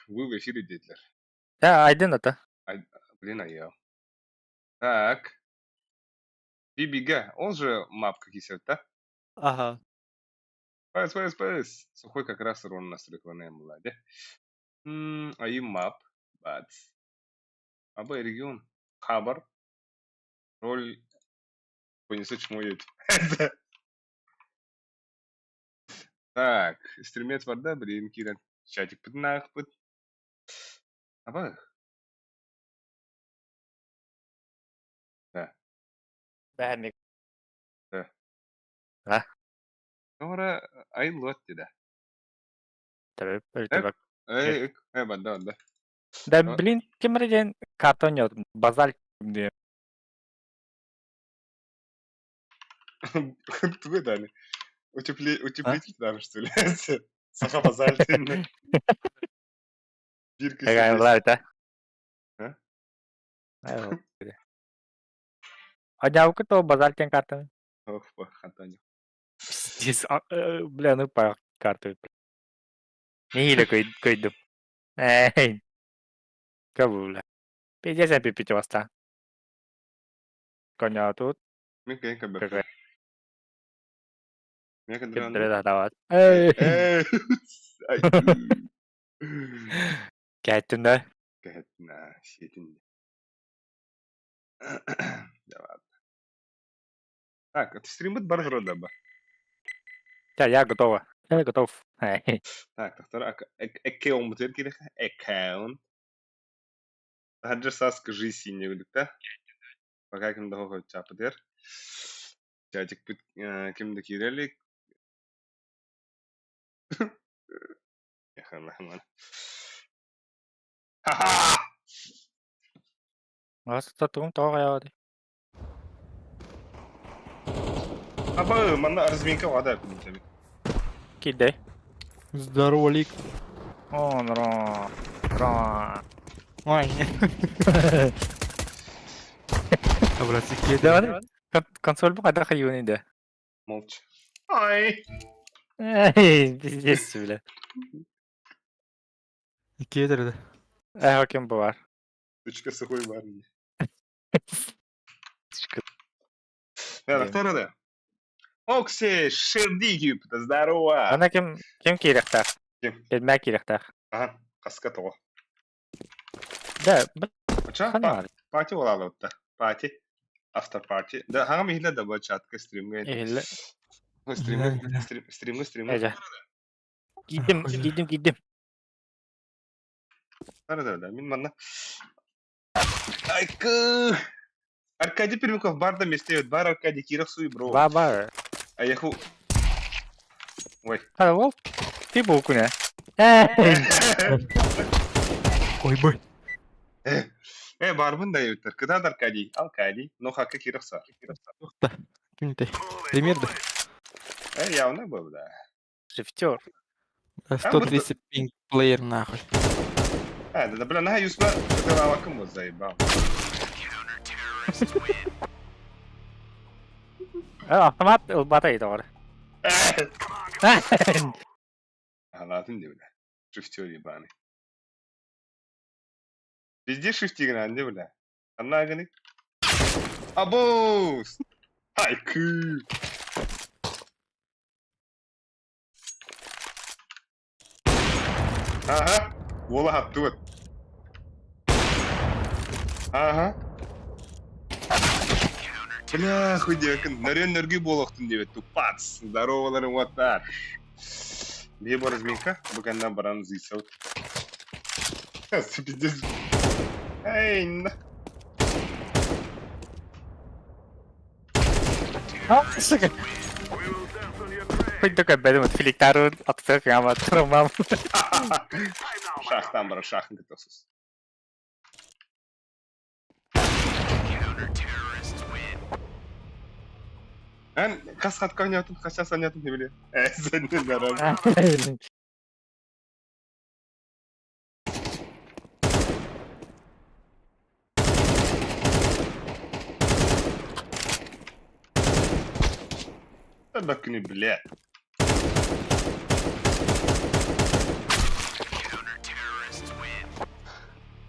Вы в эфире диэтилэр. Да, Айдын ата. Ай, блин, айыал. Так. Бибига, он же мапка кисет, да? Ага. ПС, ПС, ПС. Сухой как раз урон настройкаланая была, да? Айы мап. Бац. Аба регион. Хабар. Роль понесу чмо едет. Так, стримец бар да, блин, кирен. Чатик пытнах пыт. Аба. Да. Бәһәмик. Да. А? Тора айыллыат деді. Төрөп Эк, өртөбөк. эй, эк, э, банда, банда. Да, блин, ким эрэ картон базальт диэн. Тугу дали? Утеплитель даже, что ли? Саха базальт. Бирка Эгэ, да? А? Однявка то базальт диэн картаны. Ох, хантан. Пиздец, бля, ну па карту. Нэһиилэ көйдүм. Эй, кабула. Пиздец, пипить баста. Коня тут. Мен кайын кабы. Какая? Мен Ким кадыран. дават. Эй, Эй. Ай. Кәттін да. Кәтна, сетин. Да ладно. Так, это стримбыт бар вроде бы. Да, я готова. Я готов. Эй. Так, доктор, аккаунт бутер керек. Аккаунт. Хаджи сас скажи синий да? Пока ким да хоть чапыдер. Чатик бит ким да кирелик. Ха-ха! Аса тугум тоҕо хайаҕа Аба, манна разминка вада күнү Киирдэй. Здорово, Лик. О, нро. Нро. Ой. Обратите. Да, консоль бу хайдах хайыыный да. Молча. Ай! Эй, пиздец, бля. Кедр. Э, ким баар? Точка сухой бар. Точка. Да, доктор, да. Окси, Шердигип, здорово! Ана ким ким киирэхтээх? Ким? Киммэ киирэхтээх? Ага, хаска тоҕо. Да, Ача, ханна пати олаалыбытта. Пати. Автор пати. Да, хаҥам иһиллэ да бу чатка стримҥэ. Иһиллэ. Стримҥэ, стримҥэ, стримҥэ. Эжэ. Киирдим, киирдим, киирдим. Да, да, да, мин манна. Айкы! Аркадий Пермяков бар да месте бар Аркадий Киров суй бро. Ба бар. А я ху... Ой. Хара ол ты бу күнэ. Эй! Ой, бой. Э, барбын да өттөр. Кыдад Аркадий, Аркадий, но хакка Киров са. Ким ты? Пример да? Э, явно был, да. Шифтер. 130 пинг плеер нахуй. А, да, да, бля, на юсма, кыдалавакым вот заебал. Автомат ылбата итоҕор. Галатын де, бля. Шифтер ебаный. Везде шифти гранде, бля. Анна ганы. Абоус! Айкы! Ага. Вола хаттуат. Ага. Бля, хуй девкин. Нөрен нөргü болохтун дебет. Тупац. Здоровалары вот так. Бе разминка. Букандан баран зисел. Пиздец. Эй, на. А, сука. Хоть такой бэдым филиктару аттык яма турмам. Шахтан бар, шахын кетосуз. Эн кас хатка нятын, хася санятын не биле. Э, сен нарам. Бакны, бля.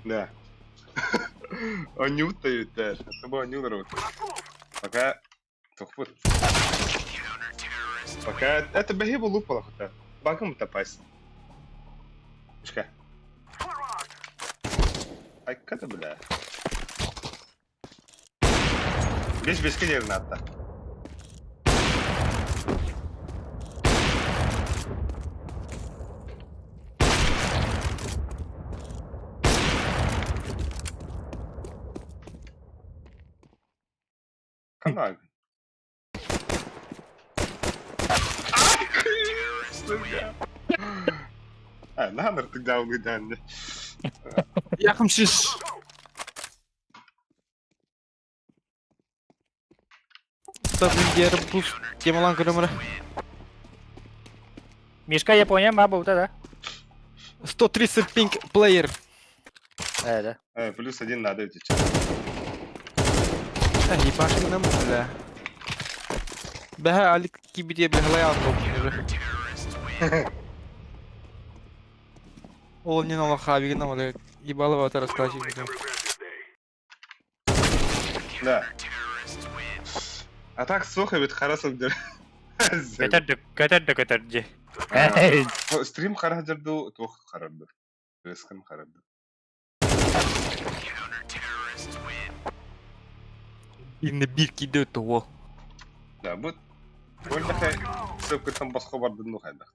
Да. Оонньуубут да эбиттэр. Бу оонньуулар эбит. Пока тохпут. Пока это бэһи булуп балахыта. Багым тапайс. Мишка. Айка да бля. Беш бешке жерин атта. Ханна. А, наһаа ыртык даалгыйдаан Якымшиш. Сабингер бус темалан көрөмөрө. Мишка Япония ма буолта да? 130 пинг плеер. Ээ да. Плюс один надо идти. Ебашим нам, бля. Бэһэ Алик кибитиэ бэһэлэй аан Ол не на лохавигна, бля, ебалова это раскачивает. Да. А так суох эбит хара сылдьар. Көтөр да көтөр дьи. Стрим хара сылдьар дуу, туох харар дуу? Рыскын харар дуу? Инне биир киирдэ өттө уол. Да, бу Ольга ссылкаттан босхо бардын ну хайдах.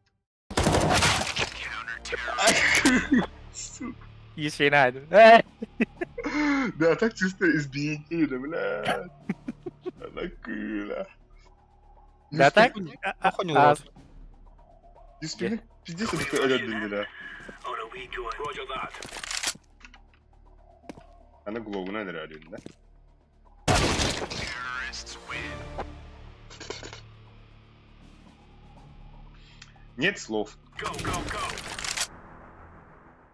Сука. Есена. Да, так чисто избиение, бля. Она кыла. Да так? Похуй урод. Испини пиздец это өлөрдүн да. Аны глобуна өлөрдүн да. Нет слов.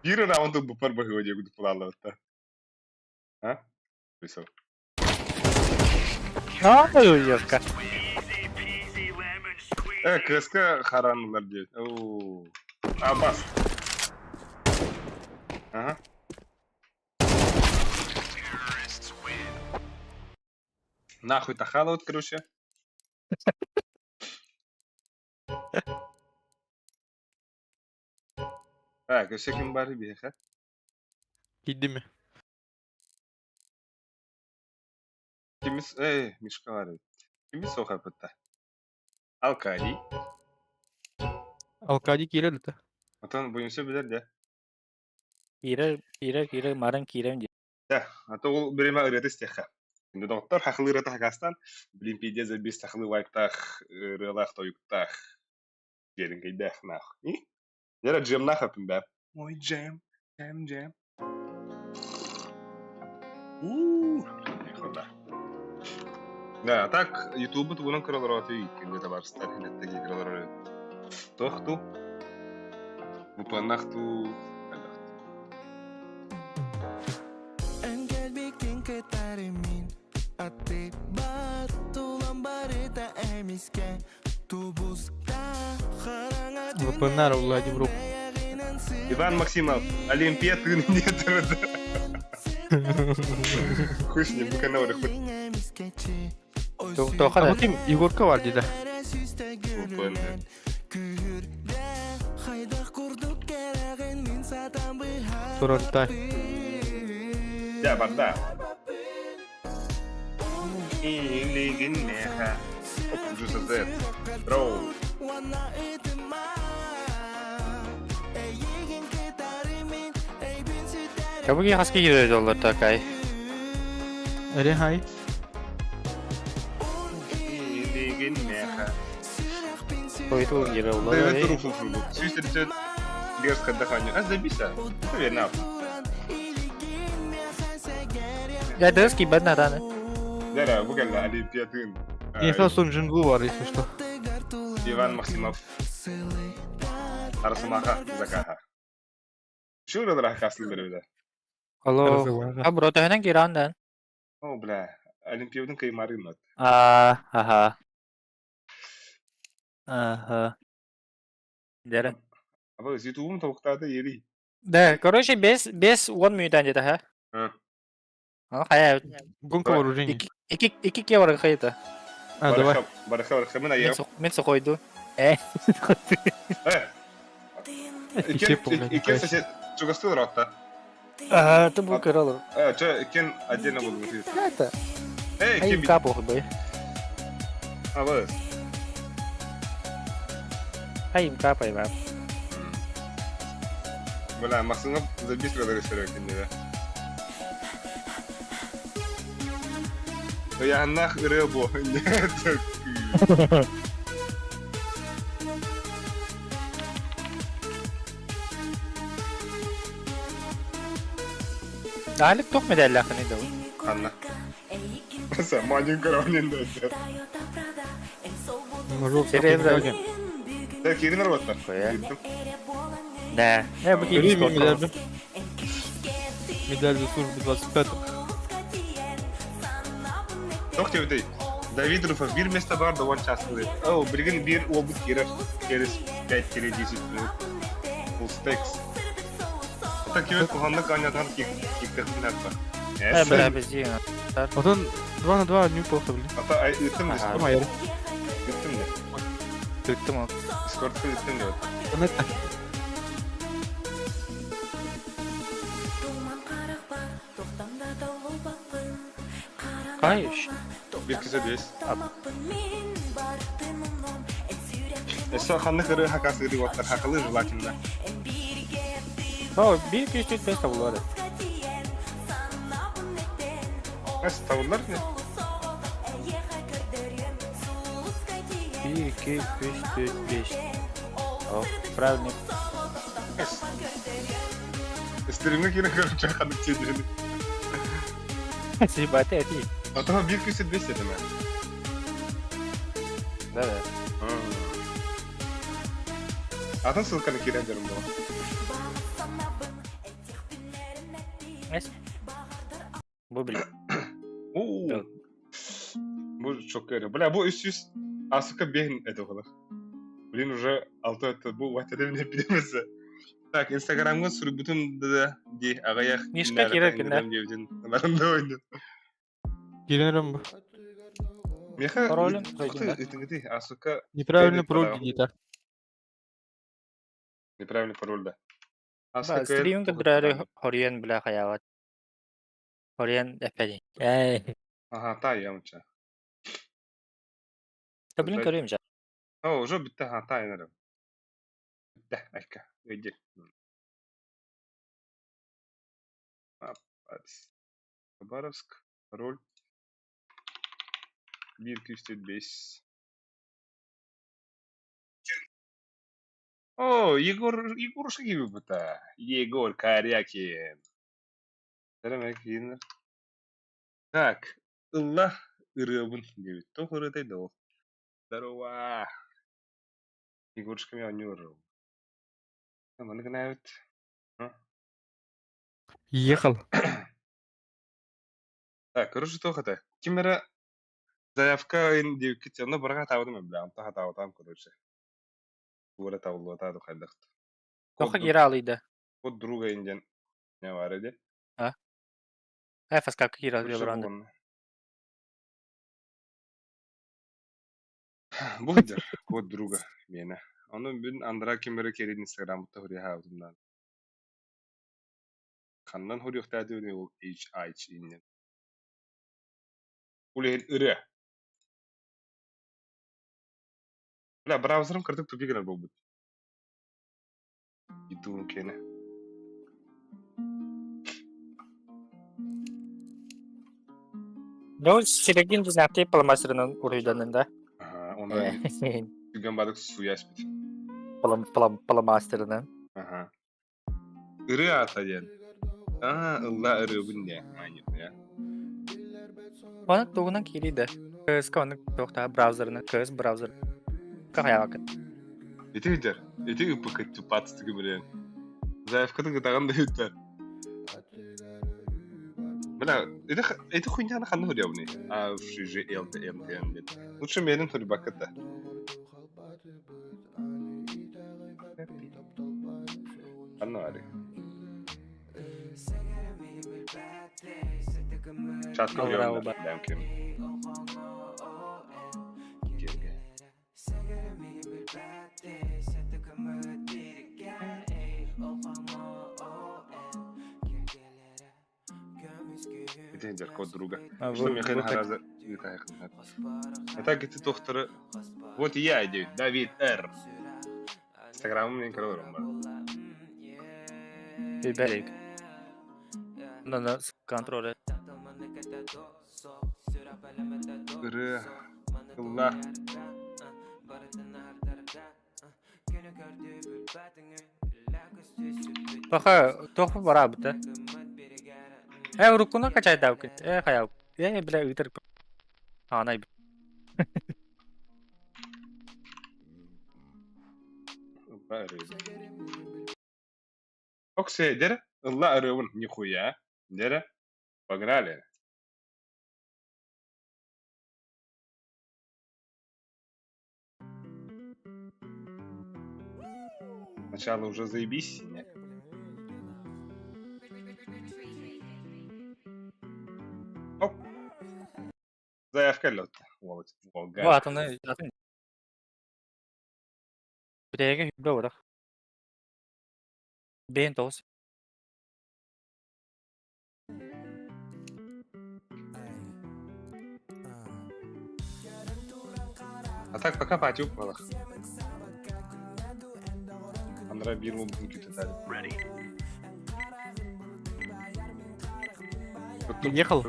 Биир раунду бупар баһыа диэбит пулааллабытта. А? Высыл. А, ёшка. Э, КСК харанылар диэт. Оу. А, бас. Ага. Нахуй тахалают, короче. Так, өссө ким бары биһиэхэ? Киирдими? Кимис, эй, Мишка бар эбит. Кимис суох эппитта? Алкади. Алкади киирэр да. Отон буйунса билэр дэ. Киирэр, киирэр, киирэр, марын киирэн дии. Дэ, а то ол бириэмэ ырыата истиэххэ. Күндү доҕоттор, хахылыы ырыата хакаастан, блин, пиздец, забис сахалыы вайптаах, ырыалаах, тойуктаах, дьиэриҥкэйдээх наах. И? Дьэ, джемнаах эппин бээ. Мой джем, джем, джем. У, хода. Да, а так, ютубу тугунан көрөлөр күндү табаарыстар хинеттеги көрөлөр туох ту выпанах ту Эн кэлбиккин кытары мин аттыбар тулам барыта эмискэ тубуста хараҥа ВПН Владимир Брук. Иван Максимов, Олимпия тыын нет. Хуй с ним, бу канал хоть Тоха А да. вот им Егорка бар дии да. VPN. Турантай. Я барда. Илигиннеха. Оп, Джуса З. Роу. Кабыги хаски киирэр доллар такай. Эре хай. Илигиннеха. Хойтул киирэр Да, улар. это руфу фру. Сүүс Герс хаддаханю. А забиса. Это верно. Я дырский бадна даны. Да, да, бу кэллэ Олимпия тыын. Инфа сон джингу бар, если что. Иван Максимов. Арасымаха Закаха. Şu ыралар хакаслылар бile. Алло. А бро төһөнөн киирэн О, бля. Олимпиядын кыймарын от. А, ага. Ага. Дere. Аба Ютубум толуктаата ери. Да, короче, 5-10 мүнүүтэн диэтэ, ха? А. Аны хайа Гонка вооружений. Икки икки барга хайыта. А, давай. Барыха, барыха, мен айым. Мен сохойду. Э. Э. Икки помню, Икки сосед чугастыы ротта. А, ты был королу. Э, че, кем отдельно буду выглядеть? Это. Эй, Ай, кем? капох бы. А, вот. Ай, капай, ба. Бля, Максимов забить режиссера киндера. Я нах рыбу. Нет. Алик туох медаллаахыный да Анна. Маленький равнин да. Серьезно? Так, Ирина Ротта. Да. Э, бу Бери киһи мне медаль. Медаль за службу 25. Тох тебе Давид Руфов бир место бар да он час будет. О, билигин бир обут кирер через 5-10 минут. Full stacks. Так кебет куханнык анятан кик киктехин атпа. Э, бля, бізде. Потом 2 на 2 неплохо, блин. Ата ай үттім де. Ага. Майор. Үттім де. Түктім ол. Дискордта үттім де. Кай үш. Бир кесе бес. Эсо ханнык ыры хакасы ыры оттар хакалы желательно. О, бир күз түт бес табылады. Эс табылар не? 1, 2, 3, 4, 5. О, правильно. Эс. Стримге кире короче ханнык тедені. Съебать, эти. Ата бир кесе бес деді ме. Да, да. Атын ссылканы кире дерім бұл. Эс. Бу блин. Оо. Да. Бу çok öyle. Бля, бу 300 асыка бейін это было. Блин, уже алты это бу ватада не билемесе. Так, Инстаграмга сүрбүтүм да ди агаях. Мишка керек, да? Нарында ойны. Кирин Рэмбо. Меха. Паролін қойдың, да? Итингити асыка Неправильный Перед пароль подавом. где-то. неправильный пароль да. Да, Асыка стриминг кыдырары хориен бля хаяват. Хориен опять. Эй. Ага, та ямча. Да блин, көрөм жа. О, уже битте ха та янарым. Битте, айка. Өйдек. Апац. Хабаровск, пароль. 1 205. О, Егор, Егорушка gibi Егор Карякин. Demek yine. Так, Ылла ырыабын диэбит. Туох ырыатай да ол. Здорово! Егорушка мен оонньуур. Маны гынабыт. Ехал. Так, короче, туох этэ. Ким эрэ заявка ин диэбиккит онно барга таабытым бля, онто хатаабатаам короче. Туора табыллыбатаа хайдах. Тоха кира алыйда. Код друга инден не бар эди. ФСК кира Короче, алыйда. бугун. Бу сылдьар код друга миэнэ. Ону бүтүн андара ким эрэ киирин Инстаграммыттан суруйа Ханнан хоруйахтаатыбын ол H иннин. Ол иһин ырыа. Бля, браузерым кырдык тупик гынар буолбут. Ютубум киэнэ. Ну, Серегин знакты паламасырынан уруйданын да. Аха, онда түргэн бадык суяспит. Палам палам паламастерынан. Аха. Ырыа ата диэн. Аа, ылла ырыабын диэ. Маанньыт я. Оны тугунан кириде. КСК оны тохта браузерына, КС браузер. Кахаявак. Ити видер. Ити ыппыкыт тупатстыгы билэн. Заявкатын кытаган да үттэр. Бля, это, это хуйня на ханну хуйня. А, Ж, Ж, Л, Т, М, Т, Н, блядь. Лучше менен хуйбакыта. Ханну ари. Чатка Аллараа уйанна. оба. Дәмкем. Кирге. Ити код друга. А, Что вот, Михаил вот так. Хараза Это ты доктора. Вот и я иду. Давид Р. Инстаграмым мен көрөр бар. Биберик. Надо контроль. Ыры. Ылла. Пока тоху бара быта. Э, уруккуна качайдав Э, хаяв. Э, бля, ытыр. Анай. Ылла ыры. Оксе, дere. Ылла ырыбын. Нихуя. Дere. Погнали. Сначала уже заебись. Не. Оп. Заявка лед. Вот. Бу атыны атын. Бүтәйге хүбе урах. Бен тоғыз. А так пока пати упалах. Андра бирму бүкүтө Ехал?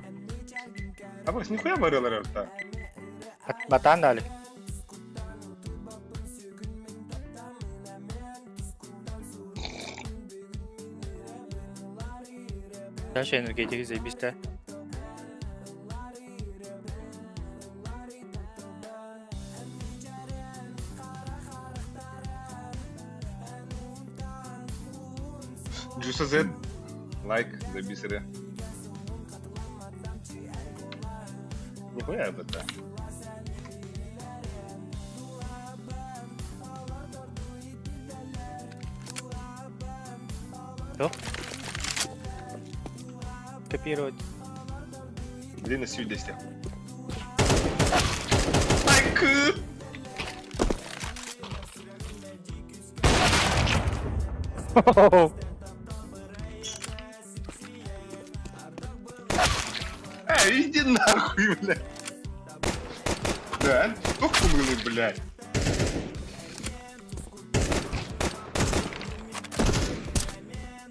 А бас нихуя барылар рта. Батан дали. Дальше энергетики заебись, да? Джуса Z. Лайк за бисеры. Нихуя это. Что? Копировать. Блин, на сюдесте. Лайк! Эй, иди нахуй, блядь. Да, только мы, блядь.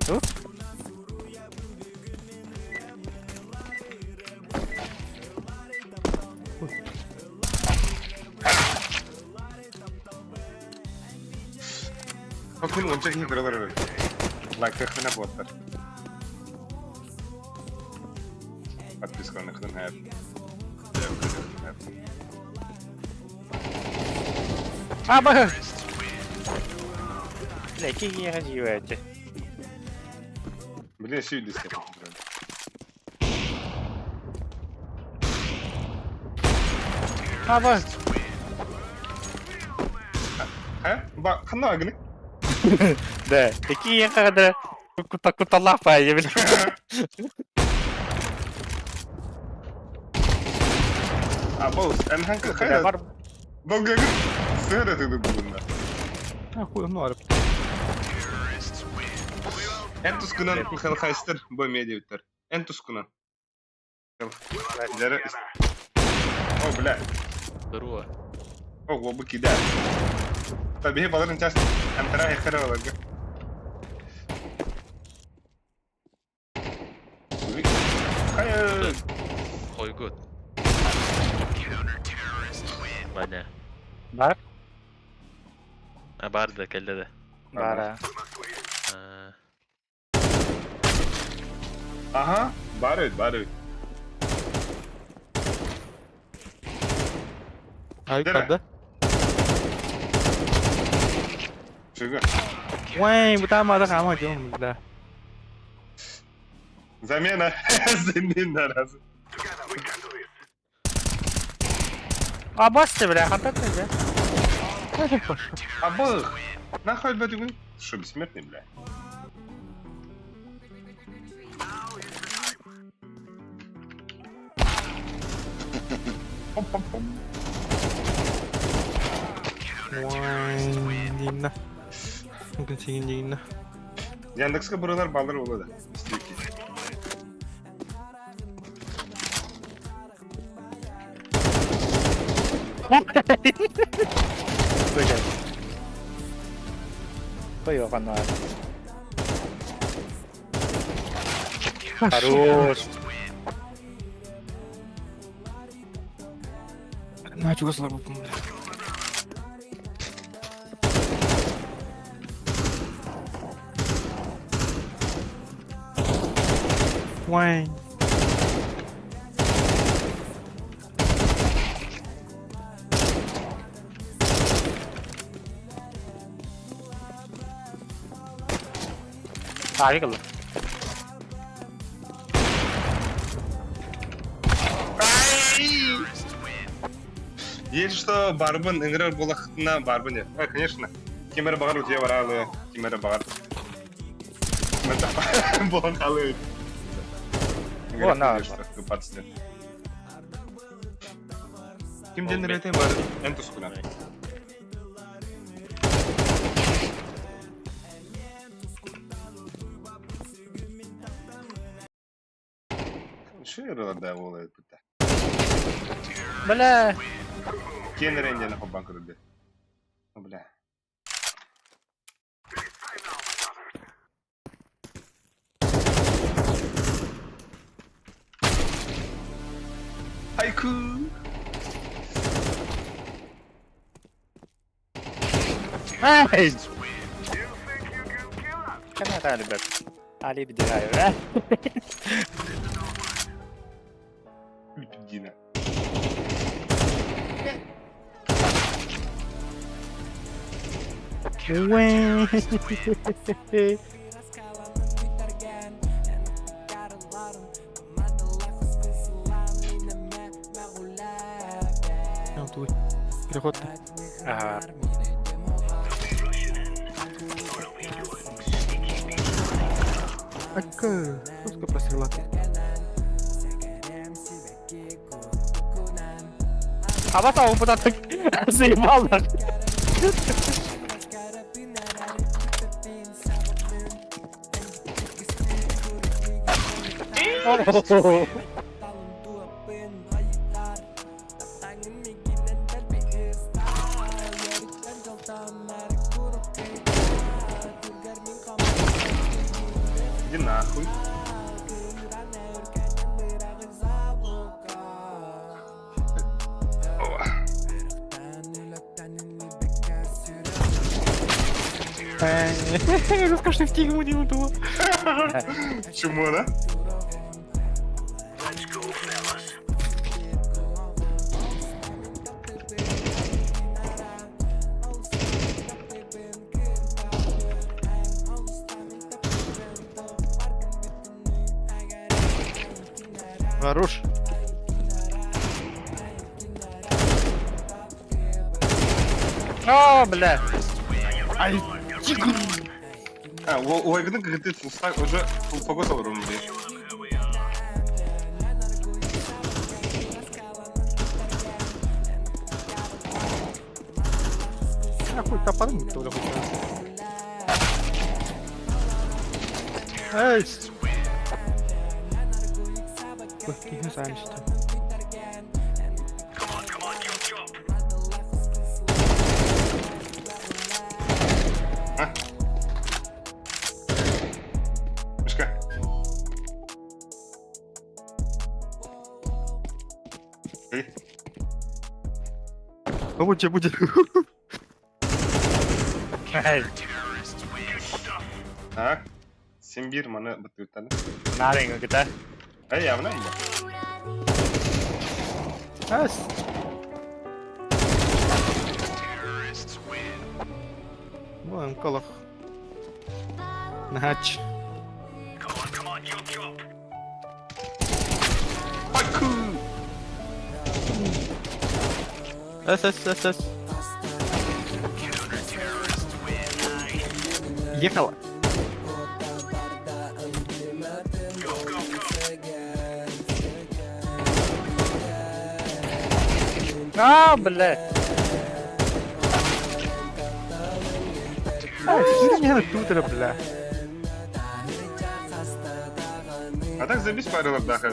Что? Bakın onca iyi buralar Лайк хына боттар. Подписка на хына. А, ба! Бля, какие эти? Блин, сюдесте. А, ба! А? Ба, хана агны. Да, такие когда куталапа, я бля. А, бос, эн ханка хайда. Бар Долго сыра ты бугунда. Нахуй, ну, арып. Эн тускунан Михаил Хайстер бо медиутер. Эн тускунан. О, бля. Здорово. О, глубокий, да. Табиһи баларын часто антара хера аларга. Хайа. Ой, гуд. Ваня. Бар? А бар да кэллэ да. Бар. а. А, Аха, бар эбит, бар эбит. Ай, Дere. правда? Чего? Ой, бутам ада хама дем, да. Замена. Замена раз. А басты, бля, хантат нельзя. А бах. Нахуй бэтүгүн. Что, бессмертный, бля? Динна. Күн динна. Яндекска бұрылар балдар болады. Истейки. Қой оған. Хорош. На, чего слабо, бля. Уай. Авик ылла. Есть что барбын, ыҥырар буолахтына барбын. А, конечно. Ким эрэ баҕар утуйа бараалы, ким эрэ баҕар. Буолан хаалыы. О, на. Ким диэн эрэтэ бар, эн тускуна. Şu да ол битте. Бля. Кен эрэн хоббан көрүлдү. Бля. Хайку. Ай! Каната, ребят. Али бедираю, а? Лепедина. А, тут. Переход. Ага. Ака, русская прострела. А потом он куда-то заебал нахуй. Иди нахуй. О. Расскажи в тигму не уду. Чему, да? Хорош. О, бля. Ай, тигр. А, ойгының кігіті фулстак уже фул погода орын бе. Нахуй топоры не то, хуй. Эй! Ой, не знаю, что. А? Мишка. Эй, Ну вот тебе будет. Эй, Так. Сен бир маны бытыртаны. Нарың кыта. Эй, явно indi. Ас. Ну, колох. Нач. Хайку! С, С, С, С. Ехала. А, бля. Не тут, бля. А так забись парилар даха.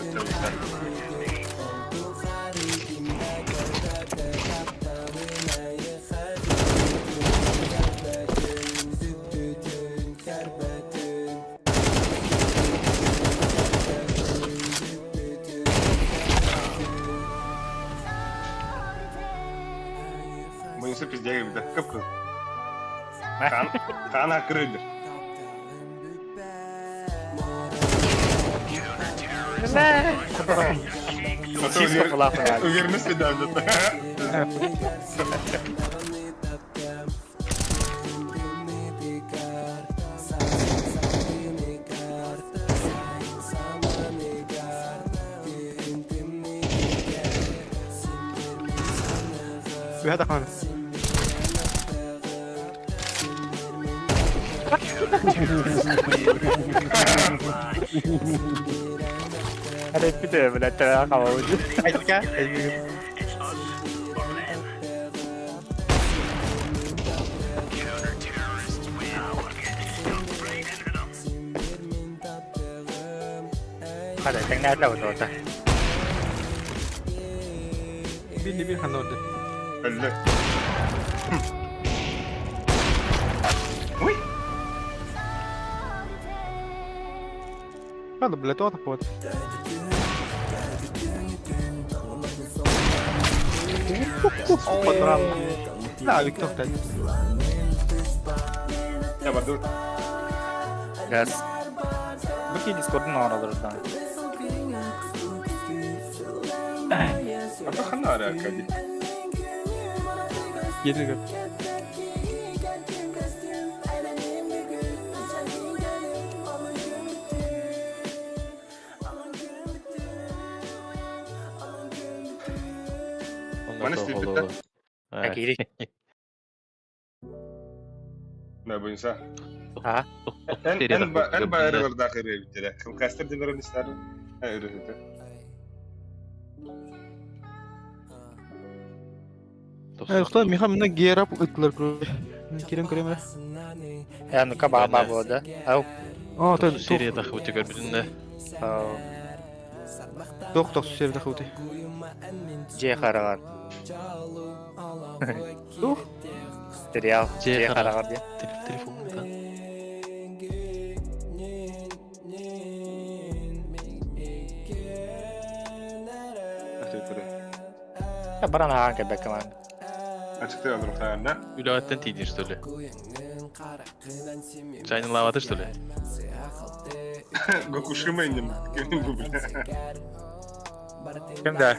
Мунуса пиздега бит. Кып-кыз. Хан, хан акырыдыр. Уверенность давит. Үһэ таххан. Эрэппит блядь, хаалбыт. Айтка. Хата, тэҥнээтилэр бу Били бир ханна орды. Өллө. Ой! Хада, бля, тота вот. Подрал. Да, Виктор, так. Я баду. Газ. Бу ки Discord'un оҥороллоруттан. А то ханна ара Аркадий. Еле Маны стиппиттэр. Киири. Да, буйса. А? Эн эн эн байрылар да кыры битере. Кым кастер дилер мистер. Өрөтө. Кто Миха мына герап ыттылар Кирен көрөмө. Э, ну-ка ба ба бу да. Ау. О, то Серия хути көрбүтүн Ау. Тох тох серия хути. Же харагар. Тух? Сериал. Же Же харагар. харагар диye. Телефон. Баран ахан кэбэккэ ман. Ачыкты алыр да. Үләвәттен тиидин что ли? Чайны лаваты что ли? Гокушима инем. Кем бу бля. Ким да?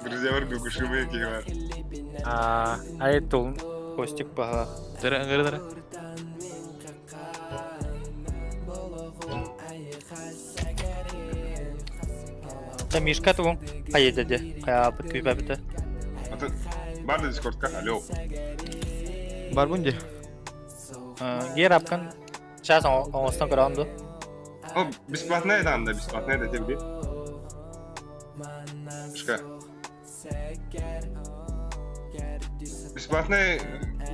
Друзья бар Гокушима ки бар. А, ай тул Костик баха. Дара аңгары дара. Та Мишка тугун. Хайы деди. Кая бит күйбә бит. Аты бар да Дискордка. Алло. Бар бунди. Гер апкан сейчас оңостон көрөм О, бесплатная там, да, бесплатная, да, тебе. Шка. Бесплатный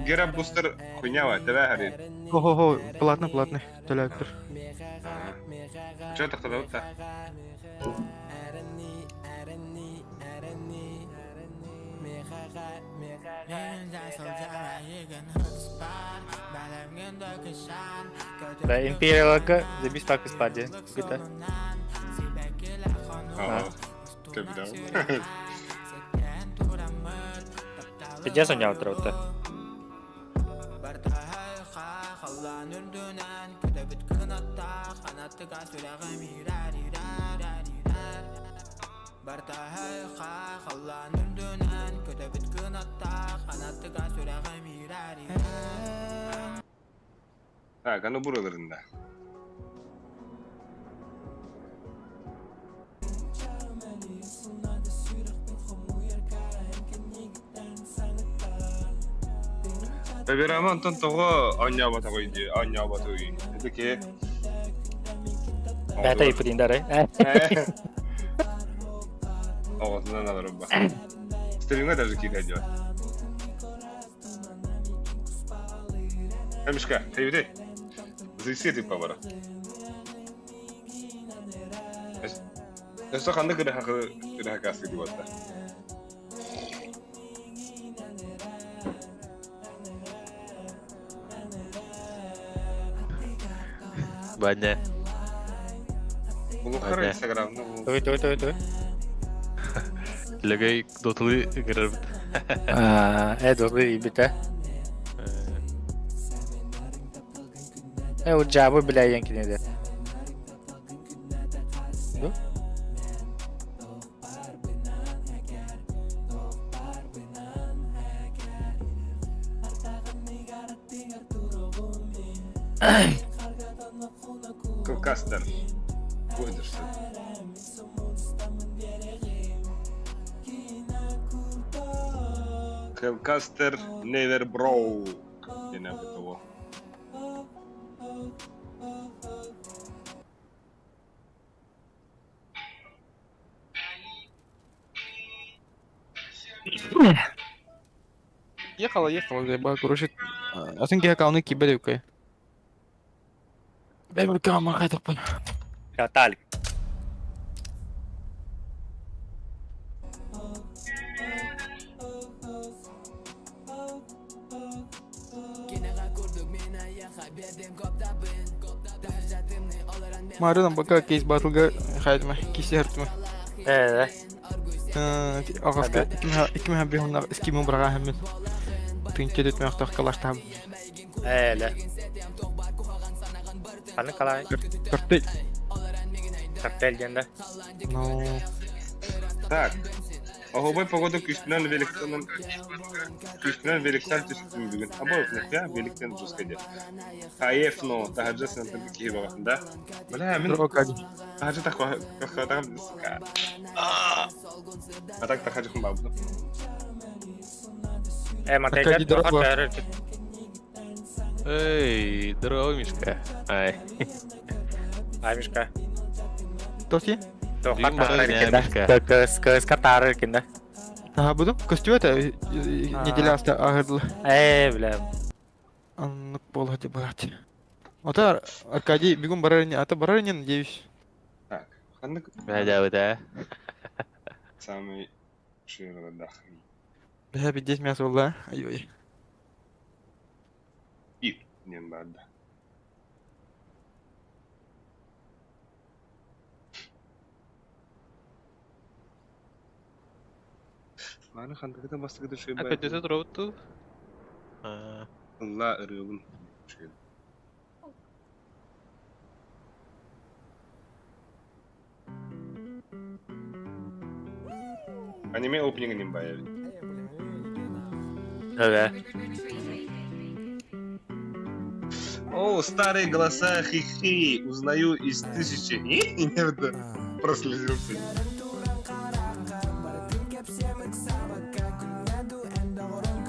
Гера бустер хуйня ва, тебя хари. Хо-хо-хо, платно, платно. Төлөктөр. Чё так тогда вот Да, Imperial-га забис так испади. Бита. А, капитал. Пиздец у него трота. Так, аны buralarında. Табираман тон того аньяба того иди, аньяба того иди. Это ке. Бәтә ипидин дары. Оғызынан алыр ба. Стримҥа даже киирэ дьон. Мишка, ты Зайси ты повара. Өссө ханнык ырыһакаасы диботта? Баня. Булухар Баня. инстаграмна бу. Той той той той. Лөгөй дотылы ыҥырарбыт. Э дотылы ийбитэ. Э ол дьаабы билээйэн киниде. Бу? Кавказтар. Выйдешь. Hellcaster Never Broke. Диэн того. Ехала, ехала, заебала, короче. Атын киһи аккаунты киирбэт эбиккэ. Каталик. Маарынан пока кейс батлга хайдыма, киси хартыма. Э, Алҕаска икки бихунна скиму браға хэммин. Тынча дөтмөөхтөх калаштаһам. э, ле. Ханнык калай? Картель. Коктейль диэн да. Ну, Так. Оһуобай погода күүспүнэн великтэн күүспүнэн великтэн түстүм бүгүн. Або нахуя великтэн жестко диэн. Хаев но таһырдьа сынтын киһи баҕатын да. Бля, мин Аркадий. таһырдьа таххатаҕым сука. А так таһырдьа бабдым. Э, Матейдер Аркадий, здорово. Эй, здорово, Мишка. Ай. Ай, Мишка. Тоси? Дим барар не, Мишка. КСК тары кинде. Ага, буду. Костю это неделя аста агырдыл. Э, бля. Аннык болады брат. Ата Аркадий бегун барар не, ата барар не, надеюсь. Так, ханнык Бля, да. самый широдах. Бля, пиздец мясо было, ай-ой. Ир диэн баарда. Маны хандыгыта бастыгыта Опять шөйбай. это роуту. А, Ылла ырыабын. Шөй. Аниме опенингин бай. Э, О, старые голоса хихи, узнаю из тысячи. И прослезился.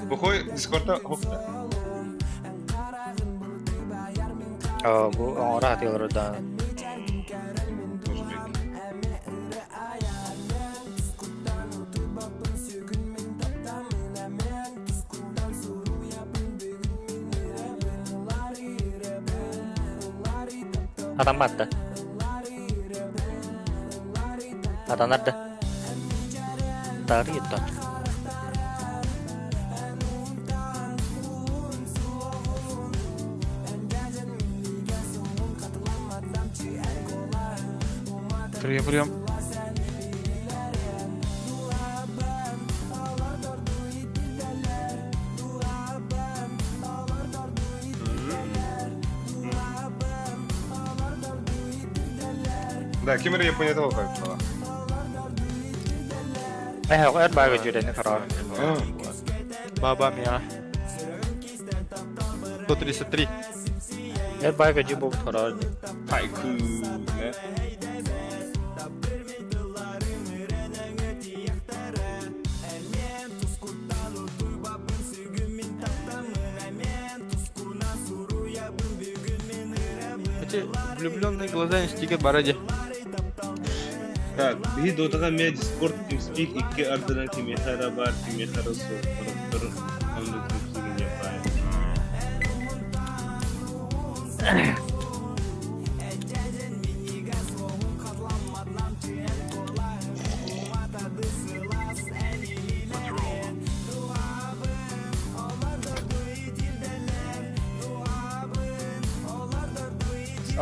Бухой дискорда хопта. О, бу оҥоро хатыылар да. Может быть. Адам батты. Адамдар да. Тары еттон. Прием, прием. Да, Киммер Япония того как была. Э, эр бага жүрені қарау. Баба мия. 133. Эр бага жүр болып қарау. Хайку, да? Эти влюбленные глаза не стига баради. Так, биһи Дотаҕа эмиэ Discord TeamSpeak икки ардынан кимиэхэ эрэ баар, кимиэхэ эрэ суох сорохтор оннук TeamSpeak баар.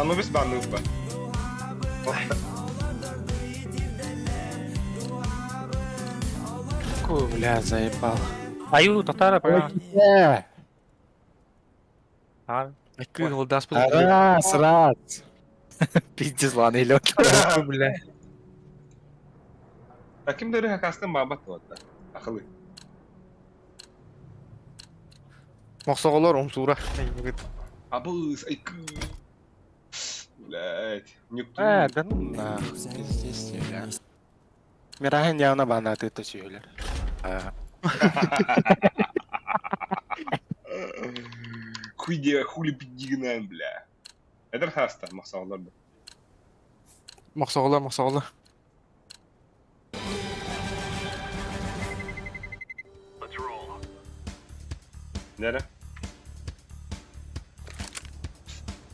Анубис банныыппа. Ку, бля, заебал. Аю, татара, пока. А, Кыын ол даспыт. Раз, раз. Пиздец, ладно, или Бля. А ким дөрү хакастан баабат туотта. Ахылы. Мохсоҕолор умсуура. Абыс, айкы. Блять, никто. Э, да ну нахуй, пиздец, бля. Мираһын явно банааты төсүһүлэр. А, Хуй де, хули пидигнаем, бля. Это хаста, махсаллар бу. Мохсоҕолор, мохсоҕолор. Нере?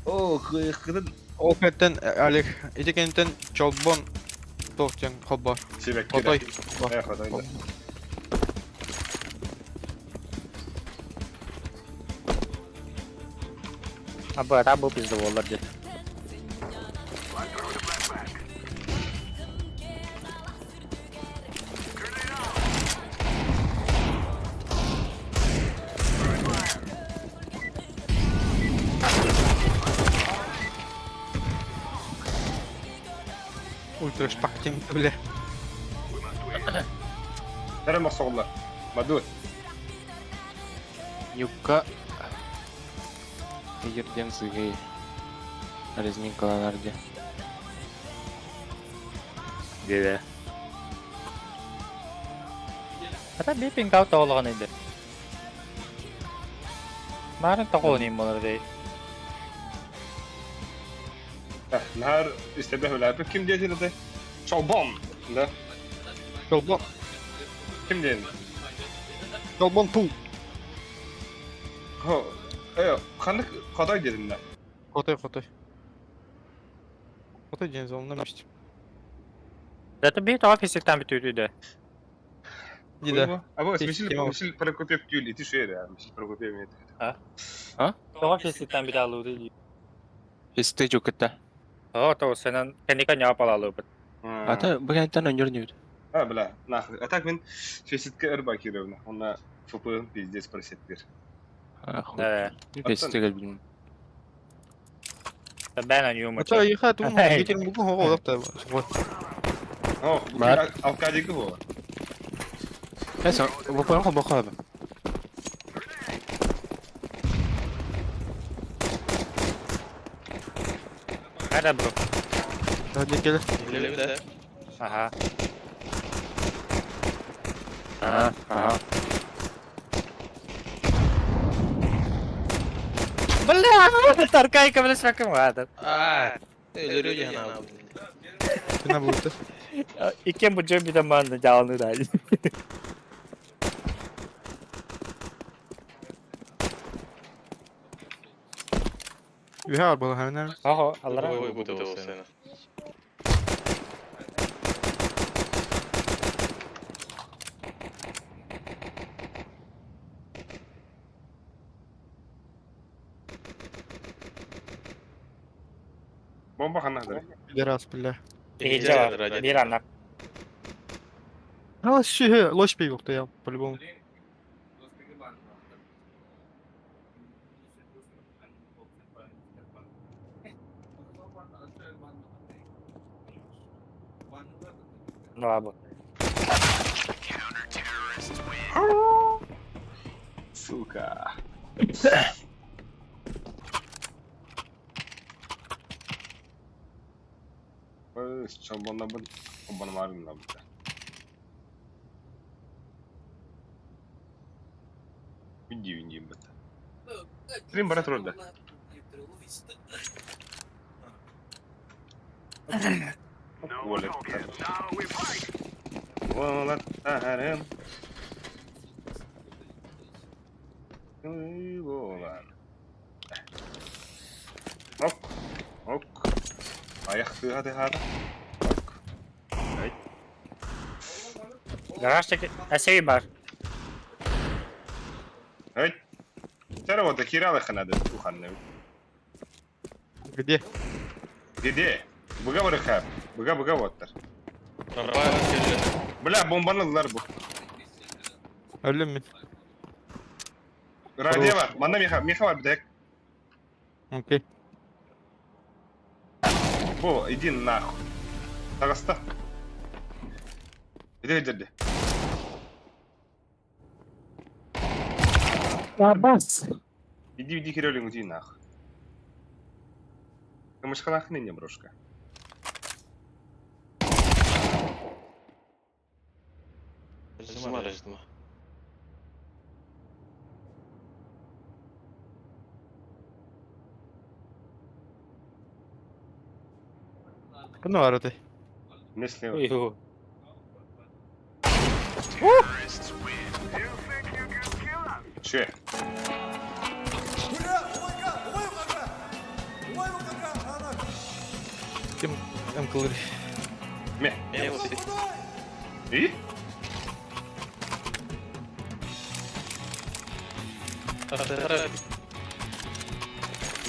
О, кыйкыдын Ол кэнтэн Олег, ити кэнтэн Чолбон туох диэн холбоор. Сибэкки. Хотой. Э, хотой. да. а бу был пиздоволлар дед. Ультра шпактин, бля. Нере махсаллар. Мадут. Юкка. Егерден сыгай. Разминкаланар де. Деді. Ата би пингау тоолоҕон иде. Марын тоқуун болар дей. Нахар истебeh үләпі ким диэтин это? Чолбон. Да? Чолбон, Ким диэн? Чолбон тул. Хо, э, ханнык хотой диэтин да. Хотой, хотой. Хотой диэн золнамыш. Зато би тоға физиктан бүтүүдү Дида. Абы Тема. Мишель Мишель Прокопьев тюль, ити шере, Мишель Прокопьев нет. Тоға физиктан бит алуды. Фесте жукта. О, то сенен кеника няп алалы бит. Ата бүгентен өнөрнүр. А, бля, нахуй. А так мен феситке ырба киревна. Онна ФП пиздец просептир. Ахуй. Да. Фесте келбин. Бен анюма. Ата иха тум, Эй. гитер бугу хого дапта. О, Бар. Алкадигі бола. Эсо, бу пан хобо хобо. Хара бро. Hadi gel. Билебит, Аха. А, ага. Бля, таркайка бля шакым ада. А, өлөрү жана. Кына булды. Иккен бу жөн биден манды жалны да. Ühe var bala hemen. Охо, аллара. Ой, бу сена. Бомба ханна Biraz бля. Ихиджа бар. Бир аннак. А şu loş bir yoktu ya по-любому. Ну абы. Сука. Чолбонна бу Чолбон бар мына бу. Винди винди бит. Стрим брат ролда. Уолаттар. Уолаттарым. Буолан. Ок. Ок. Аяқ тыаһа тыаһаата. Ок. Ай. Гараж таки... Эсей бар. Ай. Тара вот киралыха надо кухонный. Где? Где? Быга барыха. Быга быга воттар. Бля, бомбаны ыллар бу. Өллүм мин. Радио бар. Манна Миха, Миха бар бдек. Окей. Бу, иди нахуй. Таҕыста. Иди дерди. Абас. Иди, иди, Кириллин, иди нахуй. Кымышкалах ныне, брошка. Ждума, ждума. Кını var öte. Мысли. Ой, Че? Ким МКЛР. Ме. И?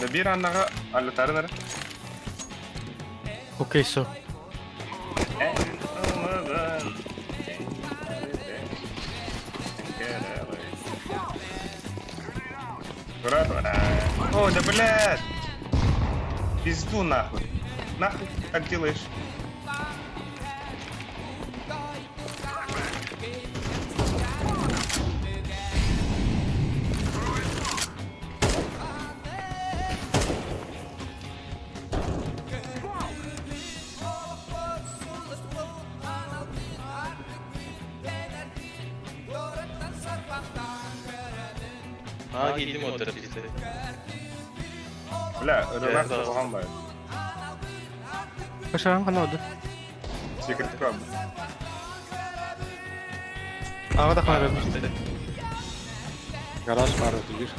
Набир аннаға аллатарын ары. Окей, so. О, да блядь! Пизду нахуй. Нахуй ты так делаешь? А, кийтим отыр пизде. Бля, рынок оған бай. Başaran kana oldu. Секрет клаб. Ağa da kana vermiş. Гараж бар өтүгүр.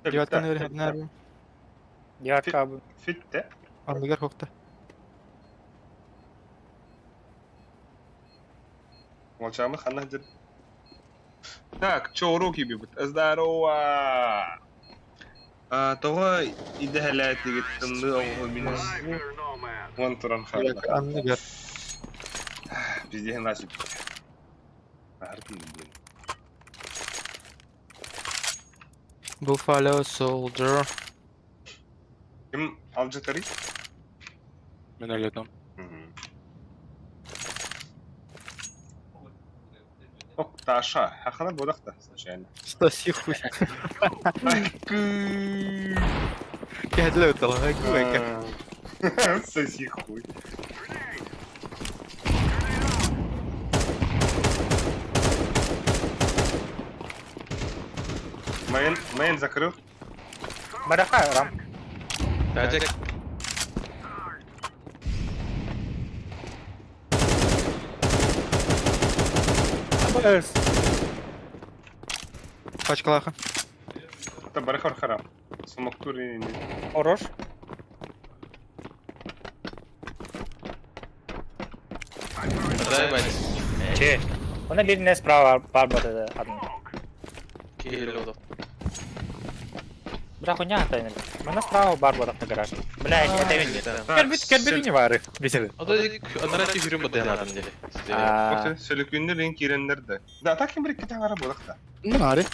Девятка наверх, наверх. Девятка бу. Фитте. Андыгар хокта. Молчамы ханна дер. Так, чё уроки бибут? Здорово! А, тоҕо идэһэлээтигит тымныы оҕуһу минус уон туран хаалла. Андыгар. Пиздец начал. Блин. Buffalo Soldier. Ким алжытарый? Мен өлөтөм. Ок, Таша. Хахана бодақта, случайно. Соси хуй. Кәдле өтәлә, күәкә. Соси хуй. Мейн, мейн закрыл. Бараха рам. Тажик. Абас. Пачкалаха. Это барахар харам. Смоктури. Хорош. Дай бать. Че? Она бир справа бар бар одну. Киһи олох. Бля, хуйня это. Мана справа бар бар на гараж. Бля, это видно. Кербит, кербит не вары. Бисер. Ада анара түһүрүм бу дәнадым диye. А, Сөлөкүннөр ин киреннер да. Да, так ким бир китан ара бодақта. Не ари.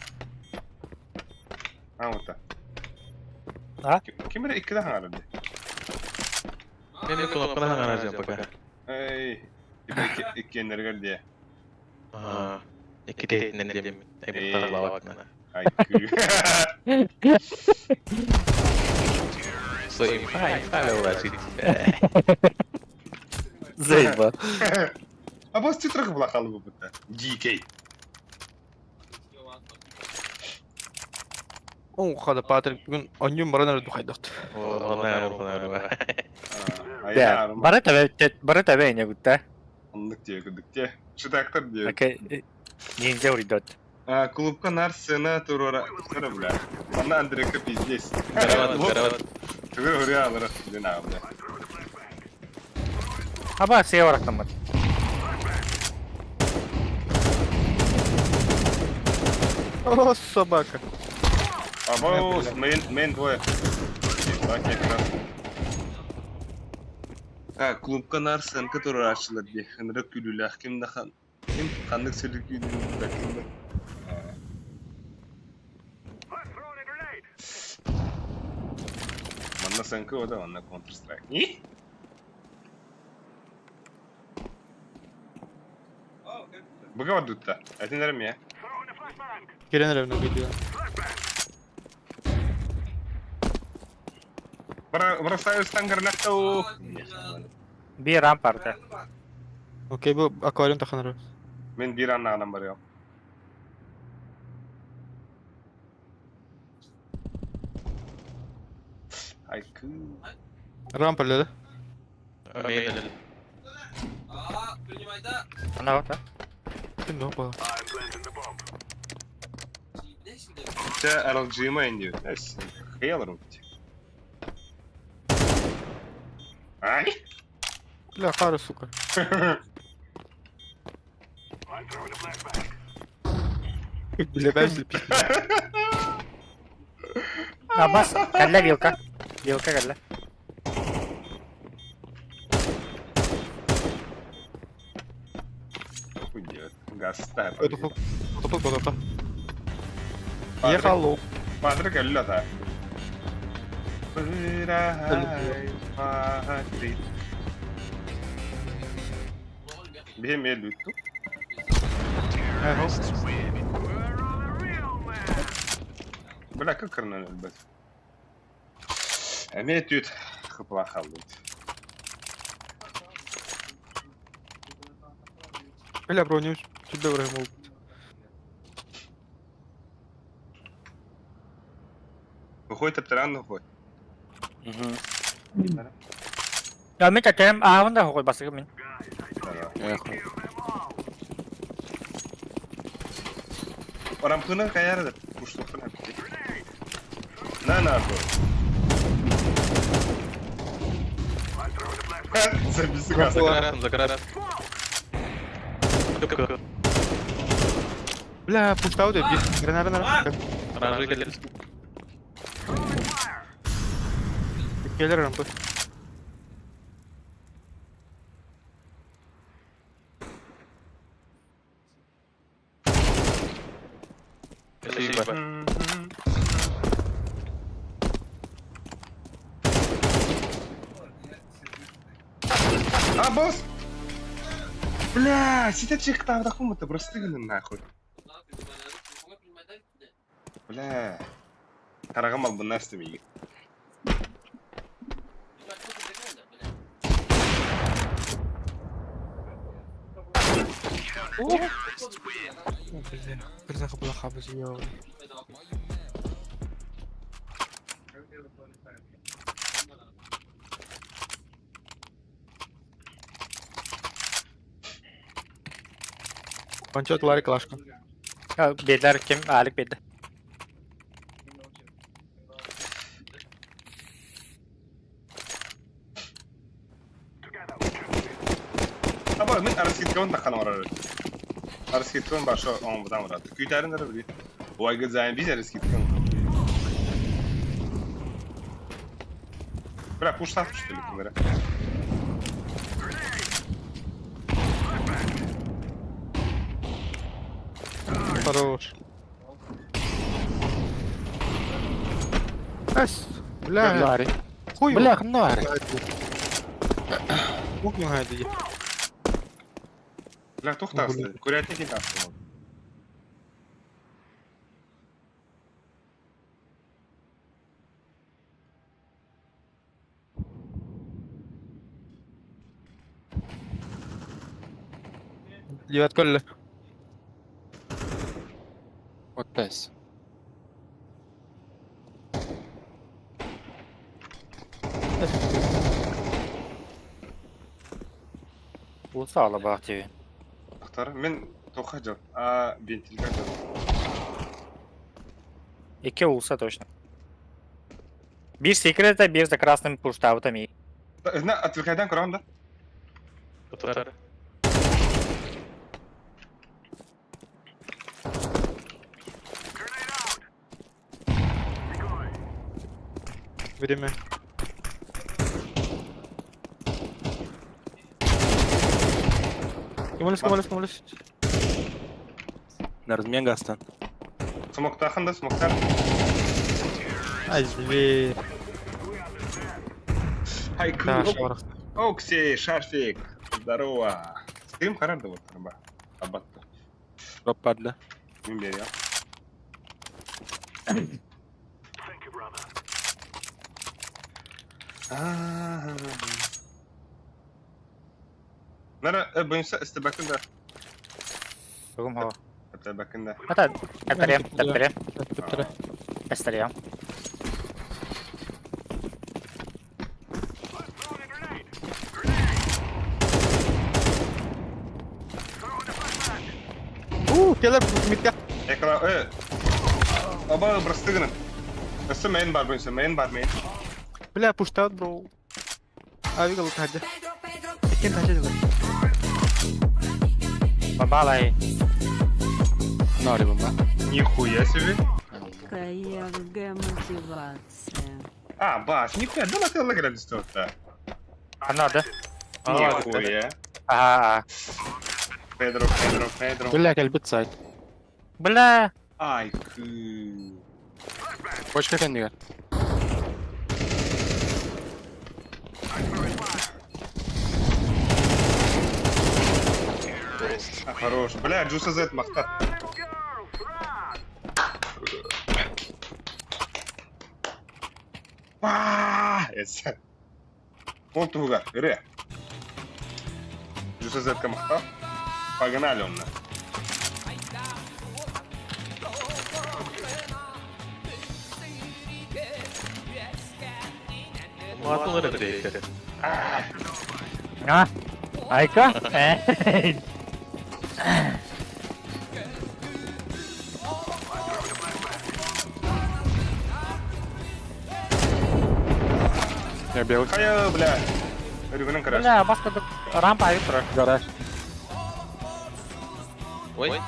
А, вот так. А? Ким бир икки ара ди. Мен кнопканы хаңаражам пока. Эй, типа иккеннергер дие. Аа. Икки тетинен дем. Э. Эбит Ай, күү. So импай, импай болар Заеба. А бос титрах была халыбыта. Дикий. О, хада Патрик бүгүн онньум баран эрэ духайдахт. Да, бары тэбэ бары тэбэ ине гутта. Оннук дии курдук дии. Шутактар дии. Окей, ниндзя уридот. Клубка нар сцена туруора тура бля. Манна Андрейка пиздец. Тугу хуря алара дин аа бля. Аба сия барактаммат. О, собака. Або мейн мейн двое. Так, я как раз. А, клубка нар сценка туруорааччылар дии. Ынырык күлүүлээх ким да хан ким ханнык сирик да ким да. Манна сценка ода, манна Counter Strike. И? Быга барбытта. Этин эрэ эмиэ. Кирен эрэ видео. Бросаю стангранату. Биир рампарда. Окей, бу аквариум таханары. Мен биир аннағынан барыам. Айкы. Рампа да? Ана вот. Ким опа. Чэ RLG-ма инди. Хейлерум. Ай! Бля, хара, сука. Бля, дай слепить. Абас, кэллэ вилка. Вилка кэллэ. Хуй делать. Газ ставь. Топот, топот, Ехал. Патрик өллө та. Бырай, Патрик. Биһи эмиэ лүтту. Бля, как кырынан өлбөт. Эмиэ түт хыпла халбыт. Бля, броню тебе врагмул. Выходит таптаран выходит. Я мен чакерем аабын да хокой басыгы мин. Рампына каярды. Кушлуктан На нахуй. Забиси газ. Бля, пуштау деп. Граната, граната. Келер рампы. А, босс! Бля, сидячий там это просто нахуй. Бля. Хараҕым албыннар истэмиигин. Бля, была хабыз, ё. Панчот Ларик Лашка. Биэдэр ким Алик биэрдэ. Аба, мин араскиткабын таххан оҥорор. Араскиткабын баша оҥорбутан барат. Күүтээрин эрэ били. Уайгы займ биз араскиткабын. Бля, пуштаах что ли, ким Хорош. Ас, бля, Ларри. хуй. Бля, Нари. Кухню гайды. Бля, туох таҕыста? Курятник таҕыста. Девятка өллө. Вот пес. Улса алабаах диэбин. Ахтар, мин тоха дьон. А, вентильга дьон. Икки улса точно. Биир секрета, биир за красным пуштаабыта мии. На, отвлекайдан көрөҕүн да? Утары. Время. Кымылыс, кымылыс, кымылыс. На размен гастан. Смоктахан да, смоктар. Ай, зверь. Ай, Да, кы- шорох. Оксей, шарфик. Здорово. Стрим харарда вот арба. Абатта. Роп падла. Мин берия. Нара, бойынша істебәкін да. Бүгүн хоо. Істебәкін да. Ата, әптерем, әптерем, Төптөрө. әстерем. У, келер митка. Ekran, э. Аба, брастыгын. Өсі мейн бар бойынша, мейн бар, мейн. Бля, пуштаут, бро. Авига лукадя. Кем тача дела? Бабалай. Нари бомба. Нихуя себе. КРГ мотивация. А, бас, нихуя, да на ты что-то. Ана да. Нихуя. Ага. Педро, Педро, Педро. Бля, кэлбит сайт. Бля. Ай, кы. Бочка кэннигэр. А, хорош. Бля, Джуса Z махта. Эс. Ол туга, ре. Джуса Z махта. Погнали он. Маатылар эбит. А. Айка. Я белый. Хайа, бля. Рюгенен караш. Бля, баска рампа авик турар. Гараж. Ой.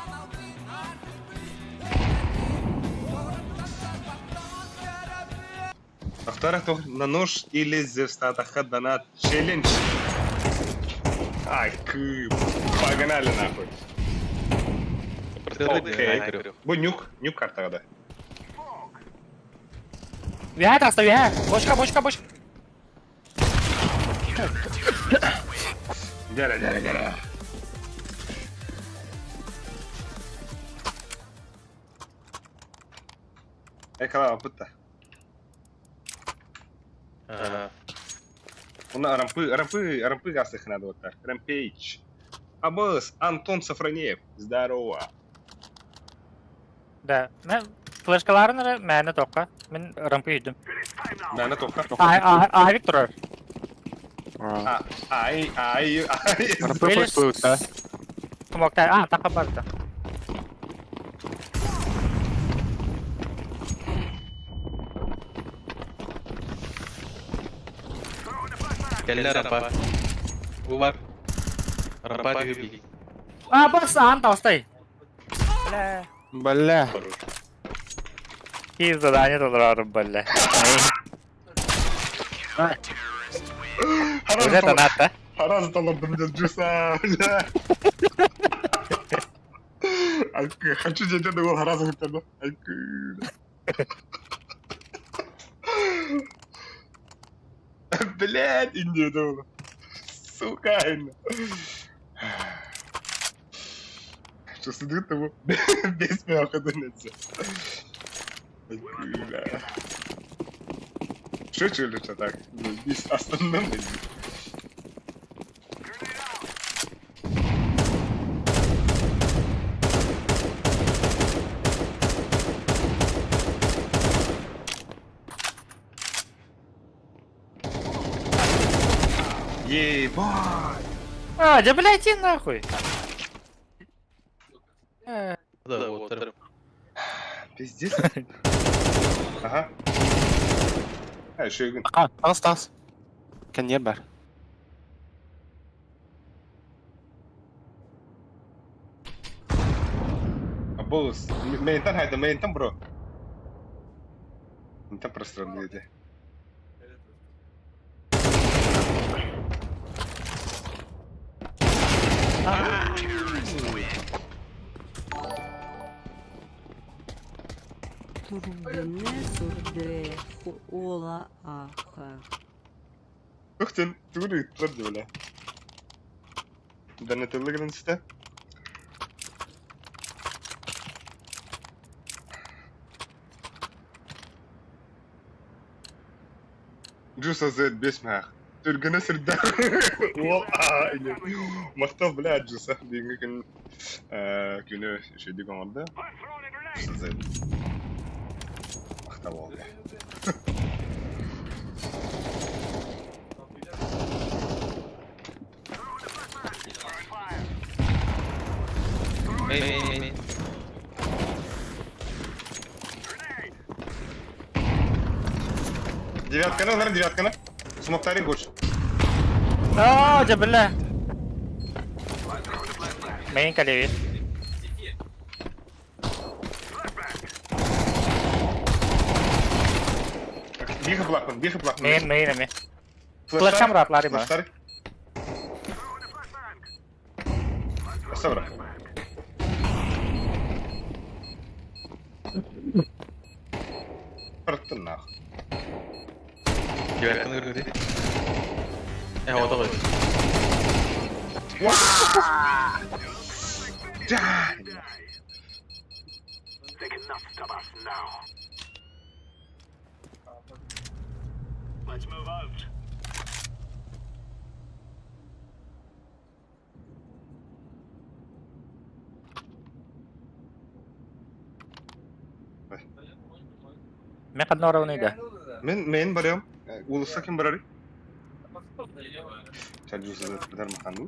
Ахтара тох на нож или зевстатаха донат челлендж. Ай, кы. Погнали нахуй. Окей. Бу нюк, нюк картага да. Вяха таста, вяха. Бочка, бочка, бочка. Дяра, дяра, дяра. Экала опытта. Ага. Уна рампы, рампы, рампы гасых надо вот так. Рампейдж. Абыс, Антон Сафронеев. Здорово. Да. Мен флешкаларын эрэ мээнэ тоққа. Мен рампы үйдүм. Да, на тоққа. Авик турар. А. Ай, ай, ай. Рампы хоть будет, да? Тумоктай. А, тақа бар да. Кэллэ рампа. Бу бар. Рампа түһү А, бас, аан таустай. Бля. Бля. Киз задание толорорум бля. Уже донат, да? Хараз талантым джуса. Хочу деден ол хараз хытты. Блять, Индия думала. Сука, Что сидит его без мяха Бля. Шучу ли что так? Без основном. Ебать! А, да блядь, иди нахуй! Да, вот. Пиздец. Ага. А, еще и А, тас тас. Кэнниэр бар. Аболус. Мейнтан хайда, мейнтан, бро. Мейнтан прострелили дии. Турбине сурде ола аха. Ух ты, тугу ыыттылар дии бля. Донателло гынан истэ. Джуса Z бес мээх. Түргэнэ сүрдээх. Уол аа ини. Махтал бля Джуса бүгүҥҥү күн күнү үчүгэйдик оҥордо. Джуса Z. Махтал уолга. Мэй, мэй, мэй. Девятканы ылар, девятканы. Смоктарин гош. Аа, дьэ бля! Мейн кэлэбит. Биир блакпын, биир блакпын. Мейн, мейн эмиэ. Флешам раплары ма. Флештары. Асабра. Барыттын нах. Девятканы көргөтүй. Э, вот давай. Да! Мен ханна орауный да. Мен мен барыам. Уулусса ким барарый? Чалжусыз өтпүтэр маханду.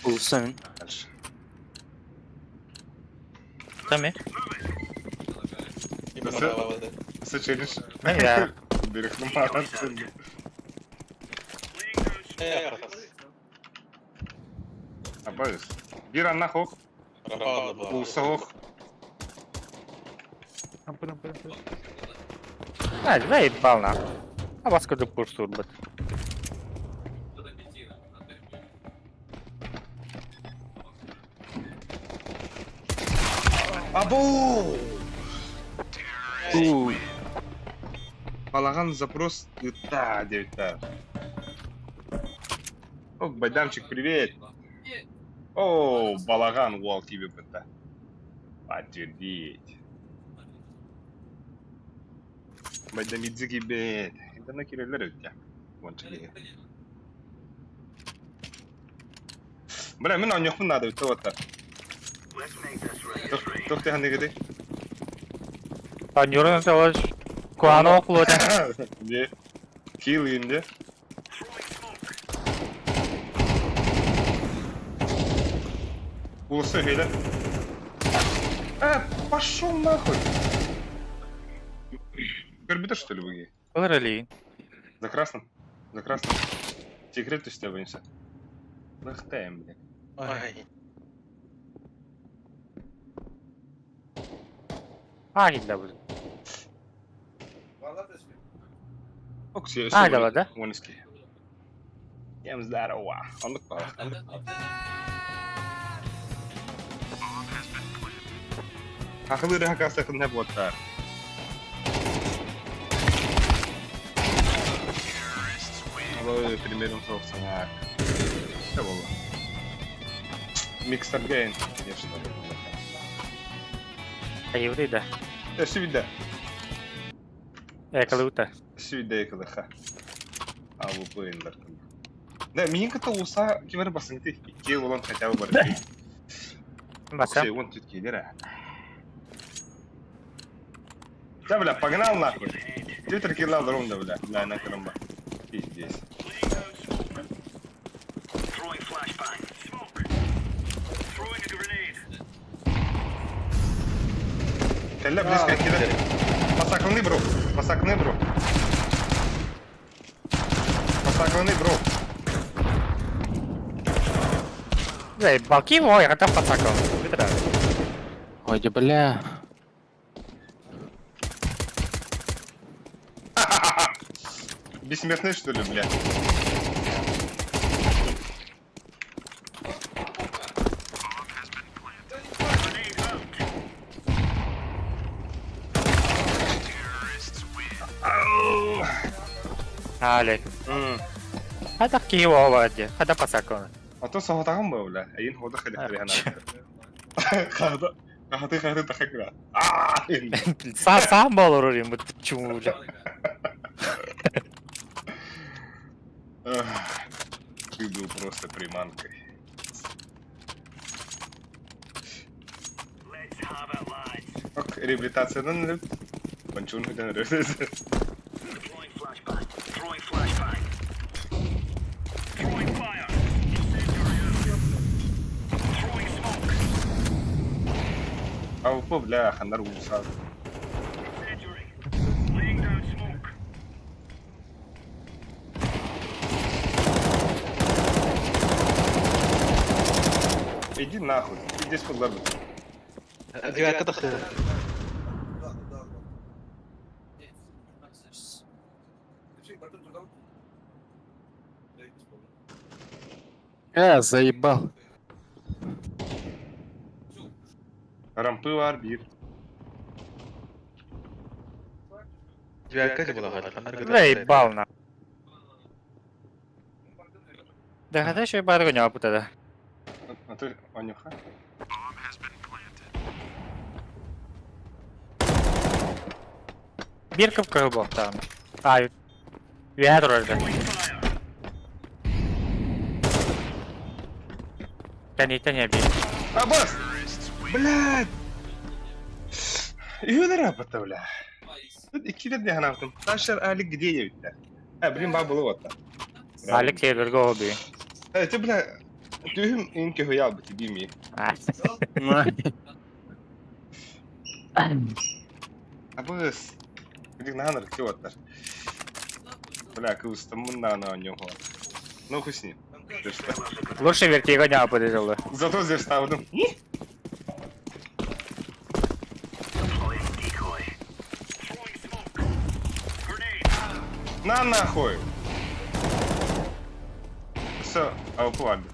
Уулусса мин. Дальше. Тами. Осы челлендж. Мен я. Берехнum маған. Абайс. Бир анна хох. Уулусса хох. А, заебал нахуй. А вас куда курсур бит. Абу! Уй. Балаган запрос да, девять О, Байдамчик, привет. О, балаган уол тебе быта. Подтвердить. Байдамидзики бет. Это на кириллер өттә. Вонча киһи. Бля, мин оонньуохпун наада өттө уоттар. Туох тэһэн Оонньуурун олус куһаҕан оклуота. Не? Килл инде. Уулусса хейля. А, пошел нахуй. Көрбүтэ что ли буги? Олар элиин. За красным? За красным. Секрет түстэ боимся. Лыхтаем, блядь. Ай. А, киллэ бу. Окси, А, дала, да? Вонски. Всем здорово. Оннук баар. Оннук баар. Хахылы хакаса хынна буоттар. Ой, примером соқсаңар. Не болды? Микстер гейн, конечно. Айыбыты да. Өссө виде. Экалыта. Өссө виде экалыха. А, бу Да, минин кытта улса кимер басыңты. Икки болан хотя бы бар. Баса. Окей, вон тут киллера. Да, бля, погнал нахуй. Твиттер килл ровно, бля. Бля, на карамба. Пиздец. Кэллэ близко кэллэ. Масакланы бро. Масакланы бро. Масакланы бро. Заебал, ким ой, это пацакал. Витра. Ой, да бля. Бессмертный что ли, бля? Алек. Хайдах киһи оҕо дии, хайдах пацакал. А то соһутаҕын бу, бля. Эйин хода хадахтарыһан. Хада, хаты хаты тахакра. Аа! Сам сам болорор им бу чуму бля. Ты был просто приманкой. Ок, реабилитациянан өлөт. Кончун хүдэн өлөт. АВП, бля, хандар уулусаа. Иди нахуй, иди здесь под Девятка тахты. Заебал. Рампы бар биир. Девятка была хата. Заебал на. Да хотя еще и барыгу не опыта, А ты, Ванюха? да. Бирков кылбох там. А, үһэ турар да. Тани би. Абас! Блядь! Юнера бля. Тут иккилер диэн ханаабытым. Ташер Алик где диэбиттэр. Э, блин, баа было вот. Алик серверге оби. Э, ты, бля, түһүм ин көһүйэ албыт бими. Абыс. Билик наһан ырыкты оттар. Бля, кыбыстаммын даҕаны оонньуоҕу. Ну хуй с ним. Лучше вертиго не опыта Зато здесь ставдым. На нахуй! Все, АВП ладно.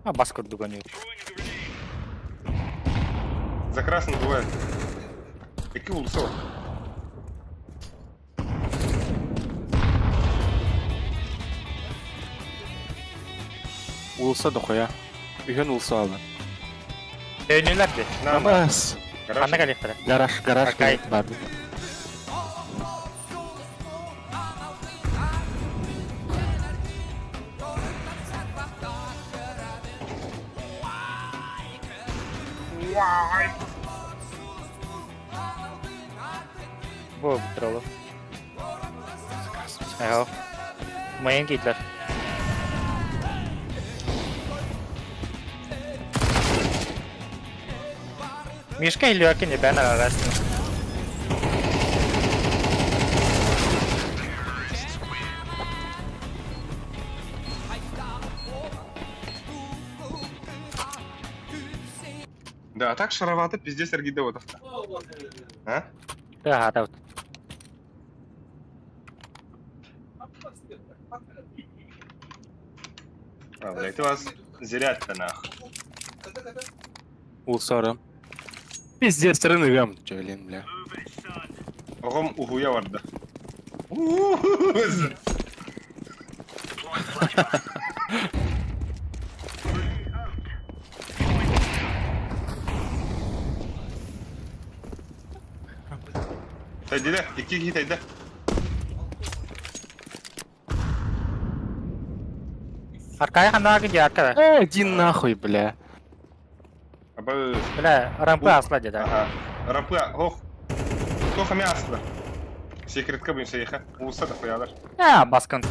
А бас курдук оонньуур. За красным двое. Какие улусов? Уулусса дохуя. Үһүн уулусса алды. Төнүлэр ди. На, на. Абас. Гараж. Ханна кэлиэхтэрэ. Гараж, гараж Аркай. бар. Бу троллу. Эҕо. Мыйын киидлэр. Мишка Илюкин бен арасın. Да, а так шаровато пиздец эргийдэ вот А? Да, да. А, блядь, у вас зря-то нахуй. Уулусса ором. Пиздец, рыныгам. Че, блин, бля. Оҕом уһуйа барда. Тайдиле, икки киһи тайда. Аркай ханна дии аркада. Иди нахуй, бля. Аба, Бля, рампы асла дии да. ага. Рапы, ох. Тоха мясо. Секретка будем сеха. Уулусса да хуялар. А, баскын.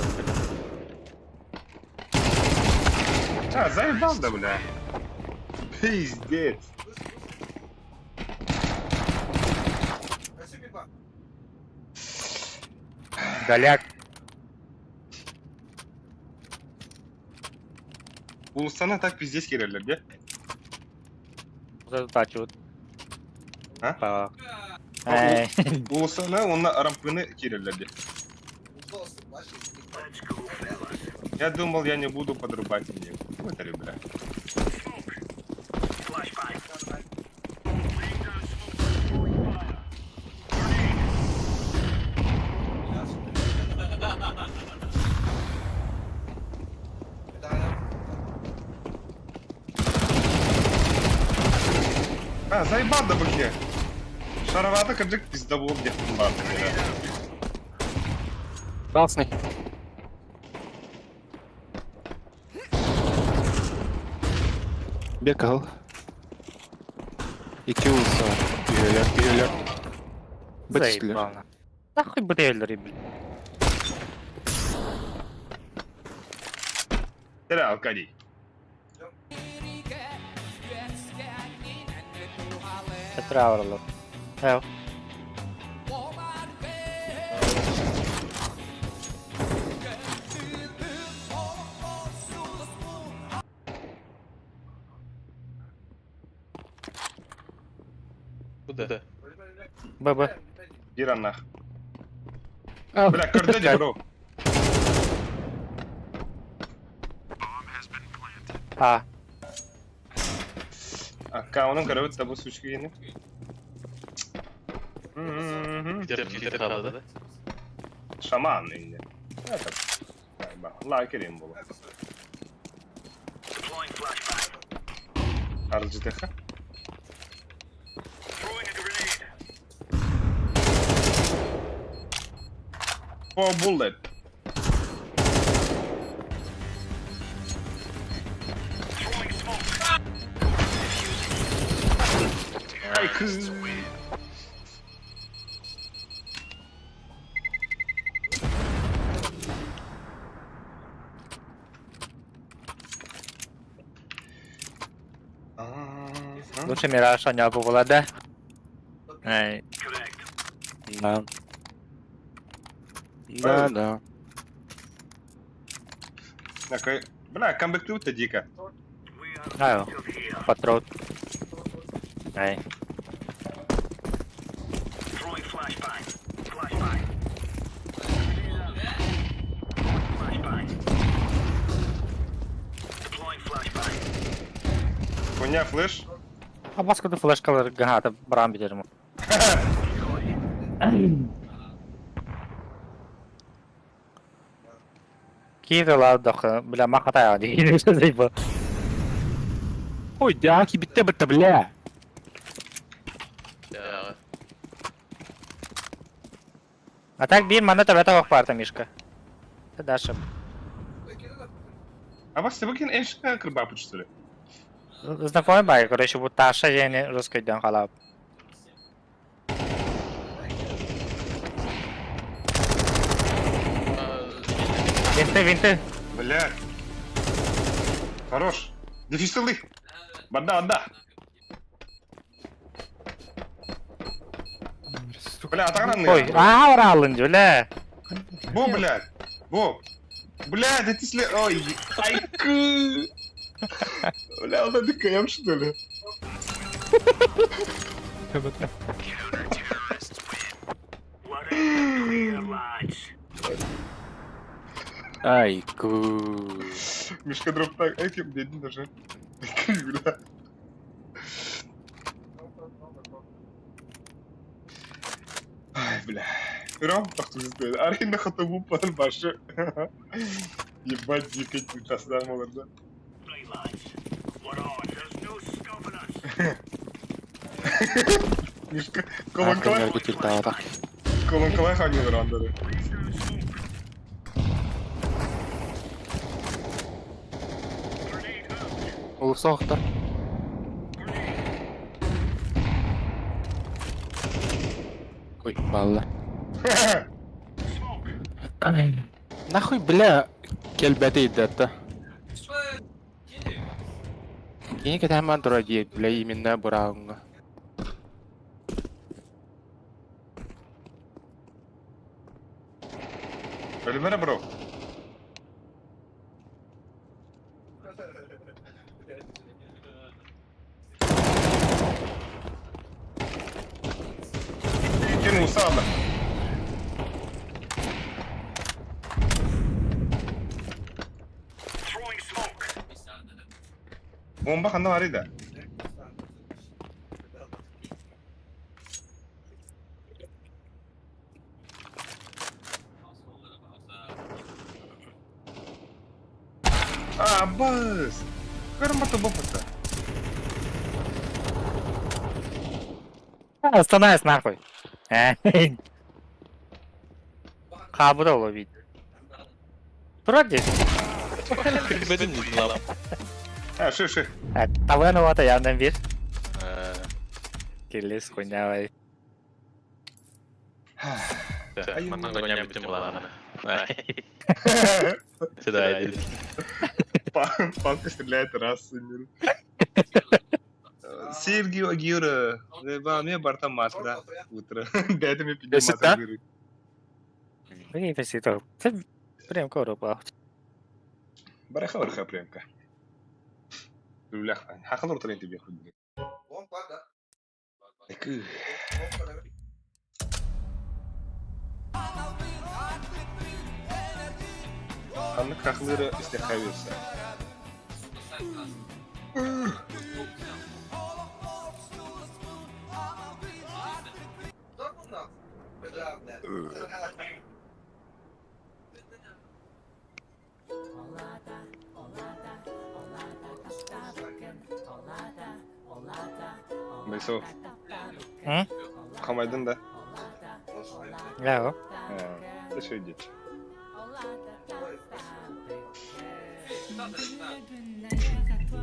А, заебал да, бля. Пиздец. Голяк. Улуссана так пиздец киреллер, де? Вот эту тачку. А? Эй. Улуссана онна рампыны киреллер, де. Я думал, я не буду подрубать мне. Вот это, бля. А, заебал да быке. Шаровата кырдьык пиздобол диэхпин баҕардым бля. Красный. Бекал. Икки улса. Үйөлөр, үйөлөр. Бэтүстүлэр. Заебал. Нахуй брейлери, блин. Кэлэ Аркадий. Траверлер. Эв. Куда? ББ. Биир аннах. Бля, көрдө дии, бро. А. Аккаунун көрөбүт да бу сучка киһини. Где правда, да? Шаман инде. Это лакерим было. Арджитеха. Four bullet. Ай, кыз. Лучше Мираж оня була, да? Эй. Да. Да, да. Такой, бля, камбэк дико. Ай, патрон. Эй. Хуйня, флеш. А баска флешкалар гата баран битерим. Киирила дох, бля, махатая, дии, заебал. Ой, дяки, битте битте, бля. Да. А так бир мана тебе того хварта, Мишка. Ты Даша. А вас выкин эшка крыбапы, что ли? Знакомый бай, короче, вот Таша я не русский халап. Винты, винты. Бля. Хорош. Дефисилы. Вода, вода. Бля, атаранный. Ой, а, уралын, бля. Бо, блядь. Бо. Блядь, это сли... Ой, айкы. Бля, он ДКМ, что ли? Ай, ку. Мишка дроп так, этим дедин даже. Бля. Ай, бля. Ром, тохту Арина хатабу пан башы. Ебать, дико тасдан молодца. Мишка, колонкалай, колонкалай ханилар андары. Улусоохтар. Ой, балла. Нахуй, бля, келбәте идәтті. Кини кэтээн баран турар дии, бля, именно бырааһыҥҥа. Өлүмэрэ бро. Иккиэн устааллар. Бомба ханна барый да? А, бас! Көрмөтө боппута. Остановись нахуй. Хаабыта ловить. Турар дии. Көрбөтүм дии А, ши, ши. Табан уота яндан бир. Кирилис хуйня. Манан гоня бүтүн булаана. Сюда иди. Палка стреляет раз. Сергио Агюра. Мне барта матра. Утро. Дайте мне Десять, да? Прям Прям коропа. Бараха бараха премка. Хахалор тренти бехуд. Ханнык хахлыры истехавился. Бейсо. М? Хамайдын да. Я. Это что идет?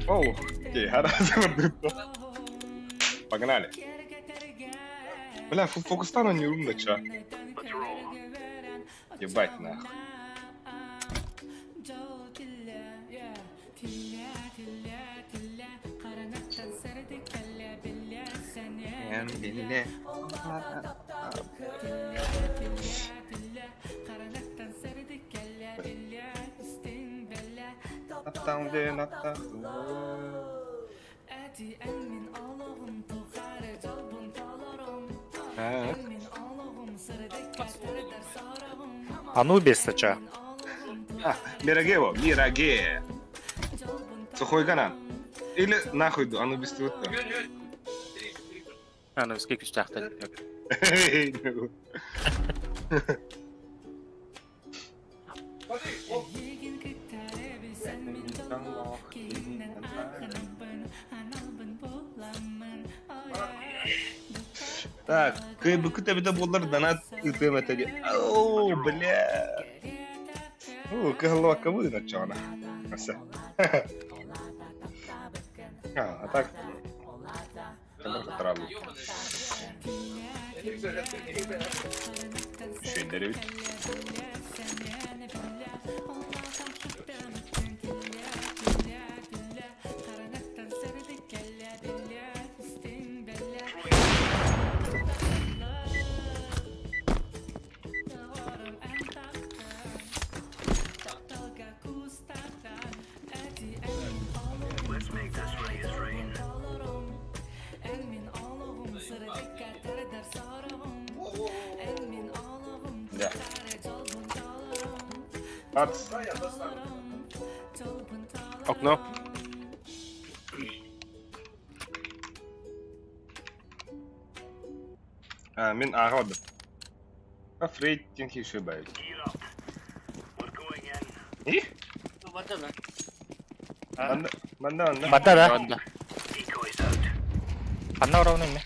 Оу, окей, хорошо. Погнали. Бля, фокустану не умно, чё. Ебать нахуй. Анубис чё? А, Мирагево, Мираге. Сухой канан. Или нахуй, Анубис ты вот там. Анубис күүстээхтэр. Так, кыйбыкы тэбитэ буоллар донат ыытыам этэ дии. Оу, бля. Оо, кыһаллыбакка быын оччоҕуна. Аса. А, а так... Хатарабы. Үчүгэйдэр эбит. Да. Ац. Окно. А, мин ааҕа барда. Афрейд диэн киһи үчүгэй баайы. И? Манна, манна, манна. Бата да. Ладно. Ханна оровну ме.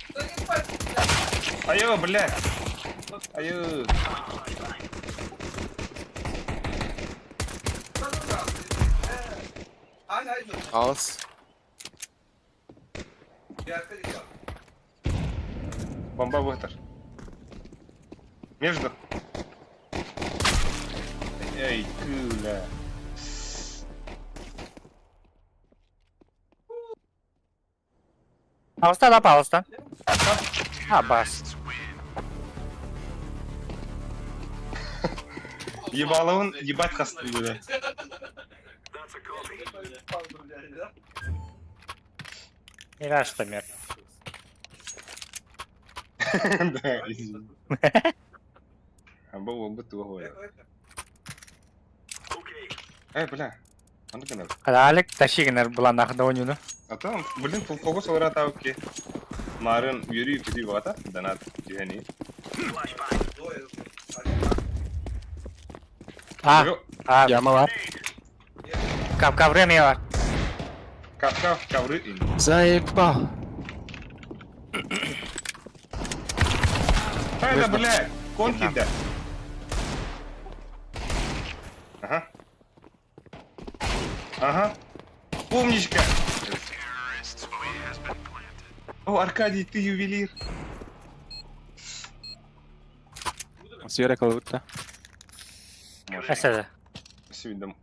Айо, бля. Айо. Хаос. Бомба вытер. Между. Эй, күлә. Пожалуйста, да, пожалуйста. А, бас. Ебаловын ебать хасты бля. Мираж что мир. Да, извини. Аба уолбут туох буолар. Э, бля. Маннык гынар. Алик, тащи гынар буланах да ойнууну. А то, блин, фокус олоро ки. Марын үөрүү көтүү баҕата, донат түһэни. А, а, Яма бар. кав ковры бар. Кав-кав, ковры ин. Заебал. Хайда, бля, кон кида. Ага. Ага. Умничка. О, Аркадий, ты ювелир. Сиэра кылыбытта. Эсэдэ. Сүйдім.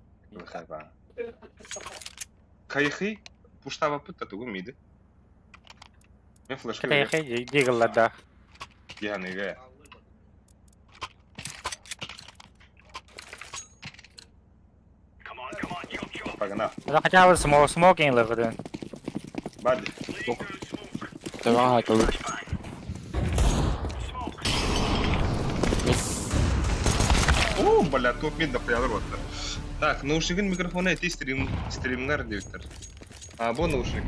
Кайхи пуштава пытта тугу миди. Мен флешка Кайхи дигалларда. Яныга. Погнал. Да хотя бы смок смокинг лыгыдын. Бади. Давай кылып. О, бля, топ мид дохуя рот. Так, наушнигин микрофона эти стрим стримнер диктор. А, бо наушник.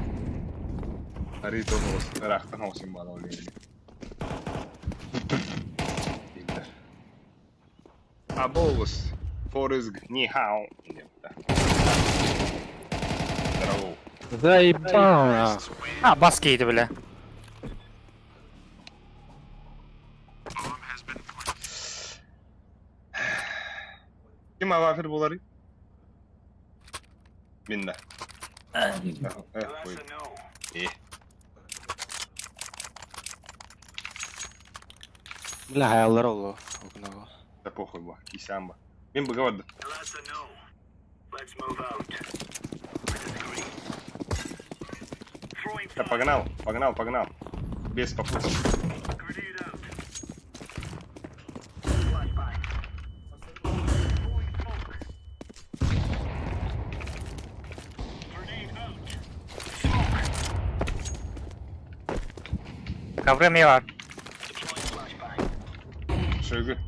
Ари то голос. Рахтан хаусим бала Аболус. Форызг. Ни хао. Здорово. Заебал. А, бас кийди бля. Ким авафир булары? Минда. Ой. Э. Бля, хаяллар олу. Окунаго. Да похуй ба, кисямба. Мен быгавады. Да погнал, погнал, погнал. Без попутов. Ковры бар. Шөгі.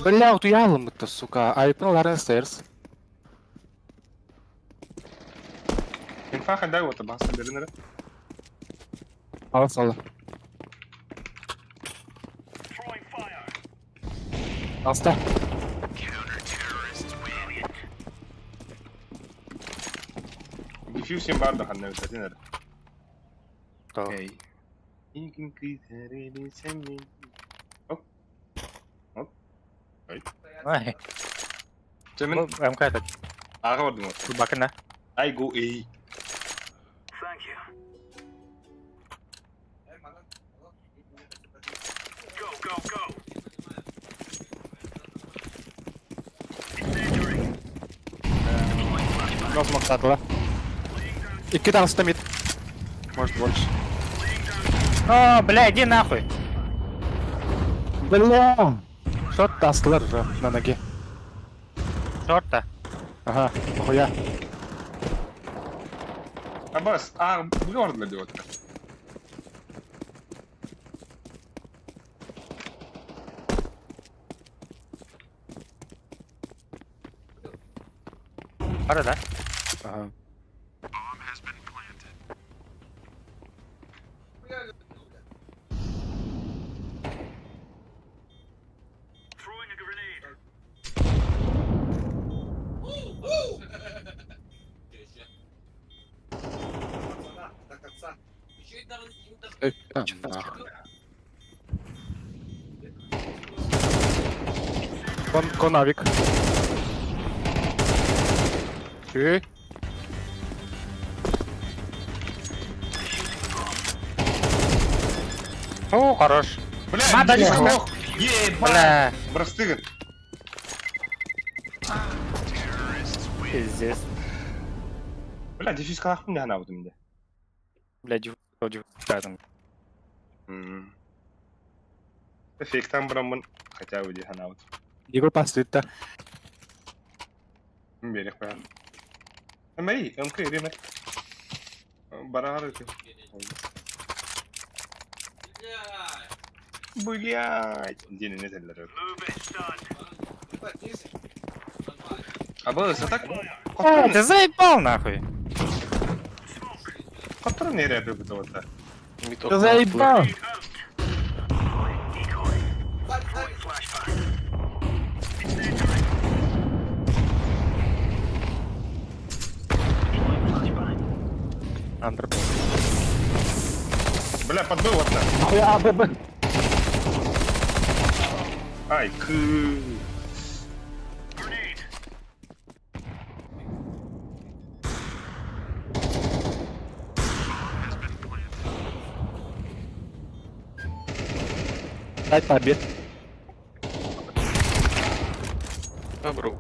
Бля, утуялым сука. Айпын ларын stairs. Инфа хандай ота баса беринere. Ал салы. Алста. Диффьюз бар да хандай өтәтинер. То. Окей. Оп. Оп. Ой. Чемен МК этот. ага бардым. Бакына. I go A. Газ мактатыла. Икки таҕыста мид. Может больше. О, бля, иди нахуй. Бля! Шот тастылар уже на ноге. Шорта. Ага, похуя. Абас, а быга бардылар деп отыр. Бар да. Ага. Эй, а, нахуй. Кон, конавик. Чүй. О, хорош. Бля, Ма, да, не не Ебать! Бля. Брастыгын. Пиздец. Бля, дефискалаахпын дии санаабытым дии. Бля, диффуз М. Эффектан бараммын хотя бы дии санаабытым. Диго пастыта. Берег баар. Эмэй, МК иримэр. Бараар ити. Блядь! Диэн этэллэр. Абы, сатак. Ты заебал нахуй! Хотторон эрэ бутавата. Ты заебал! Андр. Бля, подбыл вот так. Нахуя АББ? Ай, кы. Дай побед. Добру.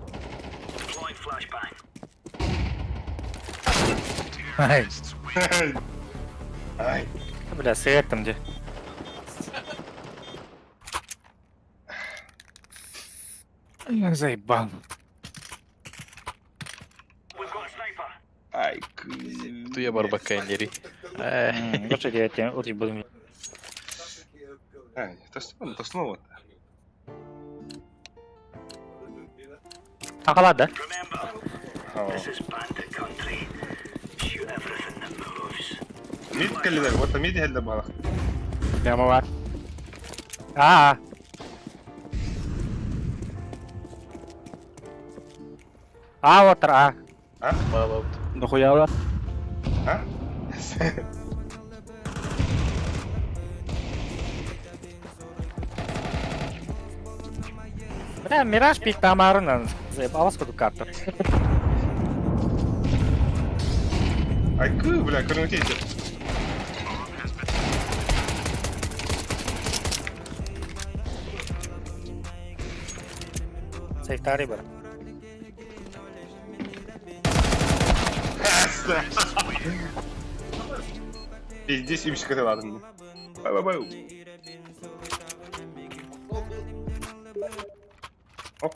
Ай, Ай. бля, сыр там где. Заебал. Ай, кы. Туя барбакайнери. Лучше я тебе вот буду. Ай, то снова. Ага, да? Мид кэллилэр, вот мид иһэллэр баҕалах. Прямо бар. А. А, вот, а. Малаут. Нахуя бар? А? Бля, Мираж пик тамарынан. Заебалась куду карту. Ай, кы, бля, көрүҥүтэ Сейфтари бар. Пиздец, имщик ладно. Бай-бай-бай. Оп.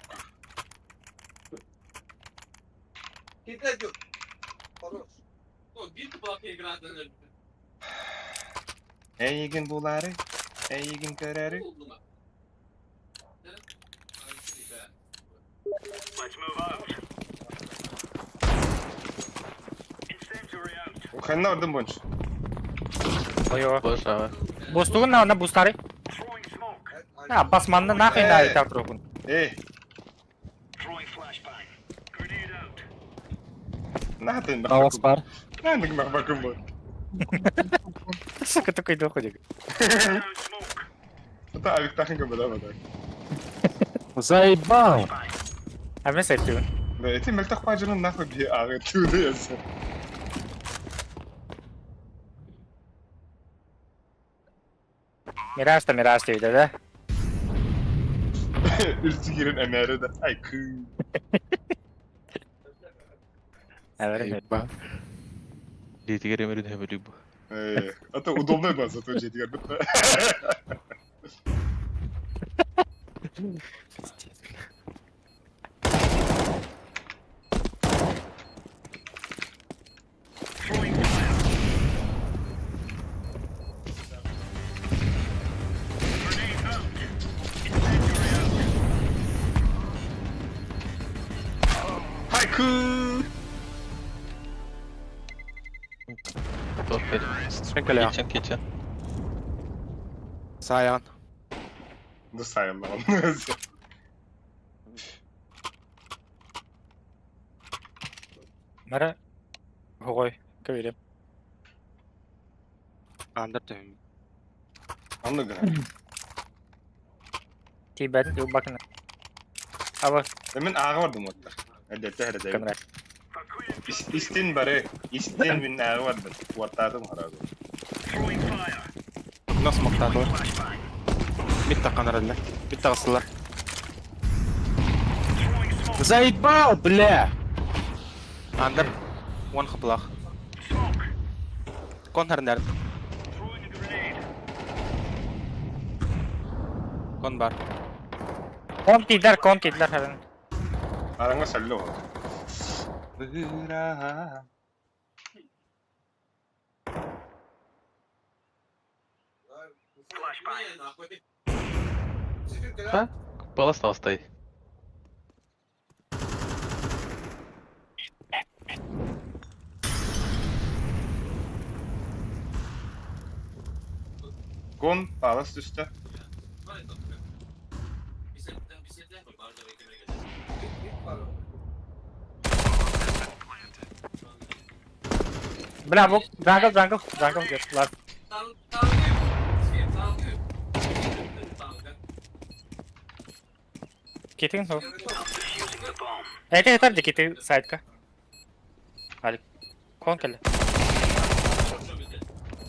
Эйигин булары, эйигин көрөрү. Ханна ордын бонч. Ой, Боже. Бустугун на на бустары. А, басманны нахуй на это трохун. Эй. Нахатын Алас бар. Нахатын бакым бар. Сука, такой доходик. Это авик тахын көбөдө бада. Заебал! А мен сейфтүүн. Да, эти мөлтөх пажырын нахуй би ага түдө ясы. Мираж та Мираж дейді да? Үлтү кирен эмэри да. Ай кы. Әбәрін. Дитигер эмерин хөмөлү бу. Э, это удобная база, то жетигер бит. Ай кы. Топ Кэлэ. Kitchen kitchen. Саян. Да сайын лан. Мара. Хогой. Көбейрем. Андр төһүм. Анныга. Тибет, бакына. Аба, Мен ага бардым оттар. Әдәттә хәрәдә. камера. Истин бары, истин мин ага бардым. Уаттадым харагы. Нас мактады. Мид таккан эрэллэр. Мид таҕыстылар. Заебал, бля! Андер. One хплах. Контр нерд. Кон бар. Кон тиийдэр, кон тиийдэр харын. Араҥа сэллэ ол. Быра. А? Палас толстой. Кон палас түстэ. Бля, бу jungle, jungle, jungle get last. Китин хо. Эти этар дикити сайтка. Алик. Кон кэллэ.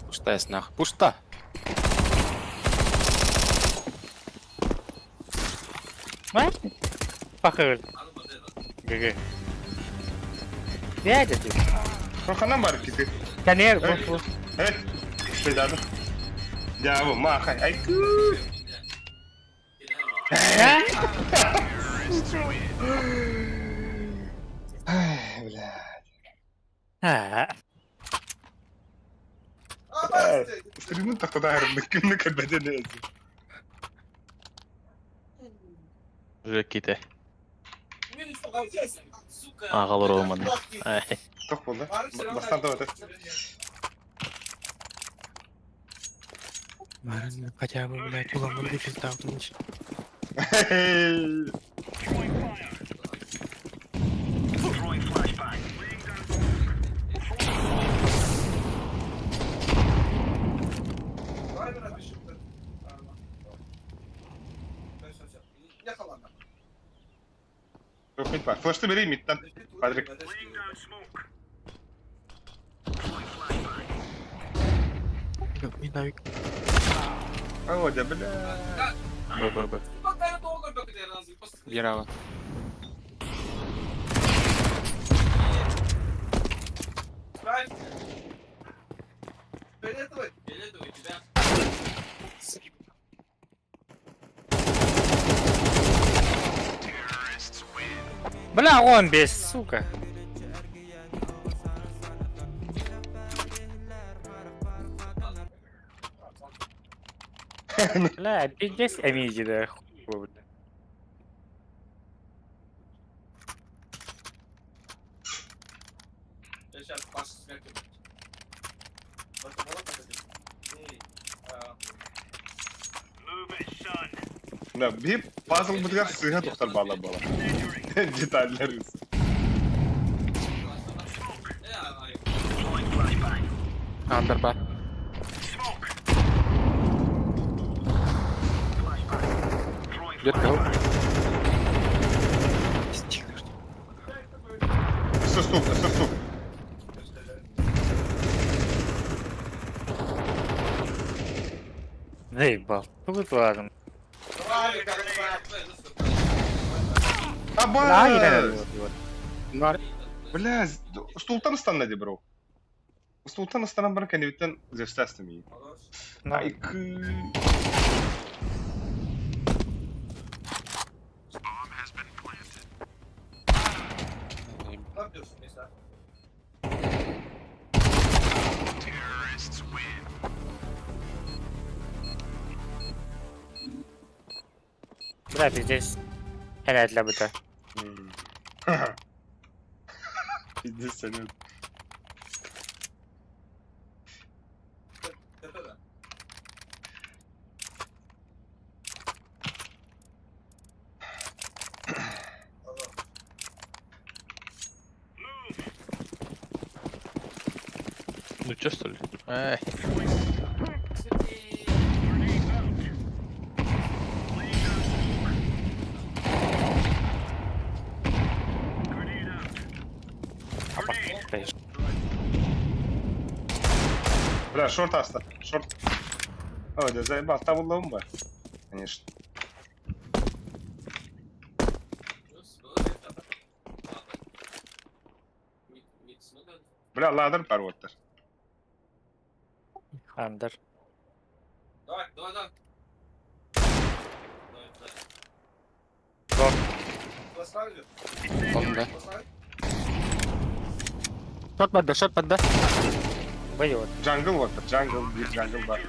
Пушта нах. Пушта! Пахыр. ГГ. Дядя ты. Ханан бар кити. Кэнээр бу. Эй, Педады. Дьаабы, маахай, айкыы. Ай, бля. Стримын тахтада харымнык күннүк көрбөтөн өзү. Уже ките. Ағалар олмады. Ай. Тох болды. Бастан табат. Марын хотя бы, блядь, уламын пизда блядь. Yok mid var. Flash'ta vereyim midden. Patrick. Мин авик. Володя, бля. Б, Б, Б. Вирала. Бля, он без, сука. Бля, пиздец амиди, да, хуй, бля. Да, bir puzzle бытыгар сыһа тохтар баала буола. Детальлер. Андер бар. Где Все стук, все стук. Заебал. Тугут ладно. Аба! Да, Бля, стултан станна ди бро. Стултан станан бар кэннибиттэн зевстастым и. Айкы. Бля, пиздец. Хэнэтлэ быта. Пиздец, салют. Ну чё, что ли? Ай. Бля, шорт аста. Шорт. Ой, да заебал, табыллабым бар. Конечно. Бля, ладер бар уоттар. Андер. Онда. Шот бадда, шот бадда. Быйыл. Jungle уоттар, jungle, биир jungle бар.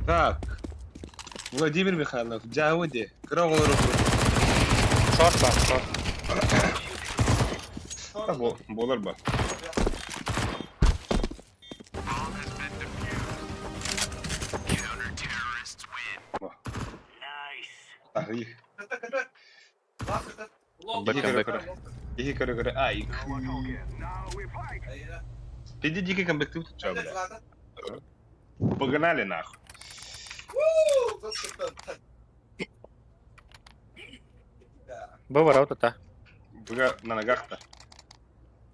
Так. Владимир Михайлов, дьаабы дии. Кыра оҕолору Шорт бар, шорт. Буолар ба. Аһыы. Бэк, бэк. Иһи көрө-көрө ай. Пиди дикий комбектив тут чё, бля? Погнали нахуй. Бу барау тута. Бля, на ногах-то.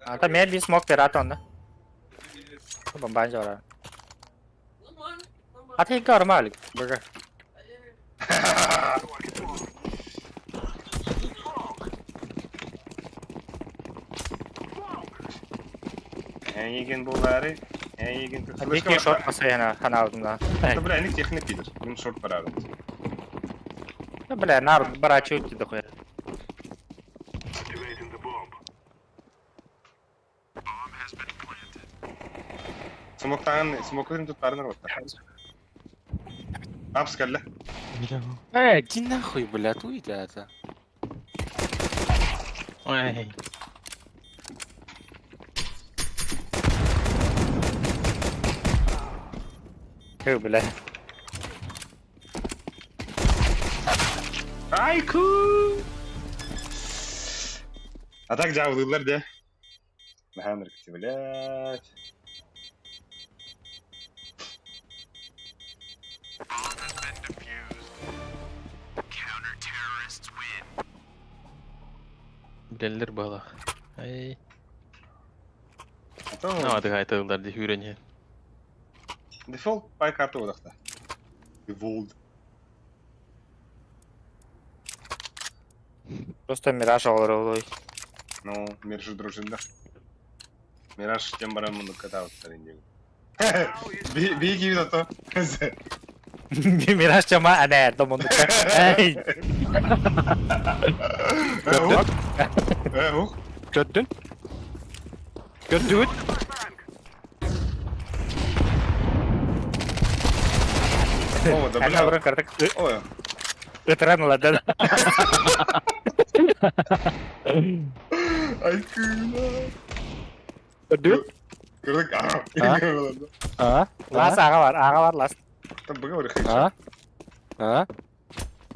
А там мен би смок пират онно. Бомбан жора. А ты нормально. Бага. Эйигин булаары, эйигин... Дикий шорт постоянно ханаудна. Да, бля, они техник пидор. Им шорт пора. Бля, нар барачут дохуя. Смоктан, смоктан тут парнер вот. Апс кэллэ. Э, иди нахуй, бля, туй это. Ой. Хы, бля. Айку! А так дьаабылыыллар дии. Наһаа блядь. Билэллэр баҕалаах. Ай. А то Наадыгайтыллар дии үүрэн дефолт пай карта бодохта. Default. Просто мираж олоролой. Ну, Мираж дружина. Мираж тем баран муну катаутар инди. Биги видото. Мираж чама ана домондука. Эй. Э, ух. Көрдүн? Көрдүгүт? О, да Ана бля. бұрын картак Ой, ытыран ладан. ай кына. Көрдүгүт? Көрдүк. А? А? Лас аға бар, аға бар лас. Там быга А? А?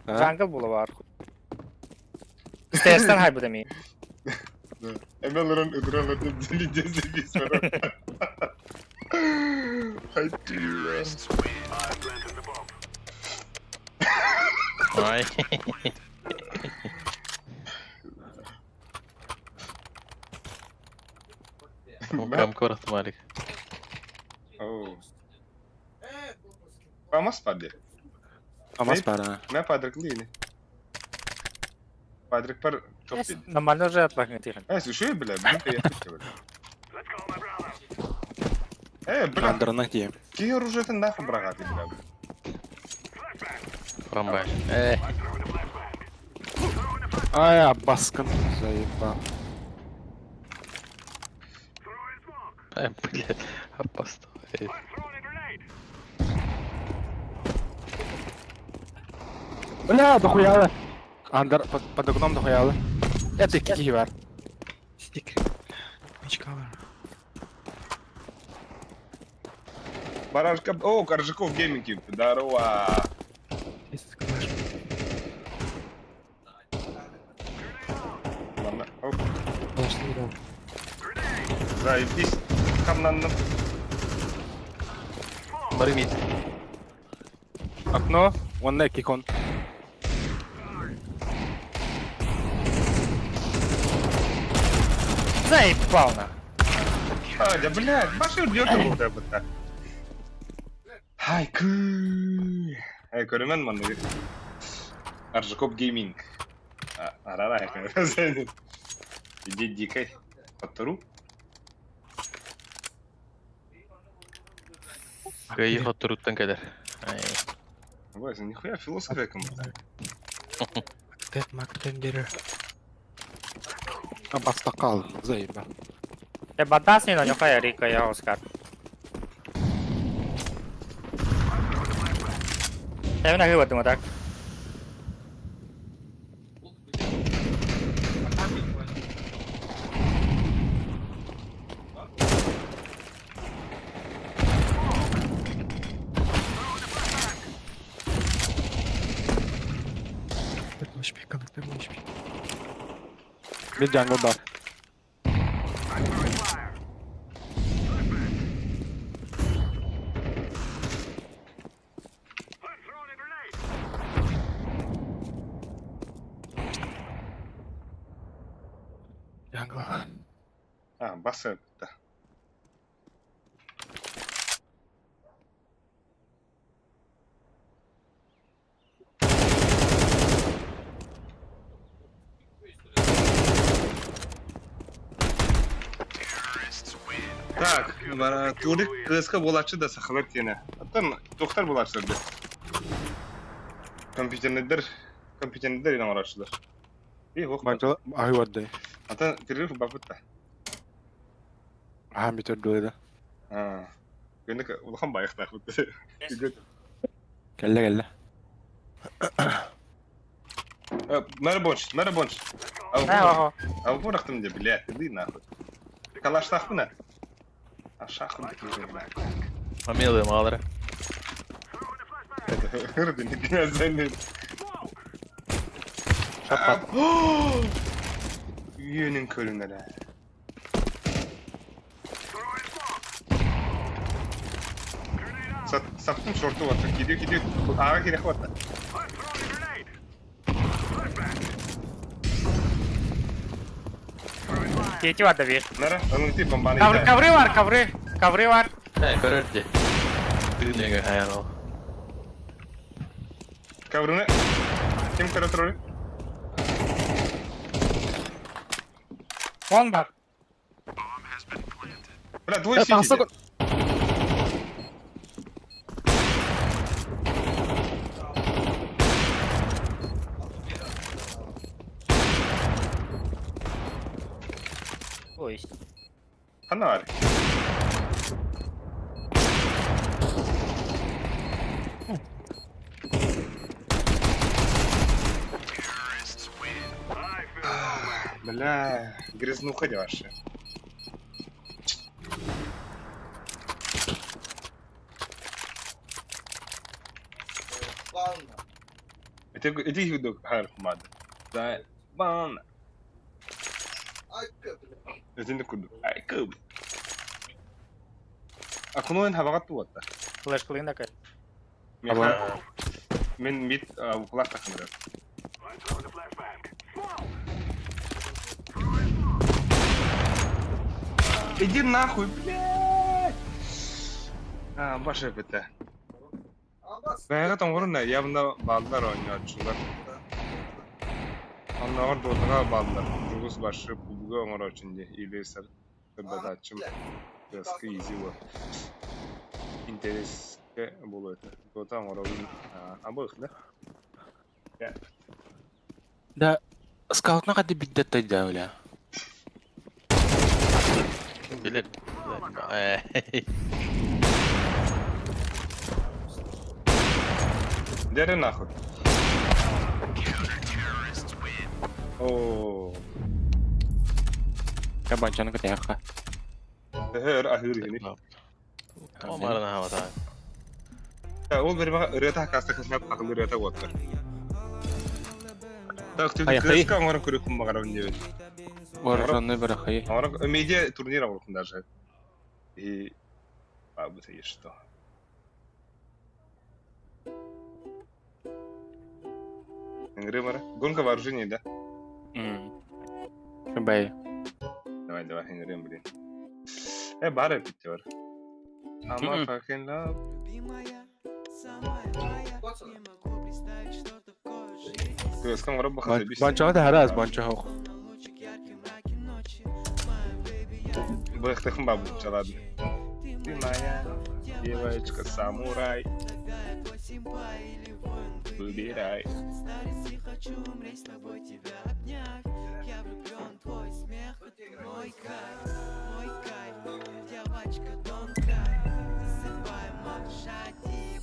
А? Jungle була бар. Стерстен хай бу деми. Эмелерин ытыран ытыран Ай кына. Ай. Кам корот Малик. Оу. Памас паде. Амас бара. Мэ падрык лини. Падрык пар топ пид. Нормально уже атлах тихо. Э, слушай, бля, блин, я бля. Э, бля, Андырына тием. какие оружие ты нахуй брагаты, бля. Рамбай. Э. Ай, баскын. Заебал. Ай, блядь. Опасно. Бля, дохуяла. Андыр, под, под окном дохуяла. Это кики бар. Стик. Мечка бар. Барашка, о, Коржаков гейминг, здорово. Калаш. Ладно, оп, Калаш не заебись. Хамнанным. Бары мид. Окно, он кикон. Заебал на. А, да, блядь, башыр бьет был да так. Ай, кы. Эй, көрөмөн манны. Аржаков Гейминг. Арара Иди дикой. Хоттору. Кыайыы хотторуттан кэлэр. Ай. Вася, нихуя философия кому-то. Тет мактендер. А бастакал, заеба. Э, батас не на нюхай Рика, я Оскар. Э, мен ахы так. Bir jungle bar. Jungle. А, баса да. Так, турик кыска булачы да сахалар тиene. Оттон доктор булачылар да. Компьютернедер, компьютернедер инан орачылар. И хох. Банчала ахы варды. Ата перерыв бапытта. Аха битер дуэда. А. Гэнек улахан баяхтаах бит. Кэллэ кэллэ. Мэра бонч, мэра бонч. Э, А вы мне, блядь, иди нахуй. Калаш нахуй на. А шаху Мамилы малары. Үйөнүн көрүнөр. Саптым шорту вот, кидио кидио, ага кире хватта. Кети бар да бир. Нара, аны ти бомбаны. Ковры, ковры бар, ковры. Ковры бар. Э, көрөрдү. Тыынеге хаял. Коврыны. Ким көрө Он бар. Бля, двое сити. Ой. Хана бар. Бля, грязнуха ваша. Это иди видок хар мад. Да, бан. Это куду. Ай куб. А куноен хабагат туатта. Флеш клинда кай. Мен мид уклах тахмыры. Иди нахуй, блядь! А, баша бітті. Бәйға тоңғырын явно балдар ойнатшылар. Онногор дотаға балдар. Жугус башы пубга оңор очинде или сыр сырдатачым. Кыскы изи бу. Интереске болу это. Дота оңор абых, да? Да, скаутна кадды биддет тайда бля. Билер. Э. Дери нахуй. О, Кабанчаны кытаяққа. Хөр ахыр гини. Омарына хавата. Ол бер бага ырыта каста кысмат акыл ырыта боттар. Так, ты Аяқтай. кыска оңорон көрөкүн багарабын деп. Вооруженный барахай. Оңорон медиа турнир оңорон даже. И а бу есть что. Ингримара. Гонка вооружений, да? Бай. Давай, давай, Ингрим, блин. Э, бары питер. I'm a fucking love. Любимая, самая моя, не могу представить, что такое жизнь. Тыаскан оҥорор баха сэбис. Бончоҕо таһараас, бончоһох. Быахтыхын бабуччалады. Ты моя девочка самурай. Выбирай.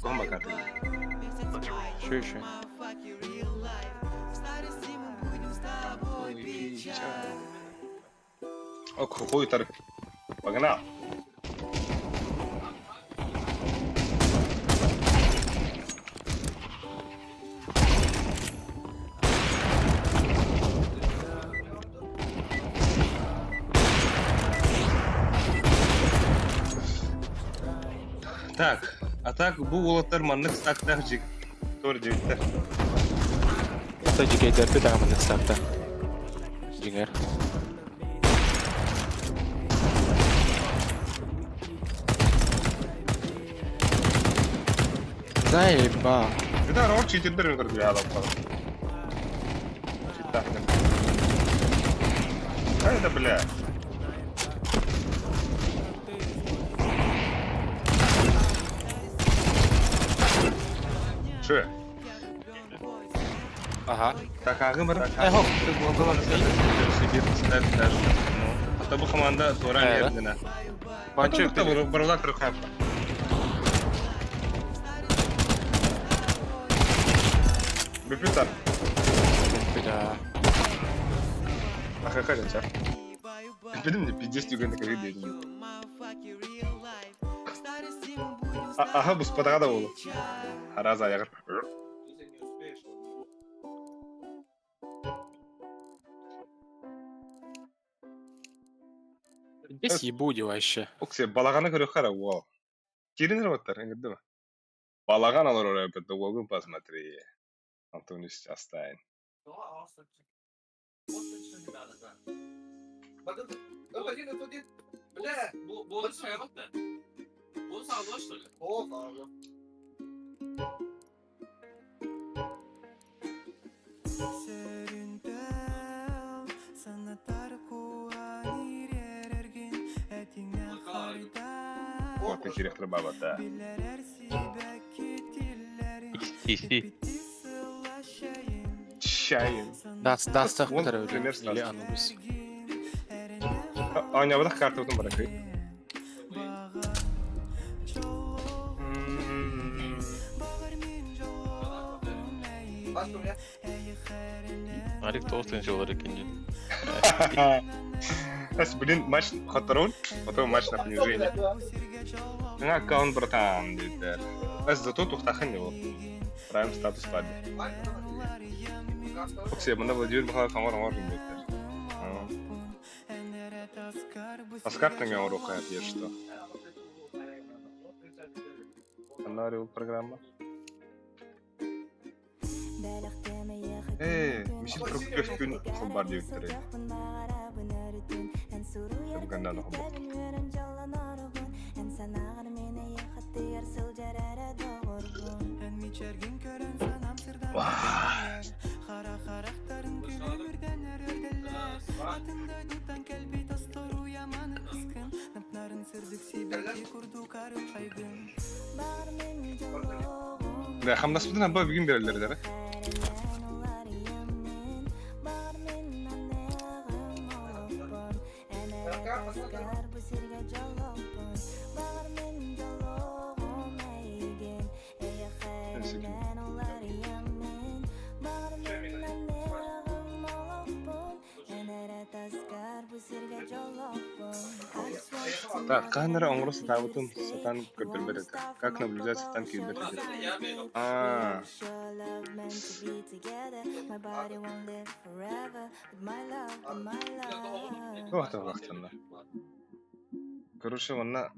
Ком бакаты? Şu şu. Ок, хуй тар. Погнал. Так, а так бу уолаттар маннык стактаах дьик тор дьиктэр. Ата дьикэйдэрбит аҕамынык сарта. Дьиҥэр. Заебал. Да, рор читердер көрдү алап. Читтахтар. А это бля. Ше. Ага. Так, ағым бар. Э, хоп. Ата бу команда тура Э, да? ердина. Бончо Барла трохап. Бүпүтар. Бля. Аха кажется. Билим не пиздец түгенде кеге дедим. Аха бу спатага да болу. Хараза аягыр. Здесь ебуди вообще. Оксе балаганы көрө кара уол. Кирин роботтар, эңгирдеби? Балаган алар орой уолгун посмотри. Антон оставим. Вот директор баба, да. XTC. Чайын. Дас дастах Вон, битер пример öyle. Или сразу. Анубис. Аня, карта утун баракы. Арик толстый olur ikinci. Сейчас, блин, матч хотторун, потом матч на понижение. На аккаунт, братан, дейді. Әс зато тухтахын не бол. Прайм статус бады. Оксе, мында Владимир Михайлов аңор аңор дейді. Аскар таңа аңор оқаяп, если что. Аннари программа. Э, мисил прокурор күн хабар диэбиттэрэ. Бүгүннэн хабар. Да, хамнаспытын аба бүгүн берелер дere. Так, камера оҥоро сатаабытын сатаан көрдөрбөт этэ. Как наблюдать сатаан киирбэт этэ. Аа, туох да Короче, манна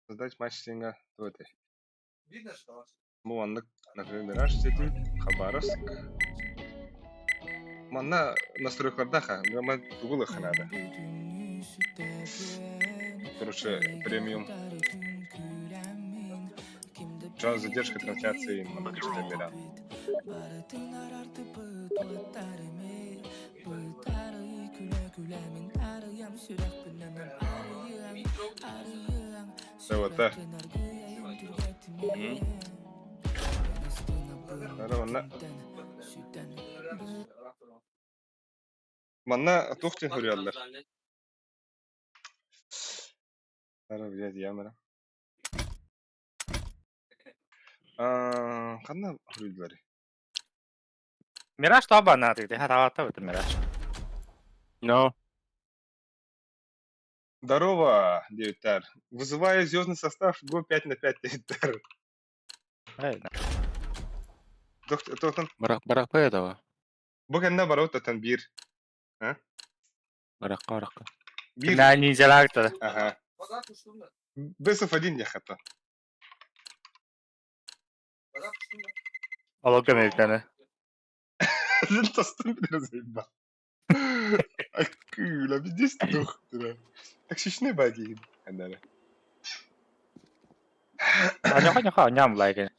создать матч синга туоте. Бу маннык, например, Раш Сити, Хабаровск. Манна настройкалардаха, мама тугулыха надо. Короче, премиум. Что задержка трансляции на мира. Вот Манна Манна туох диэн суруйаллар? Ара, блядь, ямара. Ханна суруйдулар? Мираж тоҕо баннаатыгыт? Хатаабатта быта Мираж. No. Здорово, диэбиттэр. Вызываю звездный состав, го 5 на 5 диэбиттэр. Эй, Тохтон, Барах барахпа этого. бу кэннэ барабыт биир. Барахка барахка. Биир. На ниндзялаактар. Ага. Бесов один я хата. Олох көмөлтөнө. Тастан билэр заебал. Акула, пиздец тух. Токсичный бади. Андара. Аньоха ньоха ням лайк.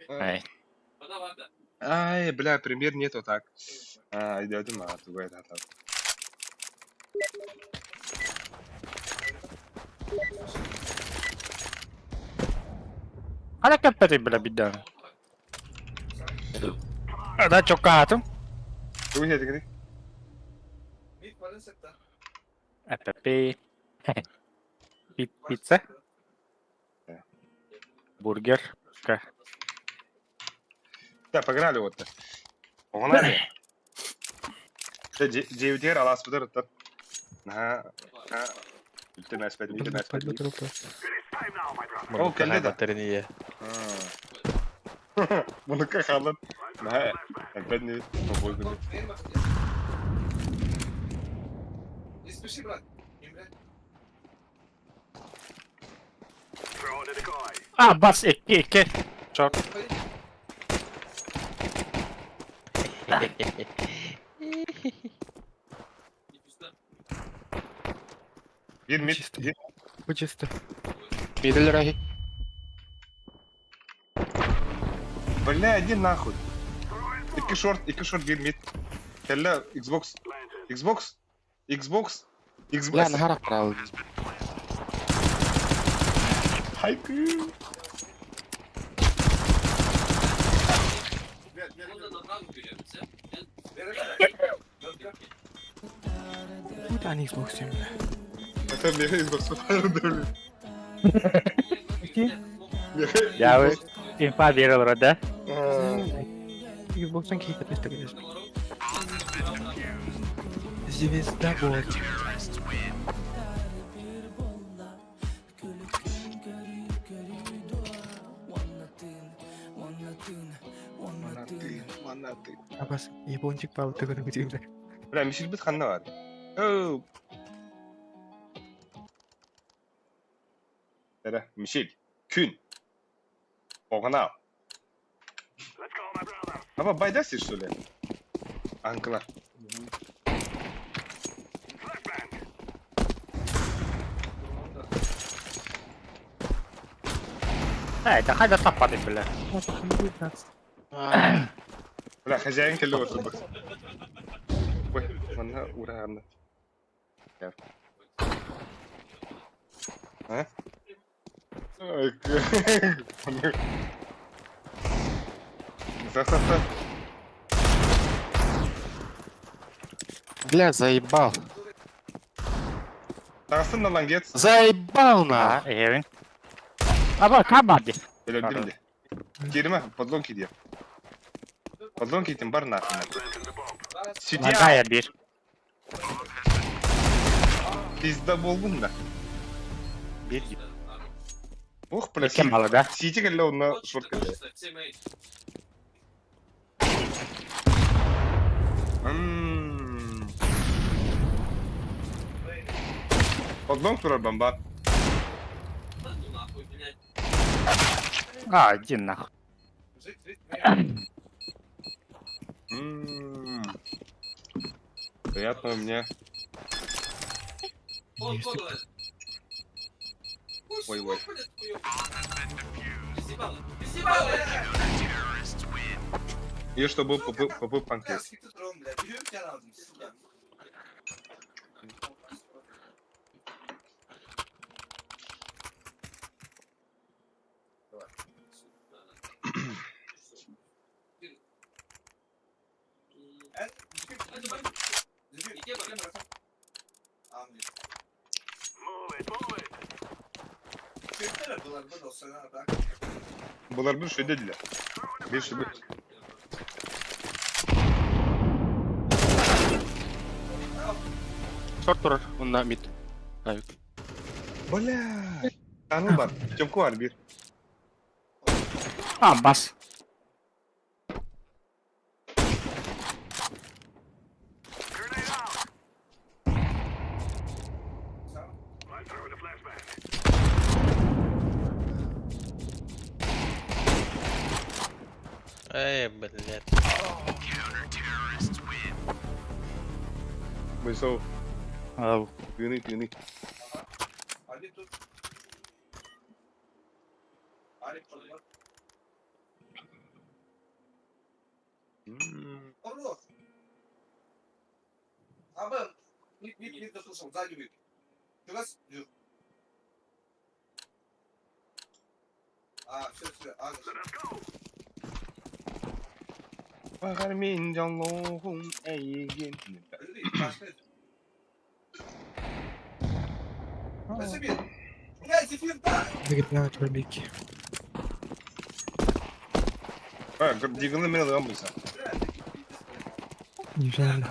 Ай. Ай, бля, пример нету так. А, идет на тугой это. Хала кэппэти бля биддан. Да чокаатым. Тугу хетигини? АПП. Пицца. Бургер. Да, погнали вот. Погнали. Девятер алас быдар это. На. Үлтен аспет, үлтен аспет. Ол кэллэ да. Батарея. Мунука халан. На. Опять не побой. Не спеши, брат. Не бля. А, бас, икки, икки. Чок. Биир мид. Чисто. Чисто. Биделер ахи. Бля, иди нахуй. Икки шорт биир мид. Кэллэ Xbox. Xbox. Xbox. Бля, Xbox. нахарах правил. Хайку. Вот они Xbox бля. Это мне Xbox блин. Я вы инфа берел да? Xbox'tan keyif etmişti конечно. Звезда вот. Манаты, манаты. Абас, япончик пал тыгын бля. Бля, Мишель бит ханна бар. Оу. Эре, Мишель. Күн. Погнал. Аба байдасың, что ли? Анкылар. Эй, да хайда таппады, бля. Бля, хозяин келе отыр. Ой, манна ура А? Ой, За-за-за. Бля, заебал. Таҕыстын да лангец. Заебал на. А, эвин. Аба, кабады. Өлөрдүм де. Кириме, подлон киди. Подлон китин бар нахуй. Судья, Нагая бир. пизда болбун да. Бир. Ох, бля, Кем малы да? Сити келле онна шорт келле. Ммм. Подлон турар бомба. А, иди нахуй. Ммм. Приятного мне. Ой, ой. И чтобы попы панкет. Буларбын шөйдедилер. Bir шүбү. Шорт турар, онна мид. Авик. Бля. Тану бар. Тёмку бар bir. А, бас. Эй, блядь. Бойсов. Ау. Тыны, тыны. М, Баҕар мин дьоллоохум эйигин. Дагитна чорбики. А, диганы мен алган буйса. Неужели?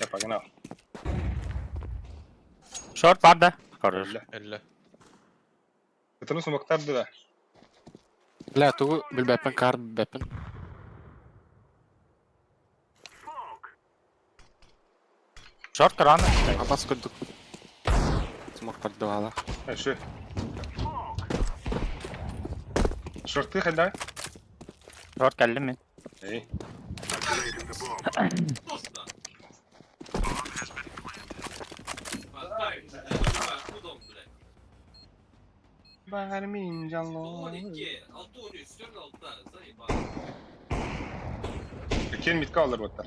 Я погнал. Шорт бар да? Хорош. Бля. Элле. Это ну сумактарды да. Бля, тугу билбэппин, каар билбэппин. Шорт рано. Апас курдук. Смок тардыбала. А, шо? Шорты хада? Шорт кэллим мин. Эй. Баҕар мин дьоллоохум. Кен митка алар баттар.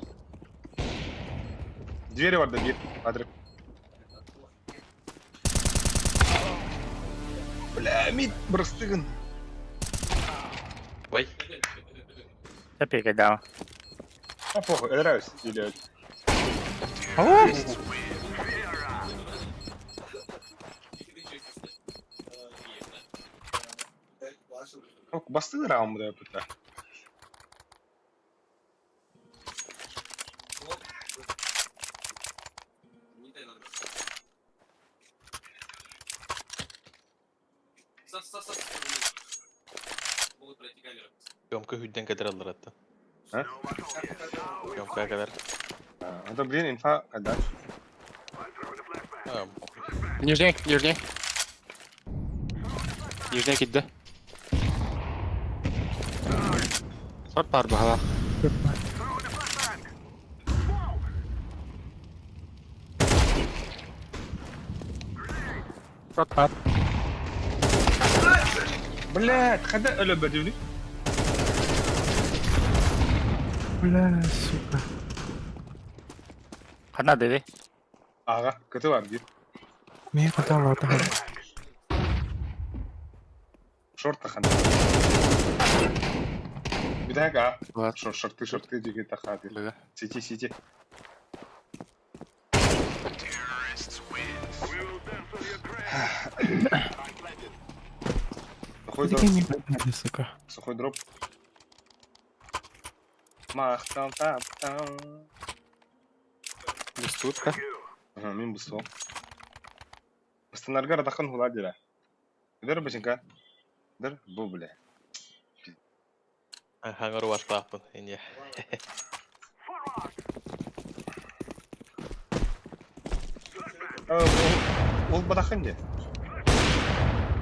Двери бар да bir. Адреп. Бля, мид бырыстыгын. Ой. Тепик дал. А похуй, нравится или Бастыгы раунд да пыта. Тёмка хүдден кадыр аллар атты. А? Тёмка кадыр. Это, блин, инфа отдашь. А, Нижний, нижний. Нижний кидде. Шорт бар баhala. Шорт бар. Блядь, хада өлө бөдүнү. Бля, сука. Хана деди. Ага, көтө бар бир. Мен хотел ата. Шорт тахана. Бидага. Бар. Шорт, шорты, шорты диги тахаты. Бля. Сити, сити. Сухой дроп. Не подняли, сука. Сухой дроп. Махтал тап там. Бустутка. Ага, мин бусо. Станаргар дахан хула дира. Дер бачинка. Дер бу бля. хаңар баштааппын. Инде. Ол бадахан де.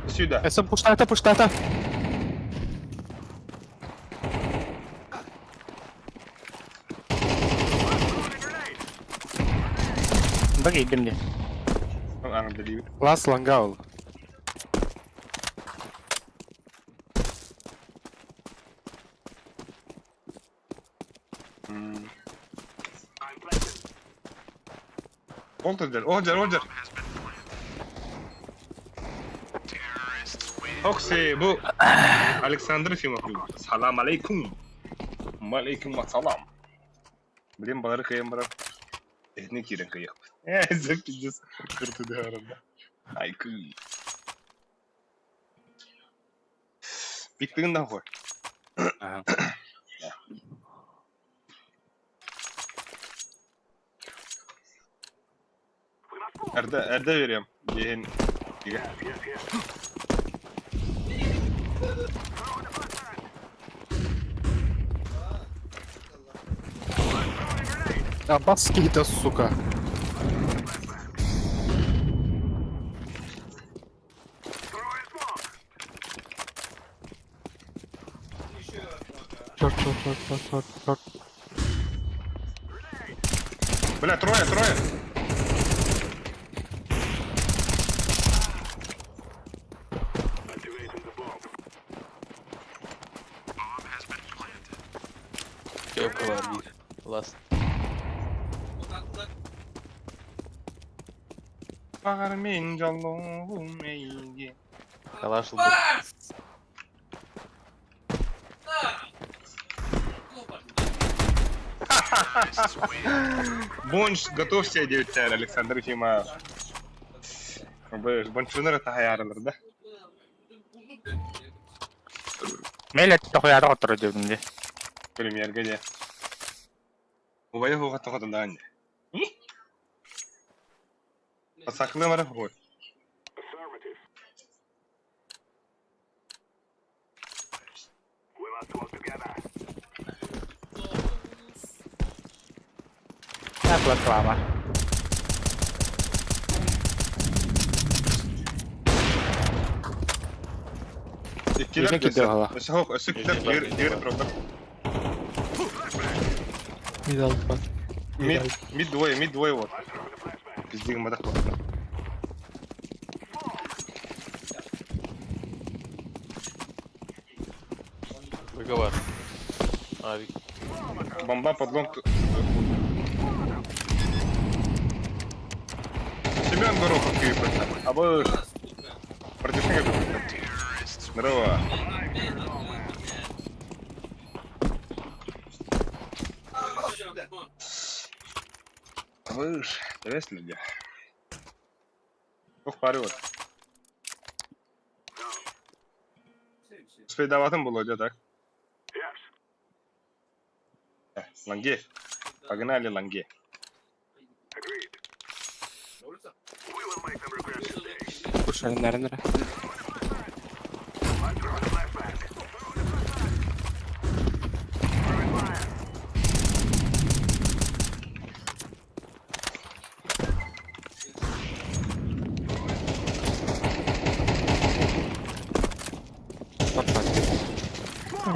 Сюда. Эсэ пуштата, пуштата. Бак идем де. Аңдалиибит. Лас ланга ол. Ол дэр, ол дэр, ол дэр. Окси, бу Александр Ефимов. Салам алейкум. Малейкум ассалам. Блин, балары кыйан барар. Эхне киирэн кыйыахпыт. Э, за пиздец. Кырты да Айкы. Биттигин нахуй. Ага. Эрдэ, эрдэ берем. Диэн. Дигэ. А бас киһитэ, сука. Черт, черт, черт, черт, черт, черт. Бля, трое, трое. Тёмка бар биир. Лас. Багар мен жолум эйги. Калаш ылбыт. Бонч, готовься, девиттэр Александр Ефимов. Бончунар тахаярылар да. Мейле тохуяра отторо дедим де. Премьерге де. Убайы хуга тохотон да анне. Сакылы мара хуй. Так реклама. Иккилер Өзүн кирде бала. Өсө хок, өсө килер дир дир трогдар. Мидал бар. Мид, мид двое вот. Пиздигин мадах вот. Быга бар. Авик. Бомба под лонг. Семен Горохов күйіп. Абы. Противника Здорово. Выш, давай люди. Ух, парю. Успейдаватым было, где так? Ланге. Погнали, Ланге. Слушай, наверное.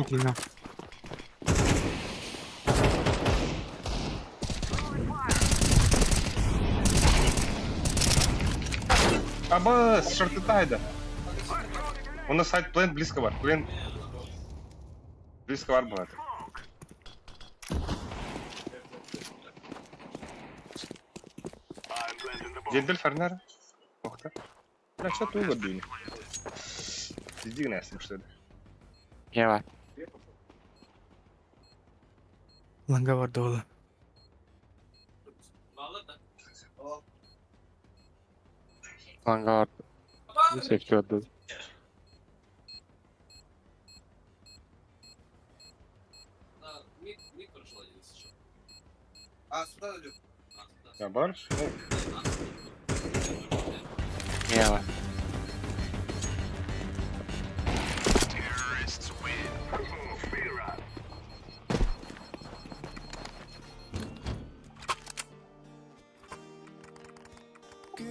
Иди на. Аба, шортытайды. У нас сайт плент близко бар. Плент близко бар болады. Жентел Фернер. Охта. Бля, что ты угодили? Иди на что ли. Ева. Ланга бар дола. Ланга бар. Сефти бар. А, сюда зайдет. Я бар? Ева.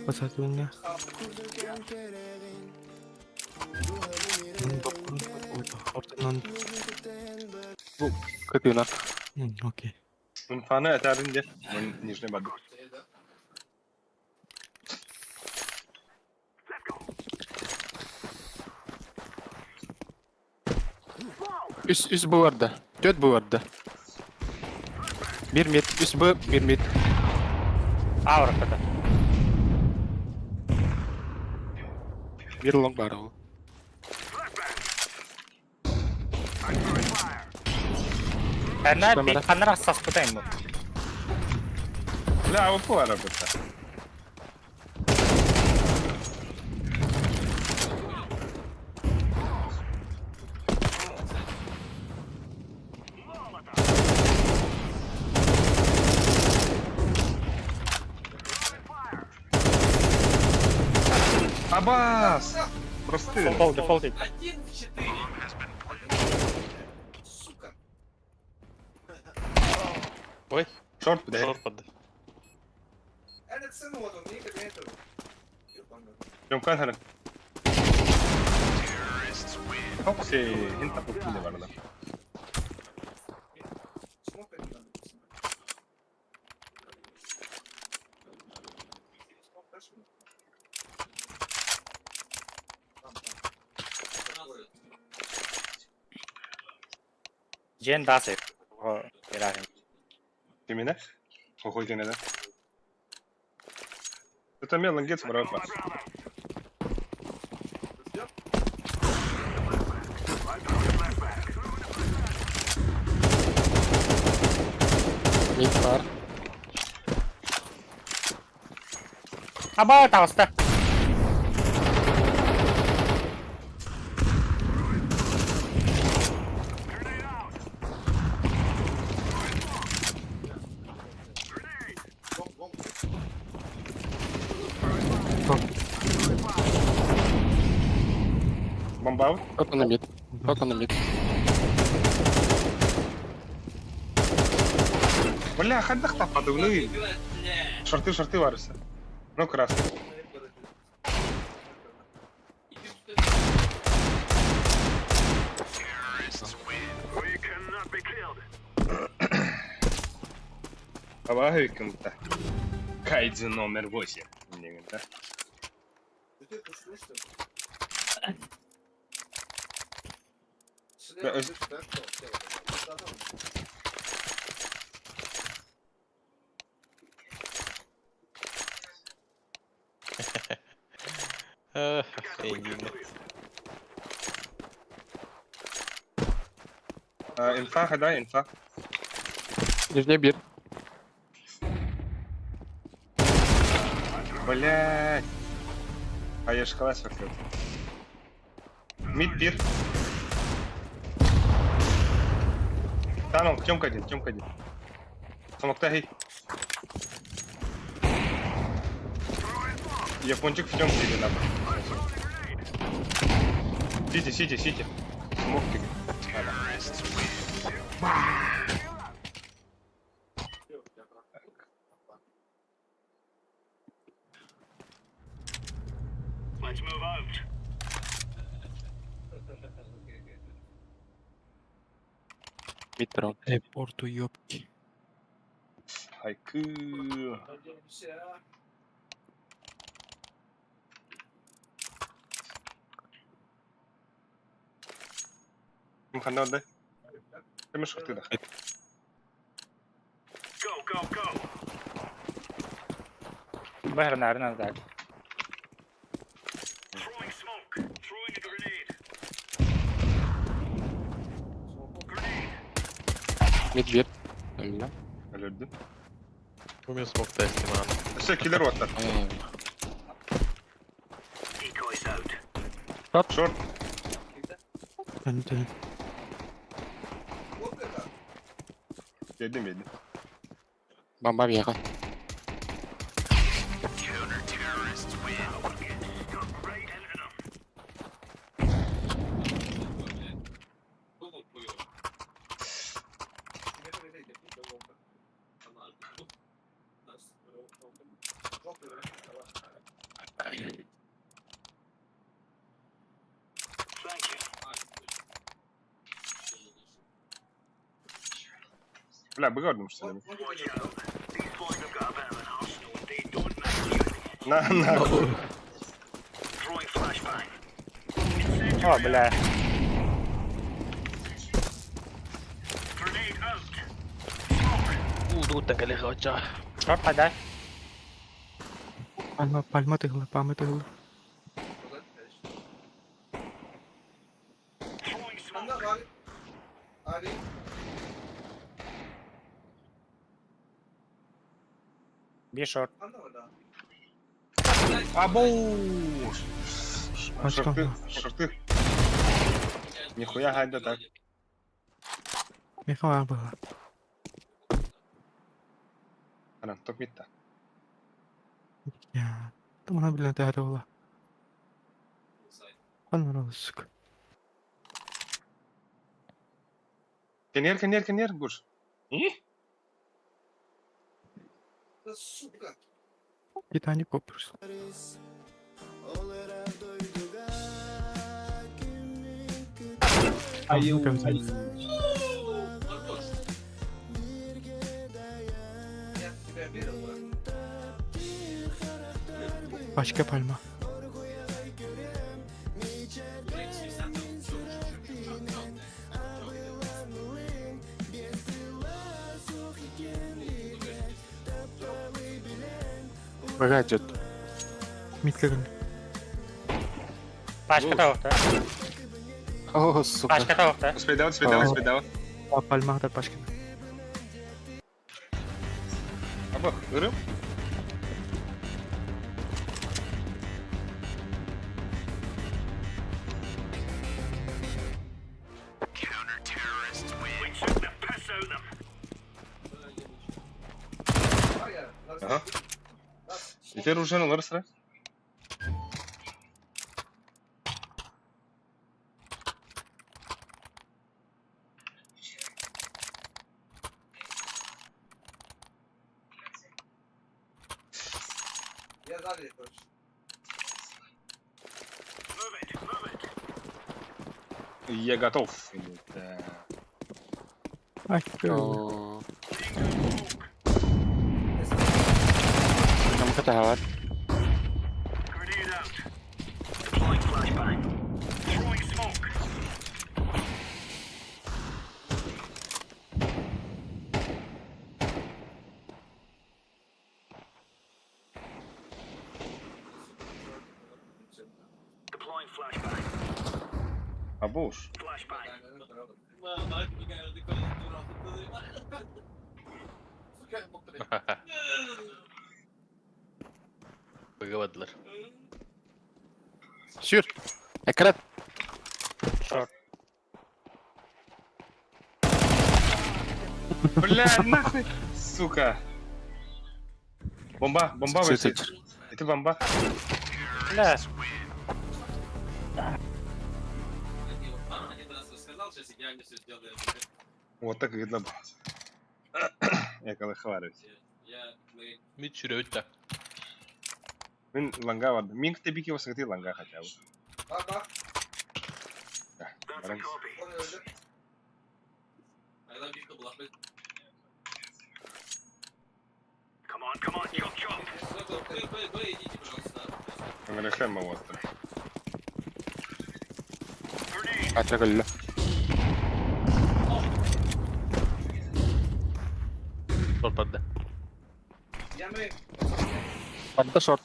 Басатуңа. Ортонан. Кытына. Окей. Инфаны этәрин де. Нижний бады. Үс, үс Б барда. Түөрт Б барда. Биир мид, үс Б, биир мид. А барбыта. Биир long баар ол. Ханна Камера. ханна саспыта им бу. Бля, АВП барбыта. Абас! Просты. Дефолт, дефолт. 1 в 4. Сука. Ой, Шорт, блядь. шорт под. Этот сын вот он, никогда этого. Ебаный. Тёмкан харан. Хопси, хинта пуккули барда. Смог это надо писать. Смог дашь мне? Там, там. Такое. Жен дасы. О, ирахим. Кимине? Хохой кенеде. Это мел лангец барабан. Ждём? Мид бар. Аба таҕыста. Бом, бом. Бомба. Кто-то на мид. Кто-то на мид. Бля, хадах тапады, Шорты, шорты варыса. Ну, красный. Абаһы Кайдзю номер 8. Да? Ты ты что ли? Да, Сюда, сюда, сюда, сюда. Эх, Эйнина. А, инфа, хада, инфа. Нижний бир. Блять. А я шкала открыт. Мид пир. Танул, Тёмка один, Тёмка один. Смокта хей. Япончик в Тёмке или нахуй. Сити, сити, сити. Смок ты. Мид трон. Репорт уёбки. Хайку. Ханна отдай. Ты можешь ты да. Бэхэр нарын так. Мид бир. Өллө. Алерди. У меня смог тести, ман. Все, киллер вот так. Шорт. Антон. Вот это. Едем, едем. Бомба въехал. Бля, быгардым что ли? На, на. О, бля. Уутугуттан кэлиэхэ оччоҕо. Шорт подай. Пальма, пальма тыгыла, пальма тыгыла. Би шорт. Абоу! Пачка. Шорты, шорты. Нихуя гайда так. Михаил было. Ана, топ мидта. Я. Там она, блин, это была. Понравилось, сука. Кенер, кенер, кенер, Гуш. И? Сука. Титаник просто. Аю. Я в тебя верил, брат. Пачка пальма. Богатит. Митка Пачка того-то. О, сука. Пачка того-то. Успей давать, успей давать, успей давать. Пальма да пачка. Абах, ырым. Ага. Теперь уже на ларсра. Я далее, короче. Я готов. Да. Ай, О. Там каталар. Абуш. Быгабадылар. Сүр. Экран. Шорт. Бля, нахуй. Сука. Бомба, бомба висит. Это бомба. Бля. Вот так видно было. Я коли хвалюсь. Мид сүрөбүт да. Мин ланга барды. Мин тебики осыгты ланга хотя бы. Bak bak. Да, барамыз. Onu öldür. Аңырахема остров. Ача көллө. Шорт барды. Ями. Падда шорт.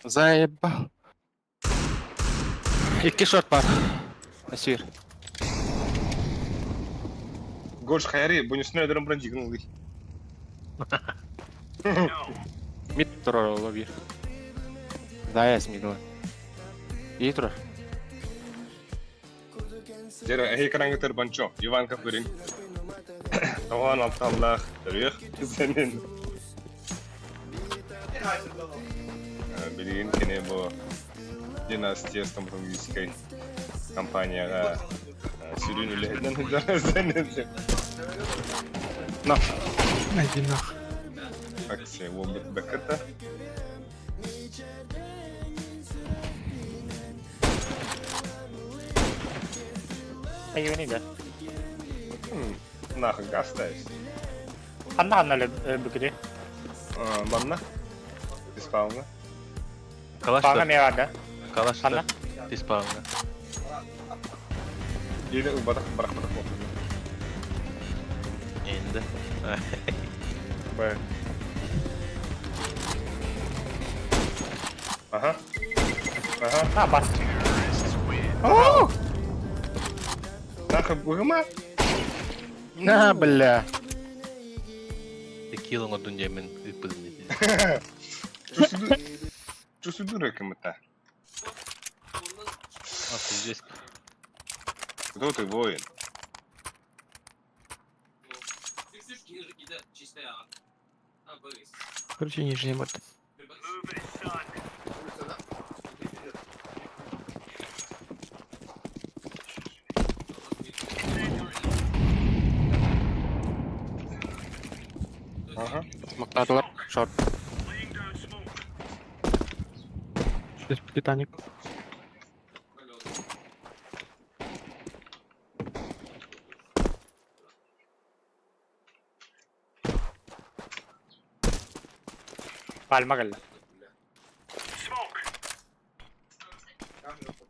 Заебал. Икки шорт бар. Асир. Гош хайри, бонусный өдөрөн бран жигнул. Мид турар бир. Заяц мидла. И турар. Жер экрангытыр банчо, Иванка көрін. Тоған алталлах, төрөх сенин. Билигин кene бу династия стоматологической компанияга сүрүн үлэһитинэн сылдьар сенин. На. Иди нах. Акция уолбут бэкэта. Айыны да. Нахуй оставить. Ханна ханна ле бүгүдү. Манна. Диспауна. Паҥа Калаштар. эмиэ баар да? Калаштар. Ханна? Тис паҥа. Или убатах барахпатах буолла. Енді. Б. Ага. Ага. А, бас. Нахуй быгыма? На, бля. Килың одун жемен ыппыдын дии. Чусудура кымыта. А ты здесь. Кто ты воин? Короче, нижний мод. Ага. Мактадылар. Шорт. Здесь Титаник. Пальма кэллэ.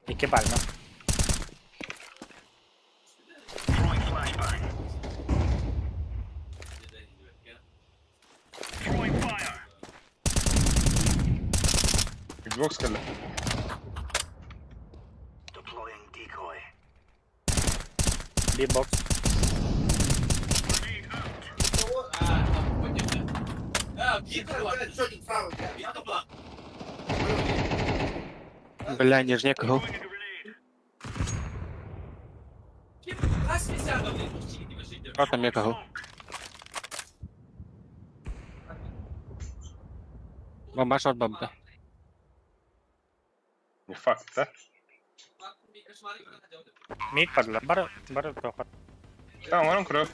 Икки пальма. Xbox кэллэ. Би-бокс. Бля, нижняк гол. А там я гол. Бомба шорт бомба. Не факт, да? Мид бардылар. Бары, бары тоқат. Там, варам кровь.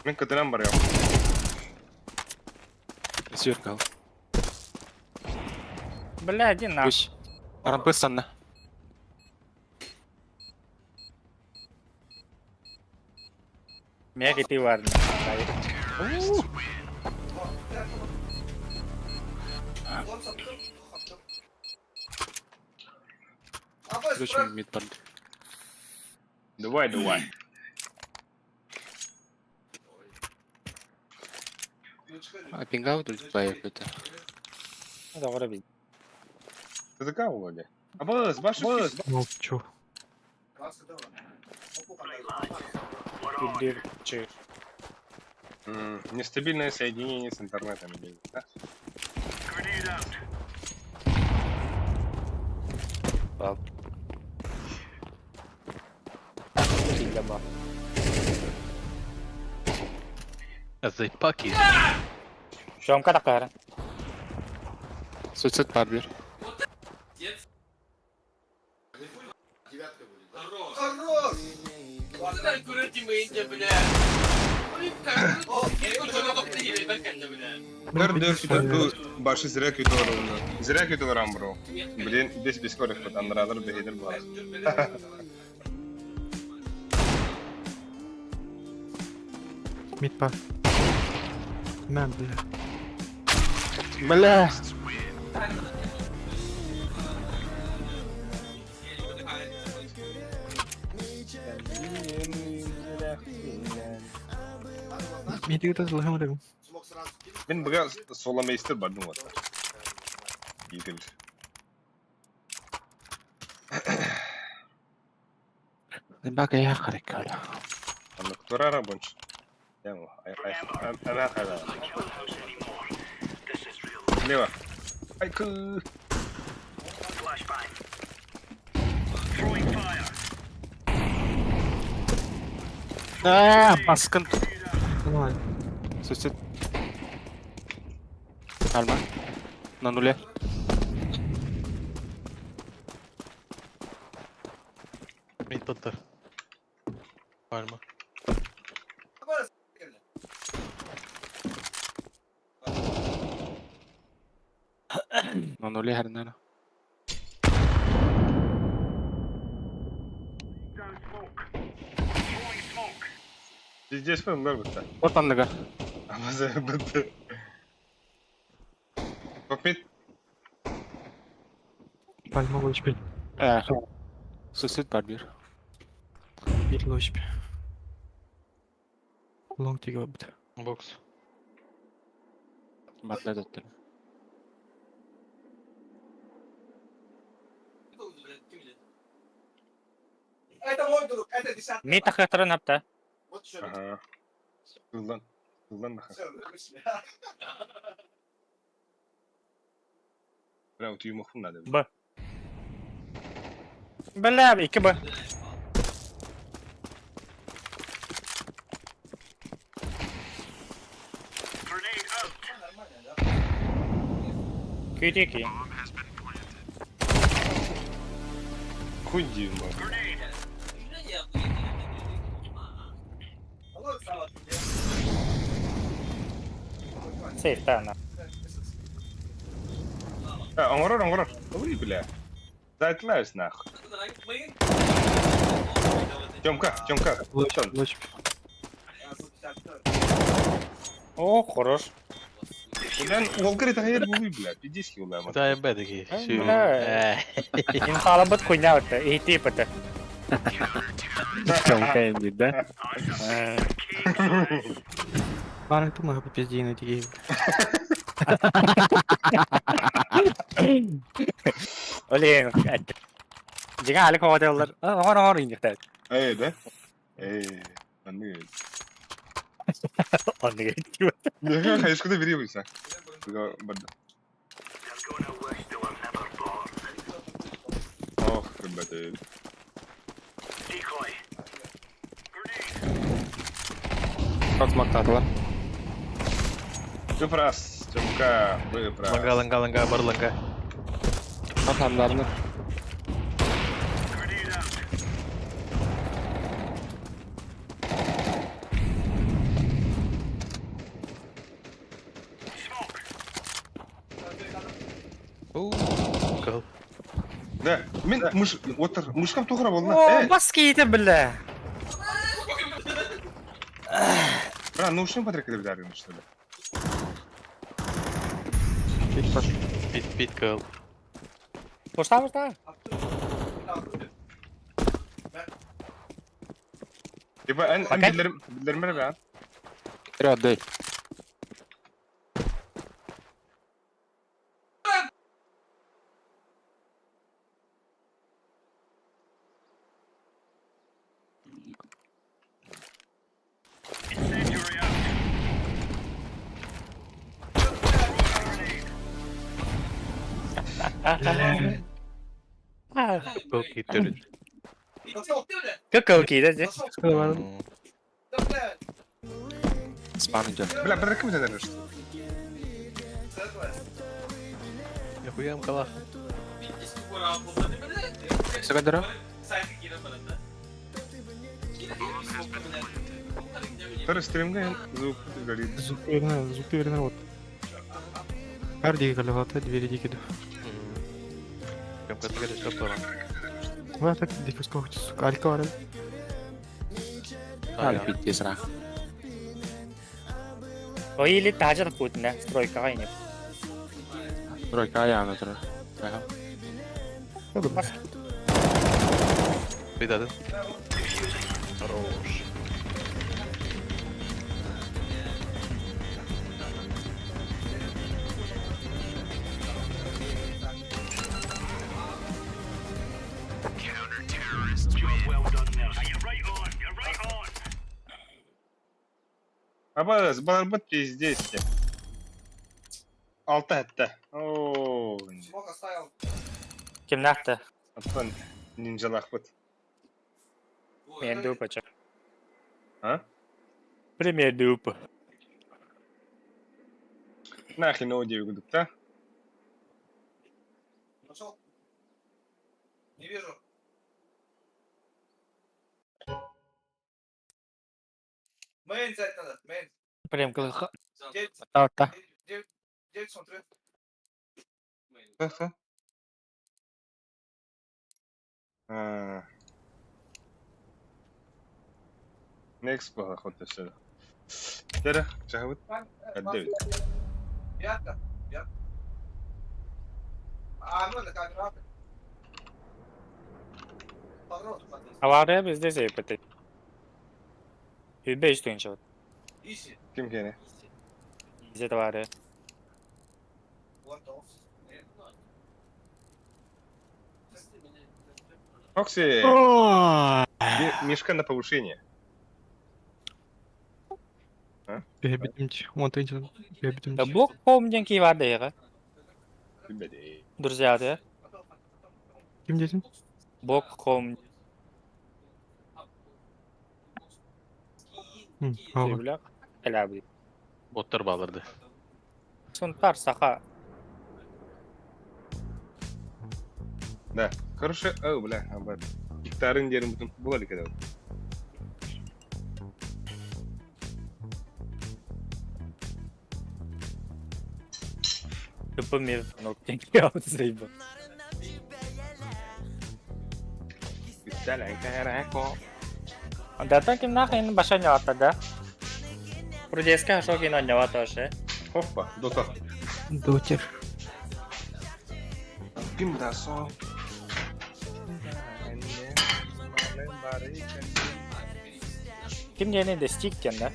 Мен кытынан барыам. Сюр гол. Бля, один на. Пусть. Рампы санна. Мега ти бар. Короче, мид барды. Давай, давай. А пингау тут поехали. Доҕор эбит. Ты такая, Володя? А бос, баш, бос. Молчу. Үрдүр чыр. Нестабильное соединение с интернетом идет, да? Киллэ ба. Зайпаки. Шомка такара. Суицид барбер. Хорош! Башы зря күйділер оны. Зря күйділер амбро. Блин, бес бес көрек бит, андырадыр бехедер бар. Мид пас. На, бля. Бля. Мид это злым рым. Мен бұға соламейстер бардым вот. Игл. Бака я харикала. Аны ктурара бонч. Ямо, ай ай ана хала. Лево. Ай ку. А, баскын. Давай. Суицид. Альма. На нуле. Мид баттар. Парма. На нуле харнана. Здесь фен бар битта. Вот анныга. Амаза битти. Копит. Пальма лучпи. Э. Сусид бар бир. Бир лучпи. Лонг тиге бабыт. Бокс. Батла доттыр. Это мой друг, это десятка. Ми тахыктарын апта. Вот еще. Ага. Тылдан. Тылдан баха. Все, вышли. Бля, утуймахпын надо. Б. Бля, 2 Б. Нормально, да? Күйдеки. Хуй дима. Сейф та А, оҥорор, оҥорор. Ой, бля. Затлаюсь нахуй. Тёмка, Тёмка, Лучпи, Тём. лучпи. О, хорош. Блин, уолгар это хайыр були, бля. Пиздец улама. Да, Б такие. Бля. Инхалабыт хуйня это, и тип это. Тёмка инди, да? Бары тумага по пизде на тиге. Оле, Жига али ковадылар. Оңор оңор индикте. Эй, да? Эй, анны. Онны Не, хайшкада бери буйса. Барда. Ох, ребята. Как смактатылар? Выпрос, Тёмка, выпрос. Ланга, ланга, ланга, бар ланга. Атамдарны. Кыл. Да, мен мыш, отыр, мышкам тухра болна. О, Э, бас кейти бля. бра, ну ушин патрик дарим, что ли? Пит, пит, кыл. Пошта, пошта. Типа, эн, эн Окей. биллерим, биллерим бе, Отдай. Кыл киттер. Көкөл кейді де. Спам идет. Бля, патрик кем ты что? Нихуям калах. Секундера? Второй стримга звук горит. Звук верно, звук верно вот. Ар диге калавата двери диге. Тёмка, ты говоришь, что Ва так диффуз кохти сука. Алька варел. Али пиздец, ра. Ой, или тажа путна, стройка гайне. Тройка аяғына тұр. Ага. Бас. Видадын. Хорош. Аба, барбат пиздец. Алта этте. О, Смок оставил. Ким нақты? аттан нинджалахпыт. Мен дупа чак. А? Пример дупа. Нахрен оди гудукта. Нашел? Не вижу. Мейн взять надо, мейн. Прям кылха. Девять, Та-та. девять, девять, смотрю. Ха-ха. А. Next поход все. Тера, чахабыт. Девять. Девятка. Авария везде заебать. Үбэ үс тыһыынча. Ким киэнэ? Везде авария. Окси! Мишка на повышение. Бэбитимч, он тыынча, бэбитимч. Блок хоум диэн кии баар дэйэҕэ. Бэдэй. Друзья, да? Ким диэтин? Блок хоум Ага. диэбилэх. Кэлээбит. Боттар бааларды. Сунтар саха. Да. Короче, о, бля, абат. Гектарын дерим бүтүн була элек. Тупо мир, ну, заебал. Да ким нахрен баша не да? Прудеска шоки на него тоже. Хоппа, дота. Дотер. Ким да со? Ким не де стик кен, да?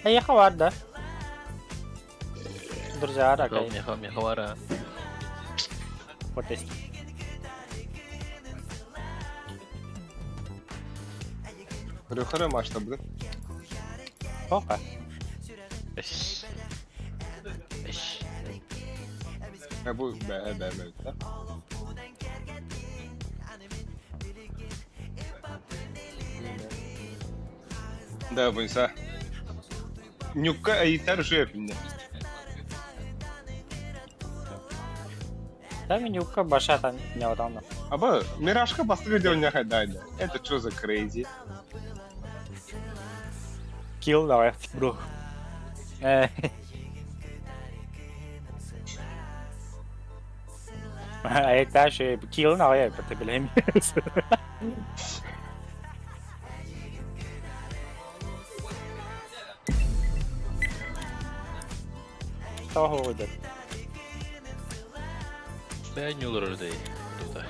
Эй, хавар, да? Друзья, ракай. Меха, мехавара. Вот есть. Рөхөрө машта будет. Опа. Эш. Эш. Я бу бә бә бә. Да? Да, бойса. Нюкка айытар жөпінде. Да, менюка баша там не отдам. Аба, Мирашка бастыры делня хайдайда. Это что за крейзи? Килл давай, бро. Это же килл давай, потеплем. Что говорит? Бә нюлор дей. Тута.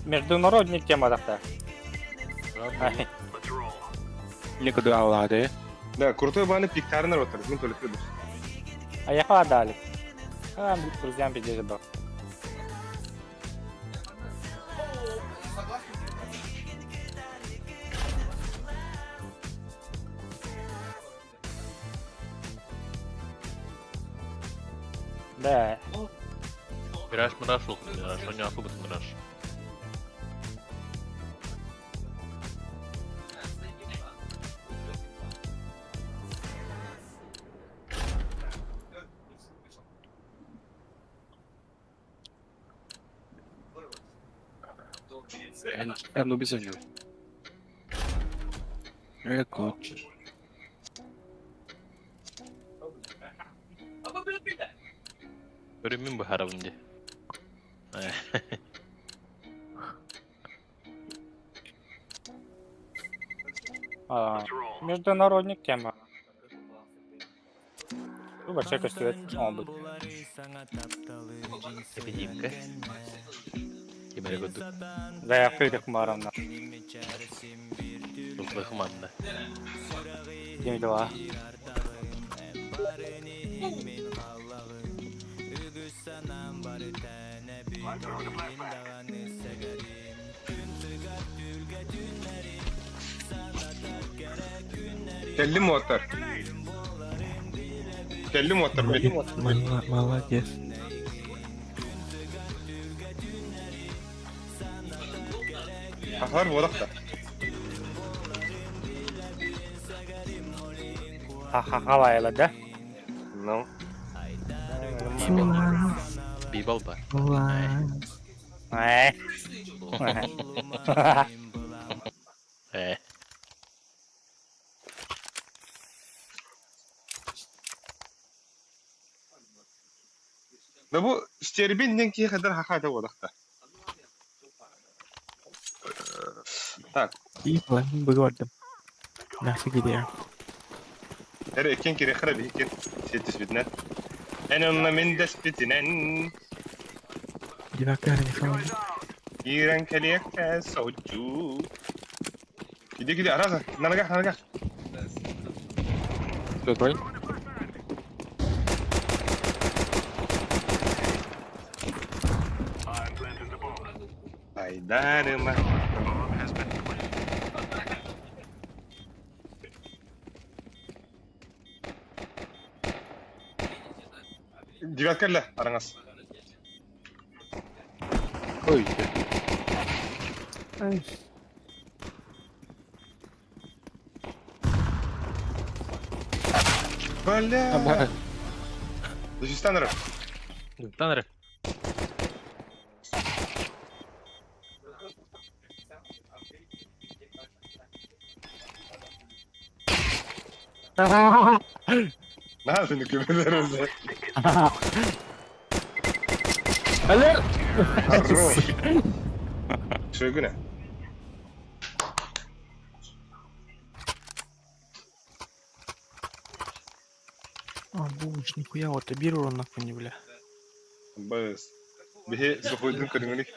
Международный тема так-то. Никуда аллады. Да, крутой баны пиктарнер отыр. Мен төлөп бердим. А я дали. А, друзьям пиздец был. Да. Мираж, мираж, ол мираж. Он не акубыт мираж. Anubis oynuyor. Rekord. Өрүмүн быһарабын дии. А, международник тема. Ну, вообще костюет. Он был. Эпидемика. Кимere көдүк. Да, я кыдык марамна. Туллыхманна. Дем два. Келли мотор. Келли мотор. Молодец. Ахар бодақта. Ха-ха-ха, лайла, да? Ну. Бибал ба. Э. Э. Да бу стербин диэн киһи хадar хахаата буолахта. Так. Ехала, быгардым. Нахсы кидея. Эрэ иккиэн кириэххэ биһикки сиэттиспитинэн. Эн онно мин дэспитинэн. Девакар не хавал. Киирэн кэлиэххэ соһуччу. Иди, иди, араза, на ногах, на ногах. Кто твой? Айдарыма. Девятка кэллэ, араҥас. Ой, Бля! Дефистанер. Танер. Наһаа көмөлөр Алер! Хорош. Шөгүнэ. А, булыч, нихуя, вот бир урон нахуй не, бля. Быс. Биһи сухуйдун көрүҥүлүк.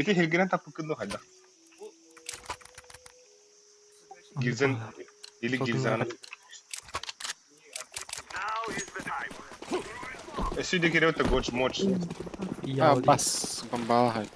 Ити хилгинэн таппыккын дуу хайдах? Гильзен или гильзаны. Өссө кириэт гоч моч. А, бас, бомбалахай.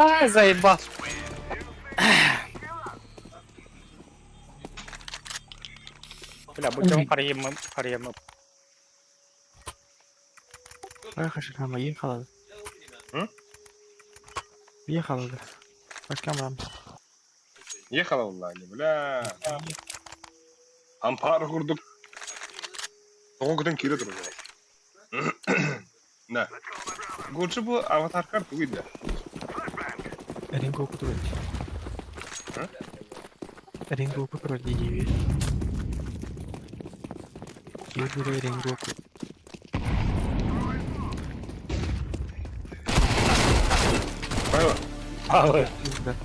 Ай, заебал. Бля, будем харьем, харьем. Рахашихама, ехала. М? Ехала, да. По камерам. Ехала уллаани, бля. Ампаар курдук. Тоҕо көтөн киирэ турар. Да. Гуччи бу аватаркар тугуй да? Ренгоку турать. Ренгоку турать диви. Югуре Ренгоку. Павел. Павел. Да.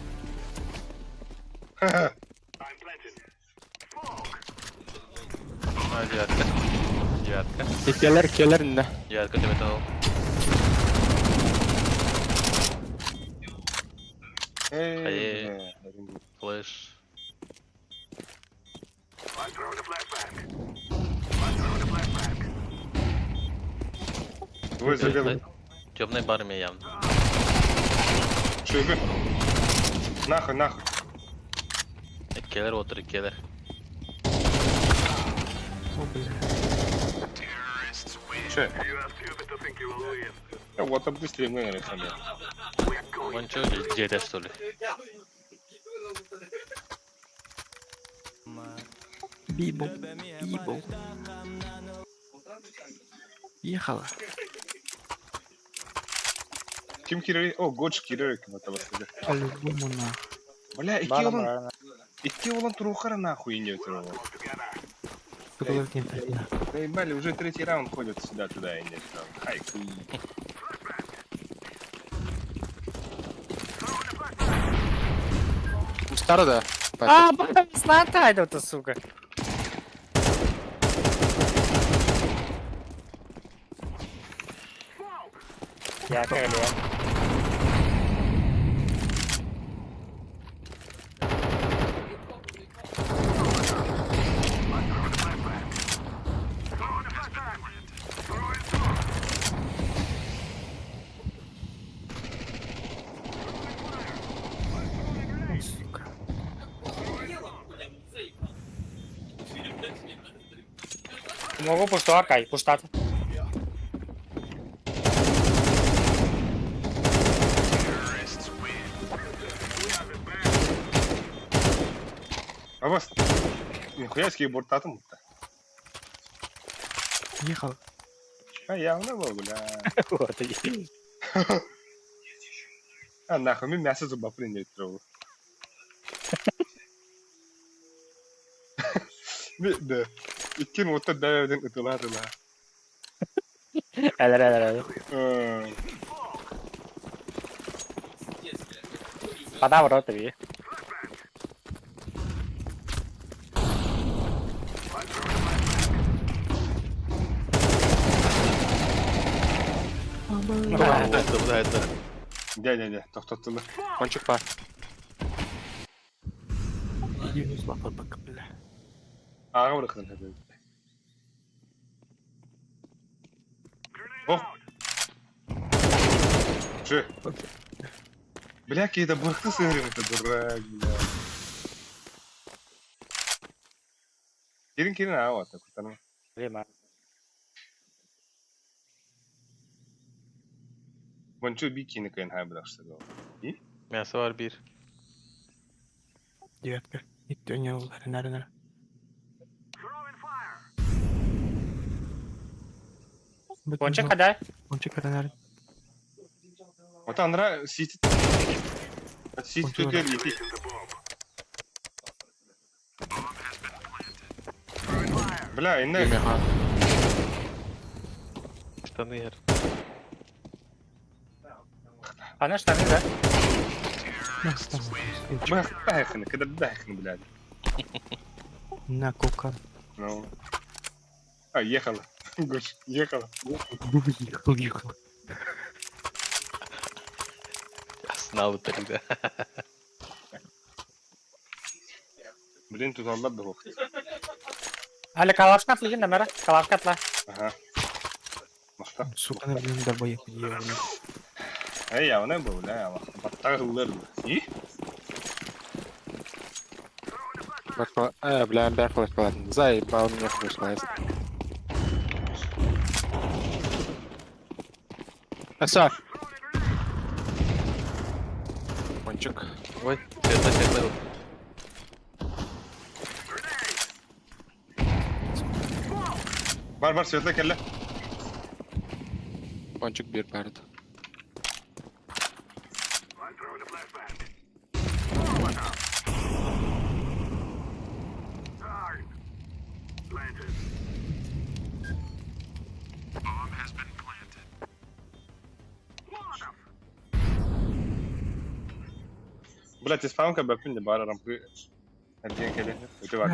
А, девятка. Девятка. Келер, келер, не. Девятка тебе дал. Эй, Флэш. Двое за белым. Темный барме явно. Шөйгү. Нахуй, нахуй. Келер отыр, келер. О, бля. Че? Я вот там быстрее мы решили. Он что, где что ли? Бибо. Бибо. Ехала. Ким кирер? О, Гоч кирер ким это басты. По-любому на. Бля, икки олон. Икки олон турухара нахуй не өтөр. Заебали, уже третий раунд ходят сюда-туда и нет. Хайку. Стара да. А, блядь, это, сука. Я крыле. Могу пуштуар кай, пуштат. Абас. Нихуя скейтбордтаатым бутта. Ехал. А явно был, бля. Вот. А нахуй, мен мясо зуба приняли трогал. Да. Иккин оттан дэвден ытыла-ытыла. Элэр элэр элэр. Подавр тебе. Это, это. Дя, дя, дя, тохтоттулар. Кончик бар. Юнус лапа бак, бля. Ааҕа бырахтан хатыы. О! Че? Бля, какие-то бырахты сыгрым, это дурак, бля. Кирин, кирин, а вот, такой там. Время. Вончу бикини кэн хай бырахсы. Мясо var bir. Девятка. Никто не ударит, наверное. Кончик кадай. Кончик, наверное. Вот анра сити. Сити Кончик тут ити. Бля, инна Меха. Штаны ер. Ана штаны, да? Бахны, когда бахны, блядь. На кука. Ну. А, ехала. Гош, ехала. Ехал, ехал. Я знал это, да. Блин, тут аллах бог. Али калашка атлы намера. Калашка атла. Ага. Махта. Сука, блин, долбоеб, ебаный. Эй, явно был, да, Баттагылар. И? Бля, бля, флешка, Заебал меня флешка. Аса. Кончик. Ой, светло, светло. Бар, бар, светло кэллэ. Кончик бир бард. Блять, испанка бэппин де бар рампы. Один кэлэ. Өтө бар.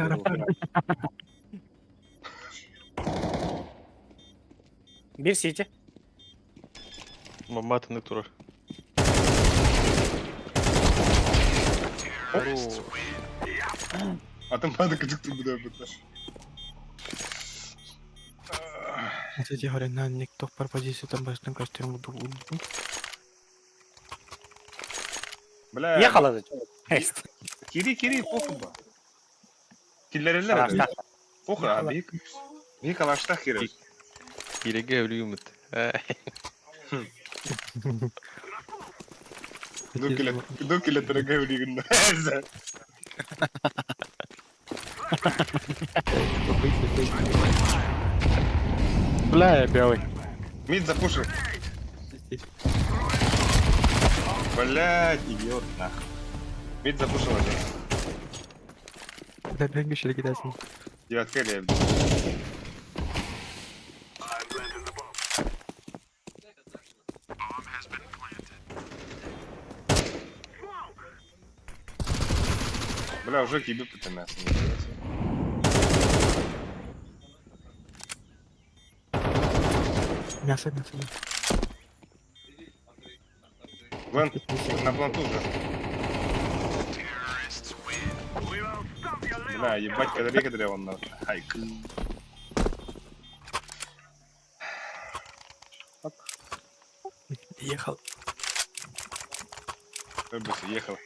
Бир сити. Маматыны турар. Атым бады кыдык буда бутта. Кстати говоря, на никто в позицию там быстро костюм буду. Бля. Ехала. Кири, кири, похуй ба. Киллерелер. Похуй, а бик. Бик алашта кири. Киреге өлүмүт. Дукиле дорогая улигн. Бля, я белый. Мид запушил. Блять, идиот, нахуй. Мид запушил один. Да, бегай, кидайся. Девятка или Бля, уже кибы это мясо не делается. Мясо, мясо. мясо. План, на планту уже. Бля, ебать, когда когда он на хайк. Ехал. Ехал.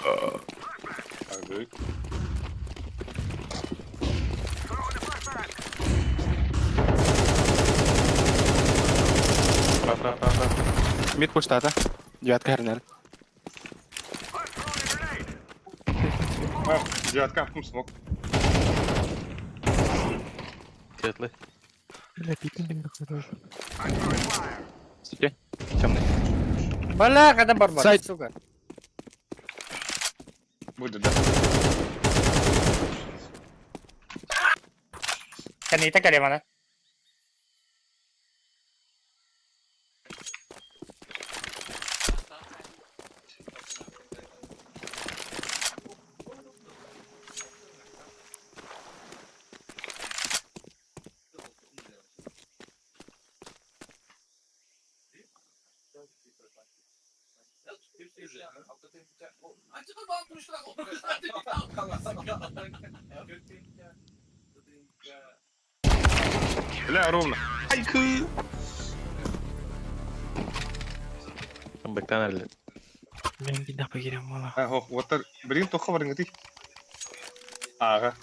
Аргыый. Пра пра пра пра. Мид пуштата. Девятка хернер. А, девятка, хм, смог. Светлый. Бля, пикинг хорош. Сити. Темный. Бля, когда барбар, Сайт. сука. Будет, да? Канита калемана. Бля, ровно. Айкы! Бэктан әлі. Мен гидах багирем мала. А, хо, вот так. Блин, тоха барынгати. Ага.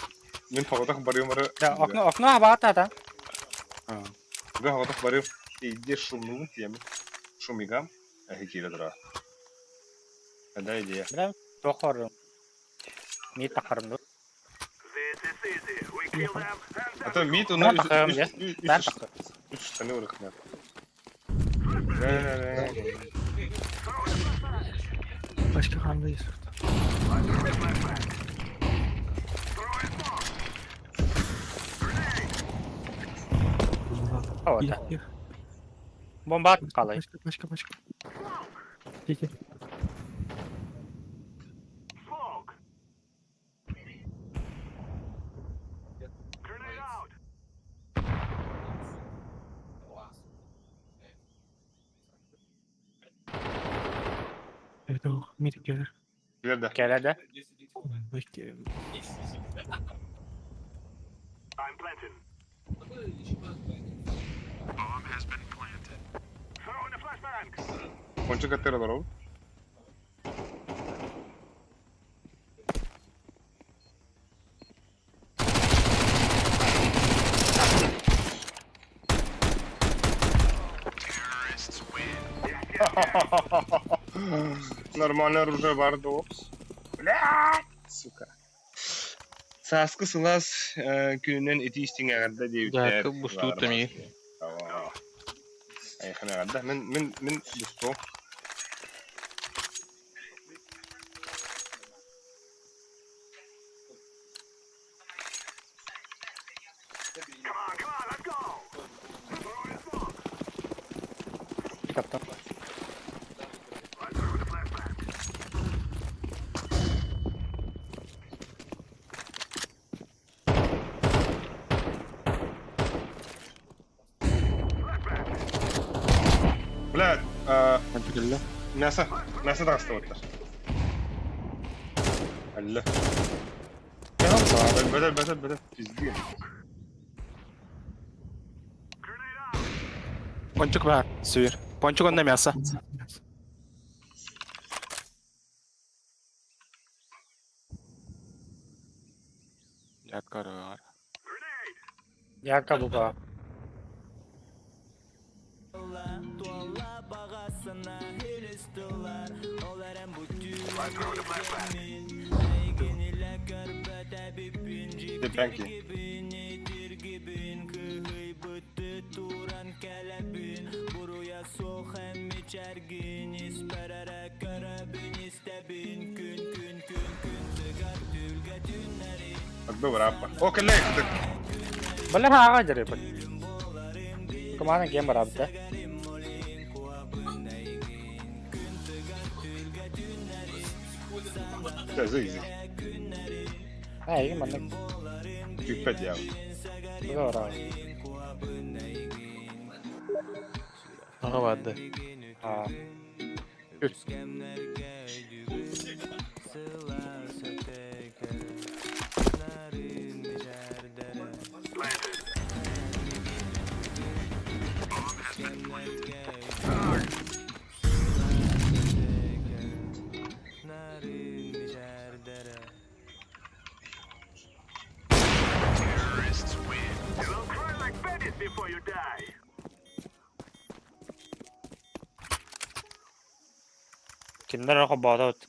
Мин хоғытақ барыым бары. Да, окно, окно абаата да. Бля, хоғытақ барыым. Иде шумнугун тиеме. Шумигам. Эхи кире тұра. Когда идея? Бля, тохорум. Ми тахарым. А то мид у Мен нас... тахарым, я. Мен тахарым. Үч штаны урыхнат. Başka kandayız. Оота. Бомба атып қалай. Başka başka başka. Peki. Evet o mid gelir. Жерде. Келеді. Bekleyelim. Кончик аттера дорогу. Нормальное оружие бар опс. Блядь, сука. Саскы сылас күнүнен ити истиң ағарда дейбиттер. Дәкі бусту тәми. Айхан ағарда. Мен мен мен бусту. Таптым. Блядь, Кончик әлі. мясо, мясо тағысты оттар. Алла. Бәдәл, бәдәл, бәдәл, пиздец. Пончик бар. Сүйір. Пончик онда мясо. Девятка бар. Яка буба. Де пәнки. Отбыл рапа. О, коллег, так Бля, аға жүрі бұл. Кумана гем бар абды. Да, зы, А, егер маны Чуть я. бұға ора. Аға барды. А, Кинилэр эрэ холбоотубут.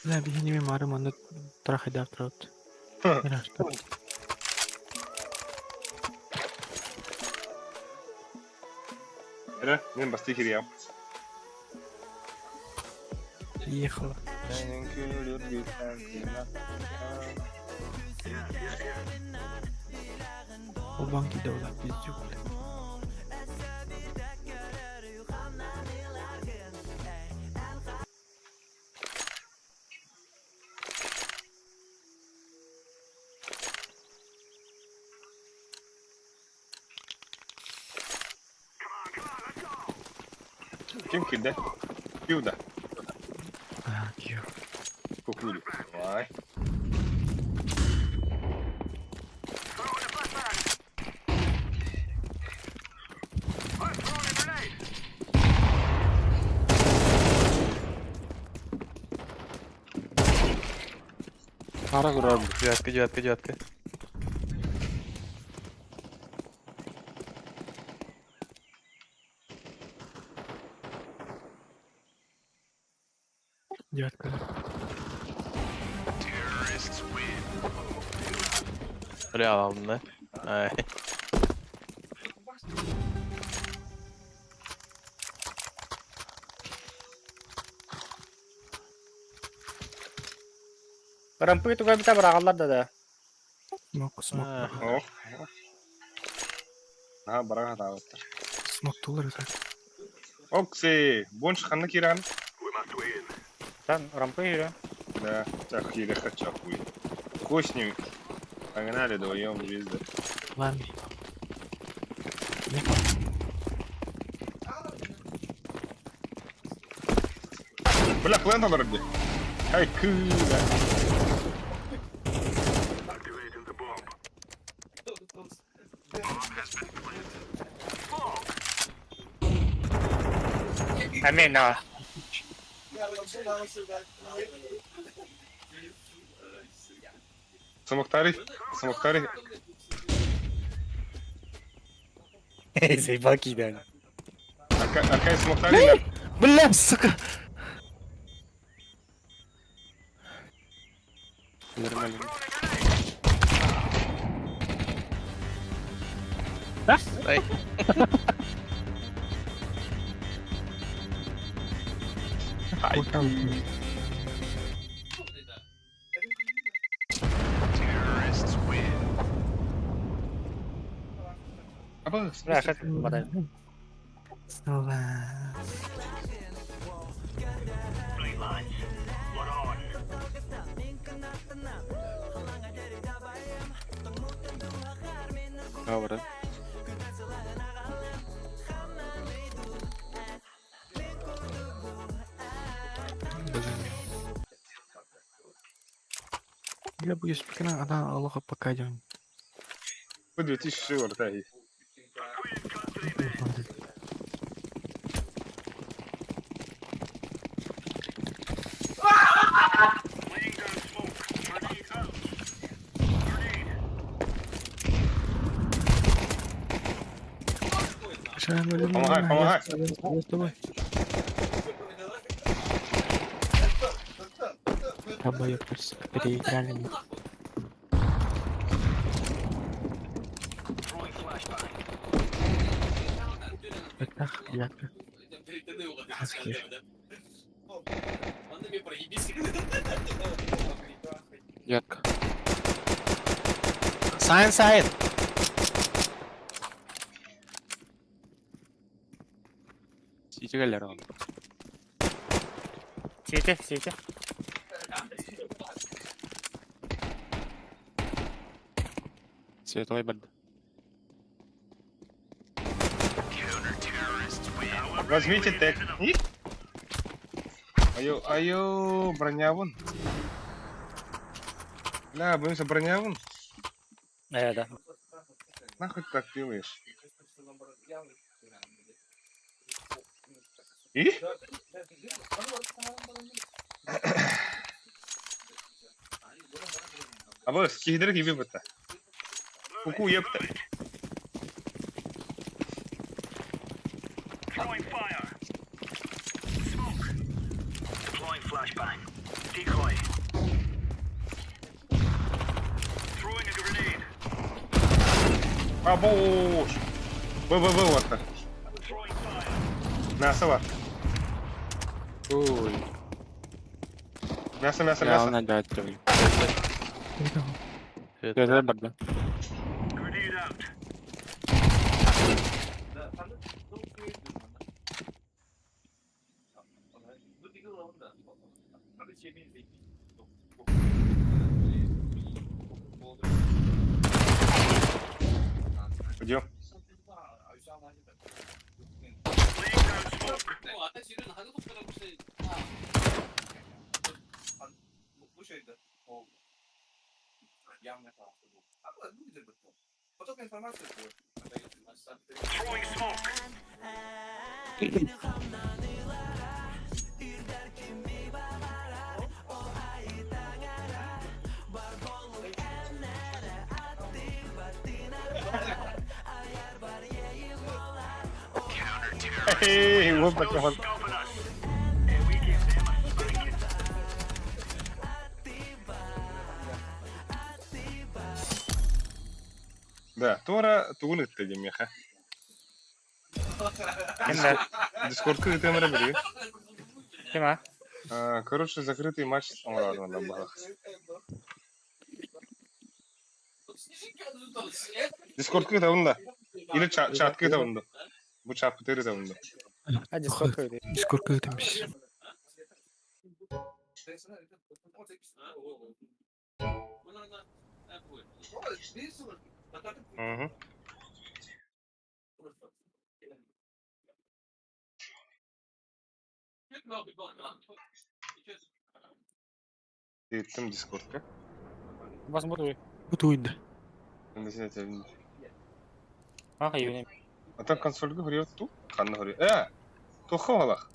Бля, биһини мары манна трахайдаах турабыт. Мираж Эрэ, мен бастыы кириэм. Ехала. Ол банки да пиздюк, бля. Ким кирдэ? Кюда. А, кью. Кукули. Давай. Хара турар бу. Девятка, девятка, девятка. Девятка. Бля, ладно. Ай. Барампы туга бита барагаллар да да. Смок, смок. А. Ох. Аа, барага таабыттар. Смок тулар это. Окси, бонш ханна киран? Там рампы киирэ. Да, так, кире хочу хуй. Хуй с ним. Погнали, вдвоем звезды. Ладно. Бля, плент вроде. Ай, кыда. Амин аа. Смоктари, смоктари. Заебал киирэн. Аркай смоктари. Бля, сука! Нормально. Ай. Ай, Аба, Бля, хат бадай. Снова. Хавра. Бля, буду спикна, она Аллаха пока идем. Бу 2000 барта. Помогай, помогай. Я с тобой. Долбоёб, сука, переиграли. меня. Ах, девятка. Адские. Девятка. Сайн, сайн! Сити галера. Сити, сити. Светлай барда. Возьмите тег. И? Айо, айо, бронявун. Бля, боюсь, бронявун. Ээ да. Нахуй ты так делаешь? И? Абы, киһилэрэ киби бытта. Куку епта. Абош! БББ вот. Мясо бар. Ой. Мясо, мясо, мясо. Явно дать тебе. Светлай барда. Идем. Эй, вот так вот. Да, Тора тугун ытта диэмиэхэ. Ким Дискордка ыытыам эрэ били. Ким а? Короче, закрытый матч оҥороору баҕах. Дискордка ыытабын да? Или чатка ыытабын да? Бу чаппытыгар ыытабын да? А Дискорд көйдü. Дискордка ыытымс. Мгм. Ыыттым Дискордка. Возможно. Бу туйда. А хайыны. А там консольга хөрүө ту? Ханна хөрүө? Э, туохха балах?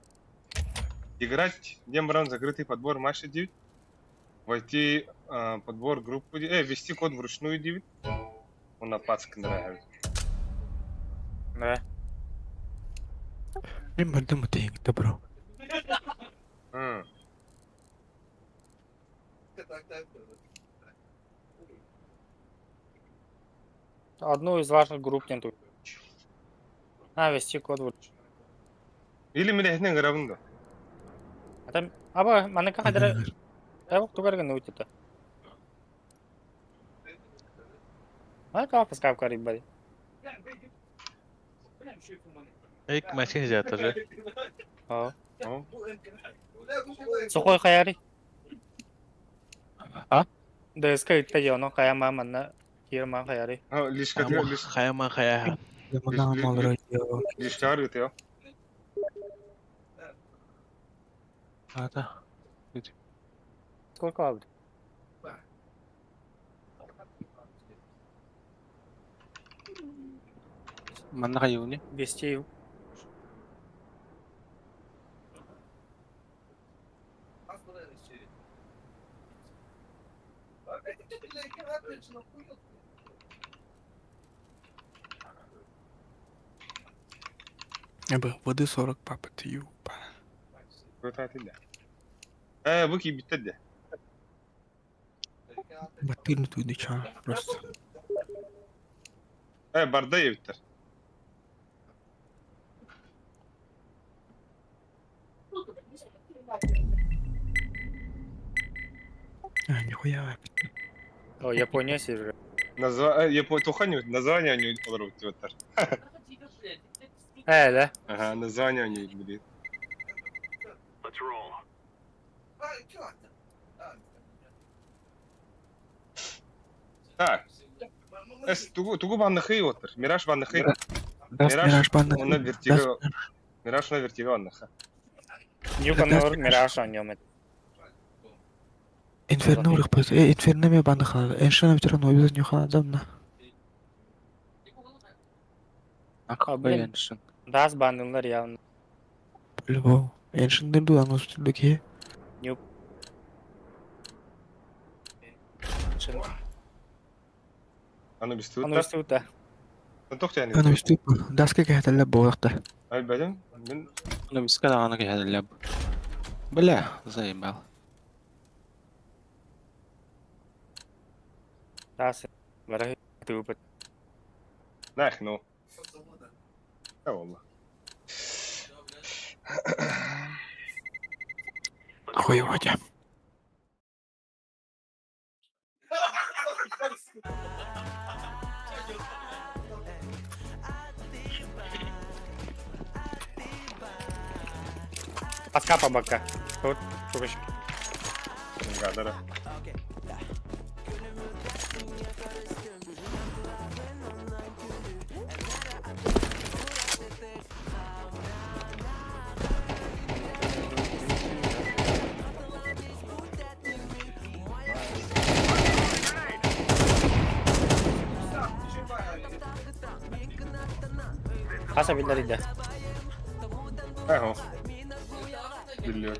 Играть Дембран закрытый подбор матча 9. Войти подбор группы. Ввести код вручную 9. Он на пацк нравится. Да. Мин бардым бу добро. Одну из ваших групп нету. А, ввести код вручную. Или меня не грабун да. А там, аба, маныка хадра, э, тугарга наутита. А как пускай карибари. Эй, машина взята же. А. О. Сухой хаяри. А? ДСК итте жоно хая ма манна кир ма хаяри. А, лишка лиш Хаяма хая. лишка арыт А, да. Сколько вам? Манна хайыуни. Вести. Абы, воды 40 папа, ты юба. Көтәтиле. Э, бу кийбиттер де. Батырны туйды ча, просто. Э, барда ебиттер. А, нихуя. О, Япония сервер. Назва... Япо... Тухани, название они олорбут диэбиттэр. Э, да. Ага, название они будет. Так. Эс, тугу, тугу банныхый отыр? Мираж банныхый. Даст Мираж, Мираж банныхый. Онно вертиго. Мираж на вертиго банныха. Ньюканор Мираж оонньуом этэ. Инферно урықпыз. Э, Инферно ме банныхалар. Эншен өтірін ойбыз нюхаладамна. А, блин. Охуеншин. Дас баннылар явно. По-любому. Эншен дырду, аны үстілдіке. Нюк. Аны бистүт Аны да. үстүтэ. Тохтяны. Аны үстүк. Даска кәһәтәллә болақта. Ай бәдем. Мин Ну, миска даҕаны кэһэллэ. Бля, заебал. Дас. Бары тупит. нах ну. Да والله. Хуеватя. Аскапа бака. Тут чувачки. Гадара. Хаса биллэридэ. Ахо. Биллер.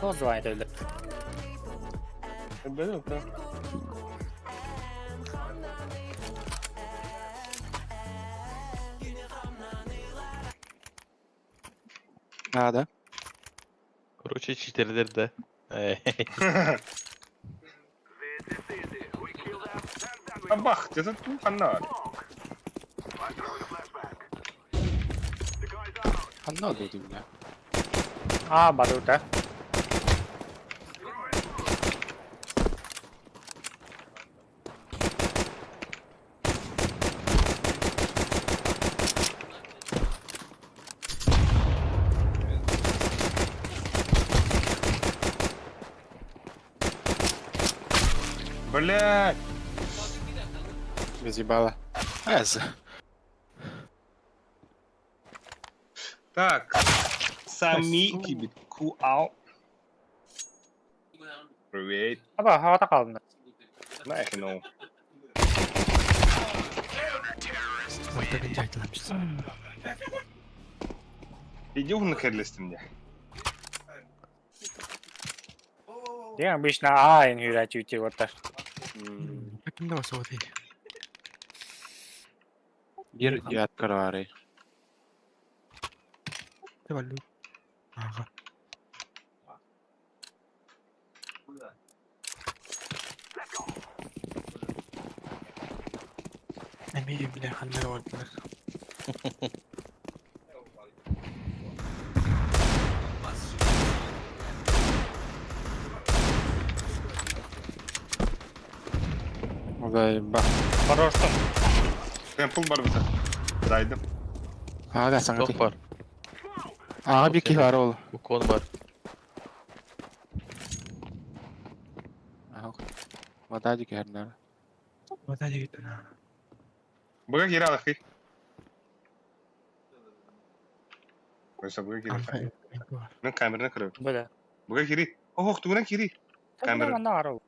Тоз звонит өлдө. Бәдем да. А, да? Короче, читердер да. Эй, Абах, ты тут ханна. Ханна дойду, бля. А, барута. Блядь. Без ебала. Эз. Так. Сами кибит куау. Привет. Аба, хавата калдым. Нах ну. Ортагын жайтыламыз. Иди нахер мне. Я обычно А инһүүрээчүүти оттар. Кимде баса вот Бир девятка рары. Баллы. Ага. Эми бля ханнар ордылар. Заебал. Хороштун. Темпл бар бите. Дайдым. А, да, саңа Тох бар. Ага, бир киһи бар ол. Укон бар. Ага. Вода дикернер. Вода дегитен. Быга кире алахы. Ойса быга кире. Мен камераны кырып. Бля. Быга кире. Ох, тугунан кире. Камера. Камера. Арыл.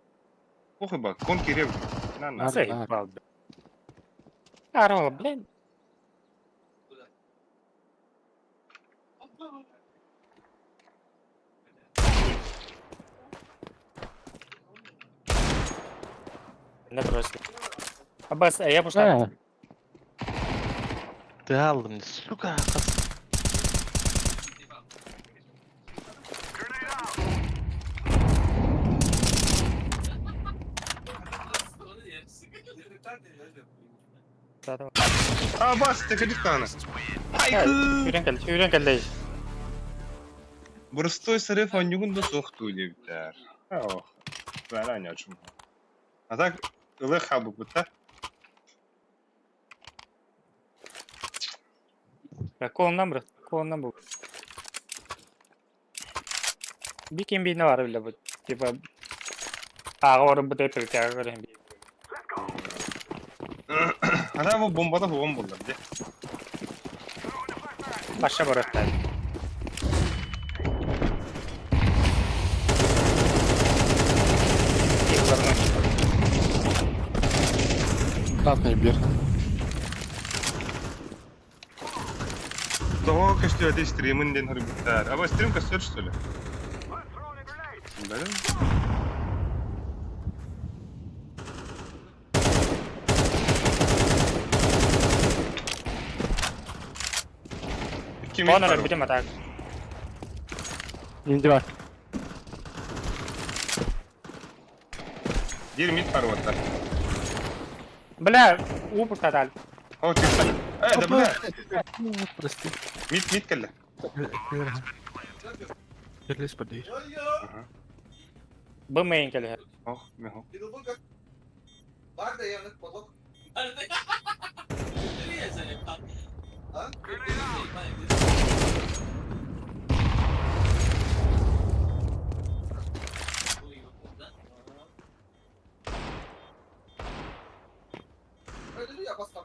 Ох, ба, кон кире. На, на. Бар, Заебал, бар. бля. Арыл, блин. Не бросил. Абас, я пошла. Ты алдым, сука. А, бас, ты ходи кана. Үрен кел, үрен кел дей. Простой сарыф онньугун да суох диэбиттэр. Ох, бара нячум. А так, ылы хабы быта. Колоннан бир, колоннан бу. Бикин бийне бар биле бу. Типа ага орын бу деп тага көрөм. Ана бу бомбата хуган буллар де. Паша барыттар. Красный бир. Того көстүөтэ стримин диэн хоруйбуттар. А стрим көстөр что ли? Да? Ким Онор билим атак. Инди бар. Дир мид парваттар. Бля, упустатал. О, чисто. Э, да бля. Прости. Мид, мид кэллэ. Кирлес поддейр. Б мейн келе. Ох, мехо.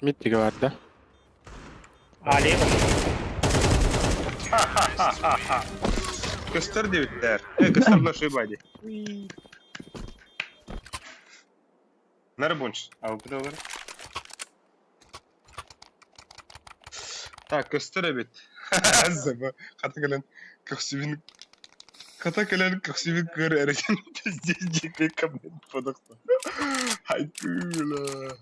Мид тиге бар да. Али. Көстөр диэбиттэр. Э, көстөр лоши бади. Нарбунч. А вы куда Так, көстөр эбит. Зыба. Хата кэлэн көхсүбүн Хата кэлэн көхсүбүн көр эреген пиздец дикий коммент подохта. Хайкыла.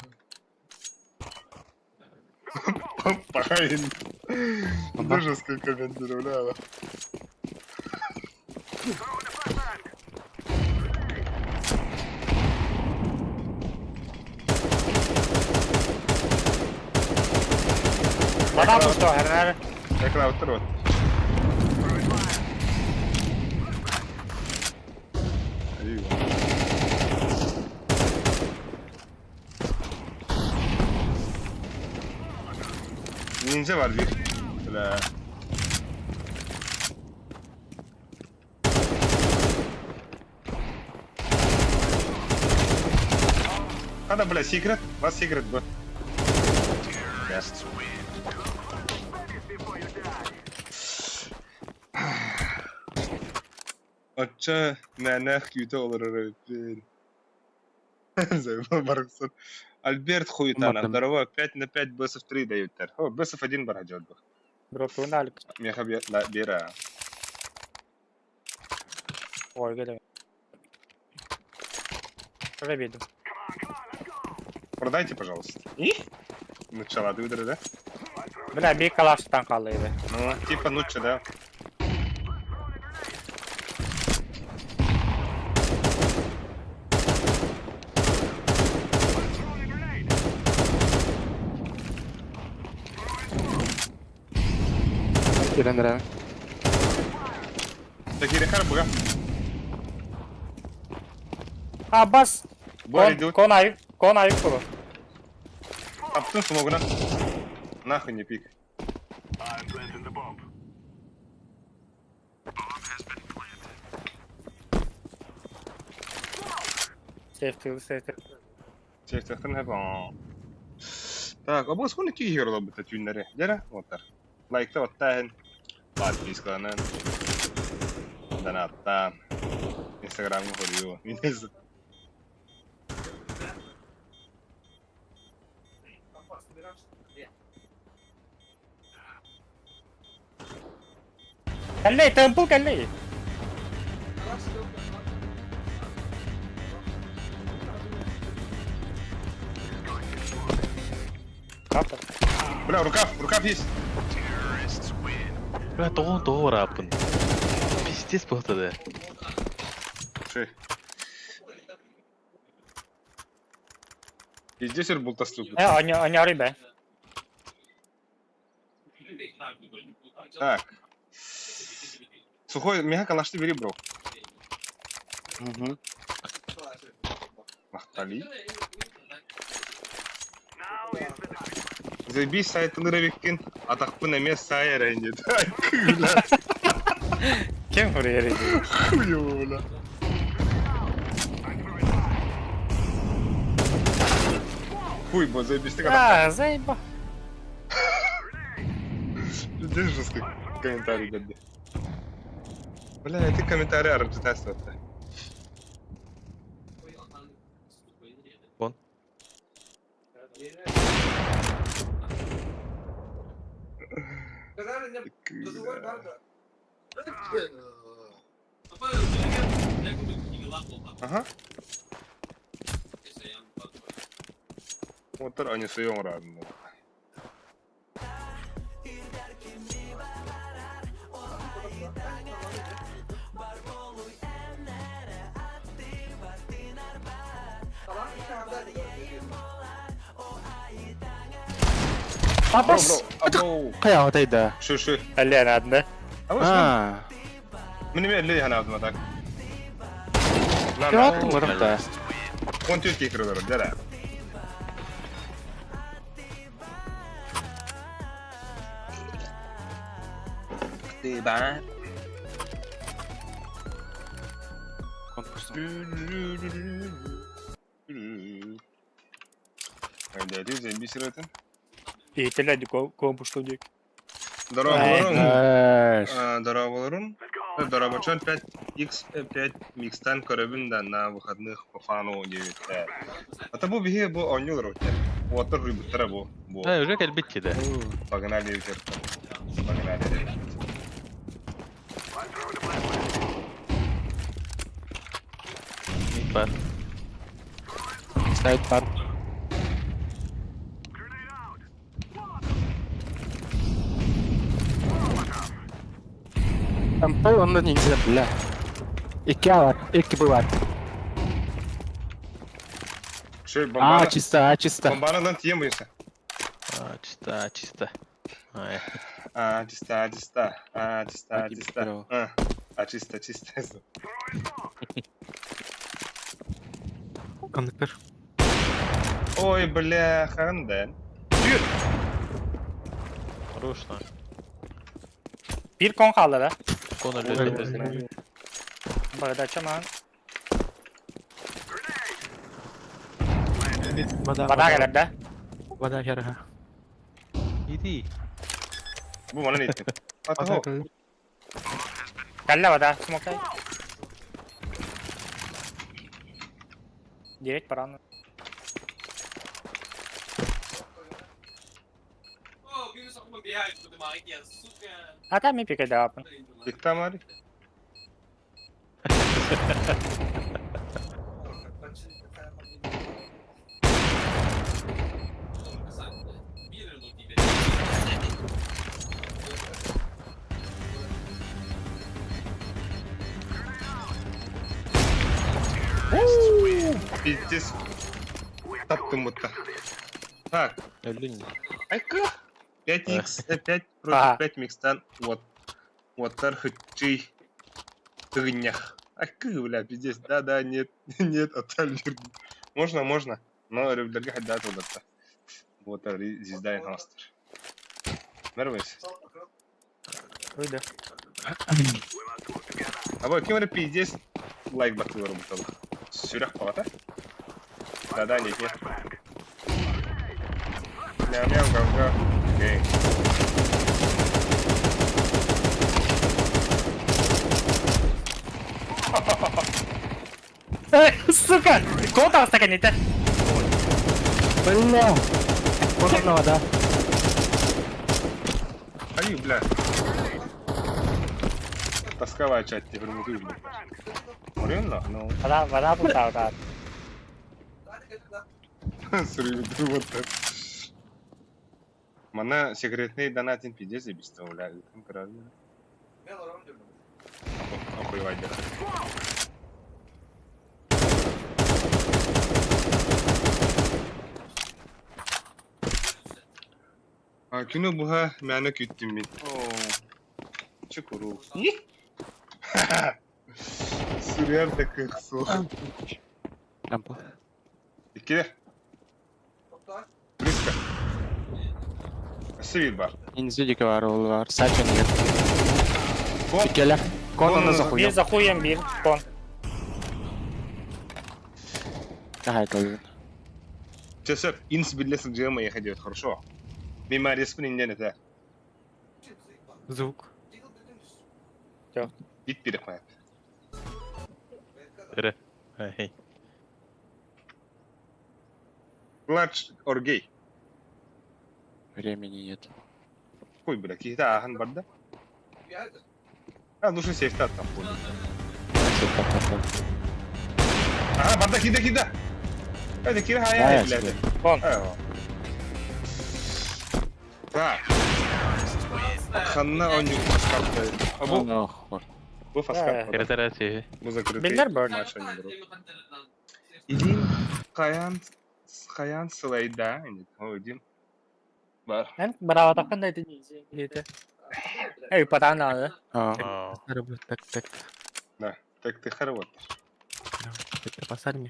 Пахайн. Дружеский коммент бля. Бада пусто, хернер. Экран вот. Ninja var bir. Бля. А да, бля, секрет. Вас секрет, б. Оччо мэнэх күүтэ олорор эбиппин. Барахсан. Альберт Хуитанов, Маттым. здорово, 5 на 5 бсф 3 дают. О, бсф 1 бар хадьолбах. Дропуна алып. Меха бера. Ой, келе. Ребиду. Продайте, пожалуйста. И? Начала ты да? Бля, бир калаштан калды эби. Ну, типа нуча, да. Кирен рэ. Такие рехар буга. А, бас. Бар идут. Кон айып, кон айып кулу. Аптын смогуна. Нахуй не пик. Сейф сейф. Сейфтехтен хэп. Так, а бос хуни ки херла бит түннәре. Дәрә, отар. Лайкта оттаһын. Подпискаланан. Донаттан. Инстаграмга хорью. Минез. Кэллей, темпл кэллей. Капта. Бля, рукав, рукав есть. Бля, тоҕон тоҕо барааппын. Пиздец буолта да. Шей. Пиздец, бултастук. Э, они, они арый бе. Так. Сухой, меха калашты бери, бро. Угу. Махтали. Заебись сайтын ревиккин, атахпын эмес сай эренит. Бля, Ким хурьер хуёво, бля. Хуй, бо заебись А, заеба. Здесь жесткий комментарий дадди. Бля, эти комментарии арбитасываться. Вон. Ага. Отыр они суёң радын. Папас. Хайа да. Шу шу. Әллә надо. А. Мин эме элли ханадым так. Кыраттым көрөм да. Он төрт кекірі дәрі. Ты ба. Конкурс. Айда, заебись ретін. Ийтелә компушту дик. Здорово, Эш. Здорово, Здорово, 5x5 микстан көрөбүн да на выходных по фану 9. А то бу биһи бу оонньуулар үтэ. Уоттар хуйбуттара бу. Бу. Э, уже кэлбит да. Погнали ветер. Погнали. Бар. Сайт бар. МП онно ниндзя, бля. Икки алар, икки бар. Шөй А, бомбаны. чисто, а, чисто. Бомбаныдан тием буйса. А, чисто, чисто. Ай. А, чисто, чисто. А, чисто, А, чисто. А, а, чисто, чисто. Каныкыр. Ой, бля, ханден. Хорошно. Bir kon kaldı da. Кон өлөтө. Багда чаман. Бада. Бада келер да. Бада хера. Иди. Бу мана не итtin? Бада Ата кэллэ. Кэллэ бада. Смокай. Direkt баран. Ата ми пикай давапын. Диктамари. Пиздец. Таптым будто. Так, Өлүн. айка. 5x, 5 Ага. против 5 микстан. Вот. Вот хычый. Тыгнях. Айка, бля, пиздец. Да, да, нет, нет, оталь. Можно, можно. Но ребятки хотят вот это. Вот, звезда и мастер. Нервись. Уйду. А вот кем пиздец лайк баттылар буталы. Сүрэх палата? Да, да, нет, нет. Мяу, мяу, гав, гав. Окей. Э, сука! Кол таҕыста кэннитэ. Бля. Конно да. Ай, бля. Тосковая чат, теперь мы тут, бля. Моренно? Ну, Бада бада бутаа. сыры, вот так. Мана секретный донатин пиздец забистал, бля. Там правильно. Охуевать, да. А, күнү буха мәне күттүм мин. Чукуру. Сүрер да кых сух. Рампа. Икки. Близко. Сибирь бар. Ниндзя бар, ол бар. Сайт нет. Кон. Иккелер. Кон онно Bir захуя. захуем bir кон. Ага, это. Чэ сөп, инс биллэ сылдьыам эйиэхэ диэбит хорошо. Мемориспын инньэн этэ. Звук. Бит бириэхмэ. Эрэ. Эй. Clutch or gay? Времени нет. Хуй, бля, киһитэ ааһан барда. А, лучше сейфта там будет. Ага, барда, кида, кида! Это кира хая, блядь. Вон. Так. Ханна он фаскар. А бу, бу фаскар. Кэрэтэрэ Бу закрытый. Биллэр бөр. Илин каян каян сылайда, О, Бар. Эн бараабатаххын да ити диэтэ. Эй, патаан даҕаны. Аа. Так, так. Да, так ты хорош. Это посадим.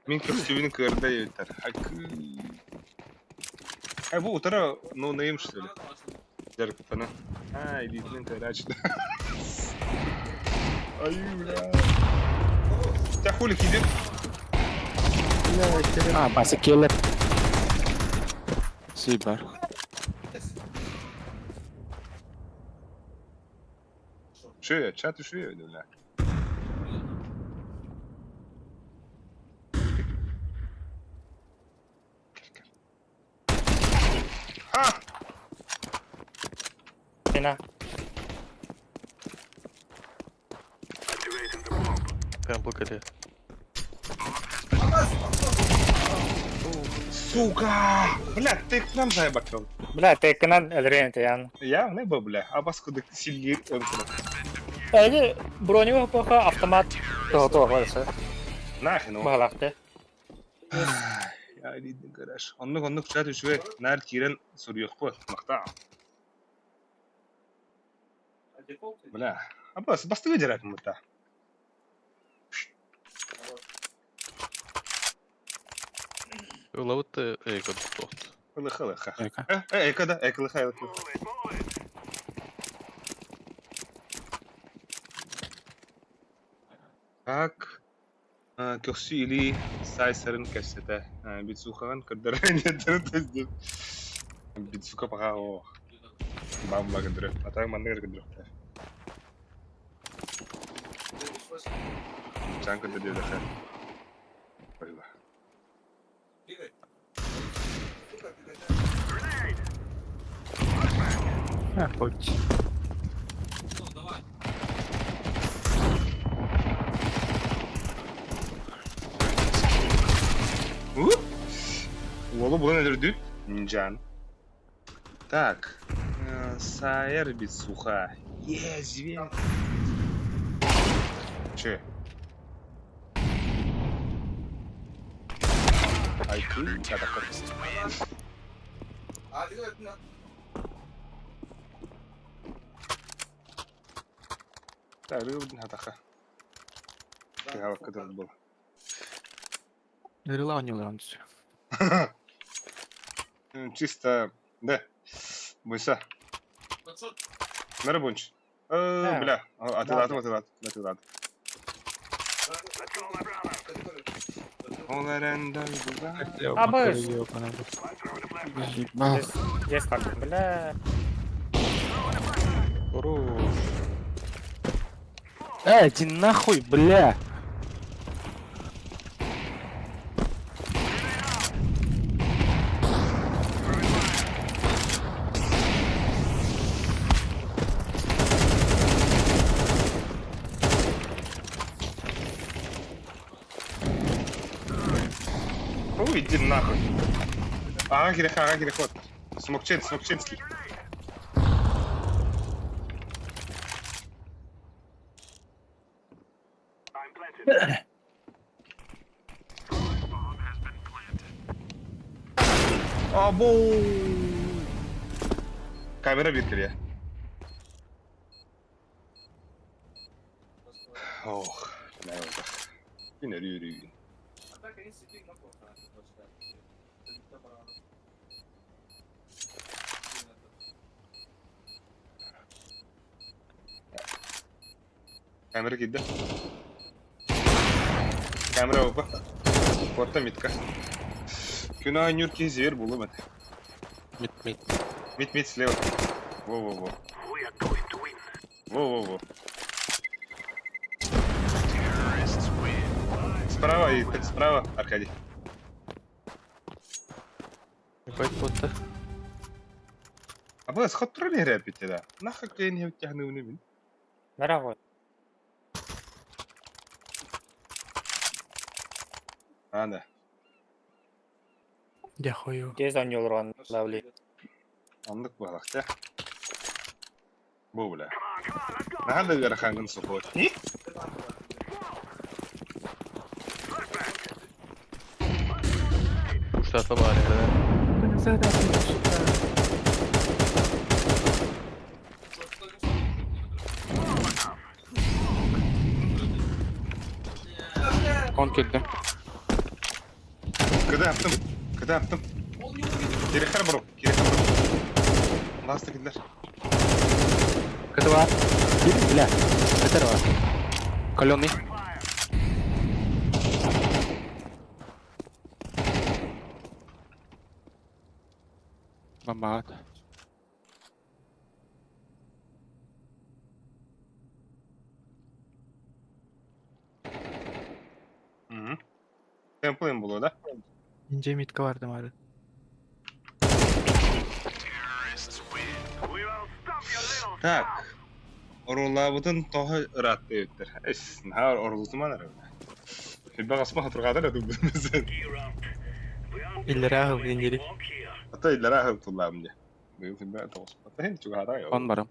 Мин көстүүбүн кыырда эбиттэр. Ай, бу утара no name что ли? Дьарыктана. А, илиитинэн кыырааччы. Ай, бля. Тебя хули кидет? А, басы келер. Сибар. Шея, чат шея, бля. А! Сина. Прям кэлэ. Сука! Бля, ты к нам заебакал. Бля, теккынан өлөрүөн этэ Я не был, бля. А бас куда сильнее. Эги броневый пока автомат то барса. Нахрен. Баҕалаахты. Я илиитин гараж. Оннук оннук чат үчүгэй. Наар киирэн суруйуохпут. Махтаа. Бля. А бас бастыгы дьарак мыта. Ылабыт эйка тохт. Лыха лыха. Эка. Э, эка да, эка лыха лыха. Так. Көхсү или сайсарын кэпсэтэ. Бицухаҕын көрдөрөн Бицука пока о. Бамла көрдөрө. А так маннык эрэ көрдөрүөхтэр. Чаан көрдөрүөхтэр. Ойла. А, хоть. Уолу булан өлөрдүт. Нинджан. Так. Сайер бицуха. Е, зверь. Че? Айкы, Так, рыб хатаха. Тыгалыкка был. Рыла не лранцу. Чисто, да. Бойса. Нарабунч. Бля, атылатым, атылат, атылат. Ол эрэн дойдуга. А, быс. Здесь как, бля. Хорош. Эй, иди нахуй, бля! Ой, иди нахуй. Ага, киреха, ага, кирехот. Смокчен, Смокченский. Або! Камера бир Ох, наверное. Күн өрүү. Камера киирдэ. Камера опа. Куотта митка. Күн оонньуур киһи зверь булуом этэ. Мид, мид. Мид, мид слева. Во-во-во. Во-во-во. Справа и справа, Аркадий. Ебать куотта. А бұл сход туралы рэпите, да. Нахуй я не тягну не мин. Бара А, да. Я хою. Тез оонньуулар лавли. Оннук буолахта. Бу бля. Наһаа да ыарахаҥҥын сухой. Уштата баар эрэ. Кон кэллим. Кыда аптым. Кыда аптым. Кирехер бро. Кирехер бро. Ласта кидлер. Кыты бар. Бля. Бетер бар. Каленый. Бомбаат. Угу. Темплин було, да? Инже митка бар дымары. Так. Орулаабытын тоһо ыраатта эбиттэр. Эс, наһаа орулутуман эрэ. Хиббэ қасма хатыргаатар эту бизен. Иллere ahıl инжери. Ата иллere ахыл туллаам дии. Быйыл хиббэ тоҕуспата хин чугаһата Кон барым.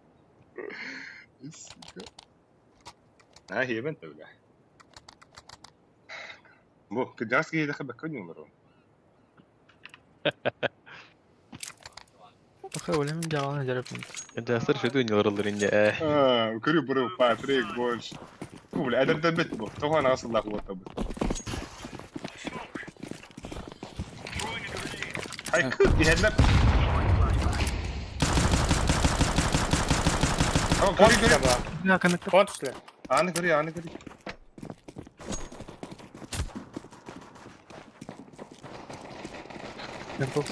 Аа хиэбэн тэбилэ. Бу кыдьаҕас киһиэхэ бэккэ ньуулар. Баха өлемин жағалан жарапын. Жастар шөтө ньыларылар инде ээ. Аа, көрү бұру Патрик больш. Бу бля, эдерден бит бу. Тоҕо аҕасыллаах буолта бу. Ай кыт иһэллэр. О, көрү көрү. Я каныкта. Кон түстүлэр. Аны көрү, аны көрү. Темпл.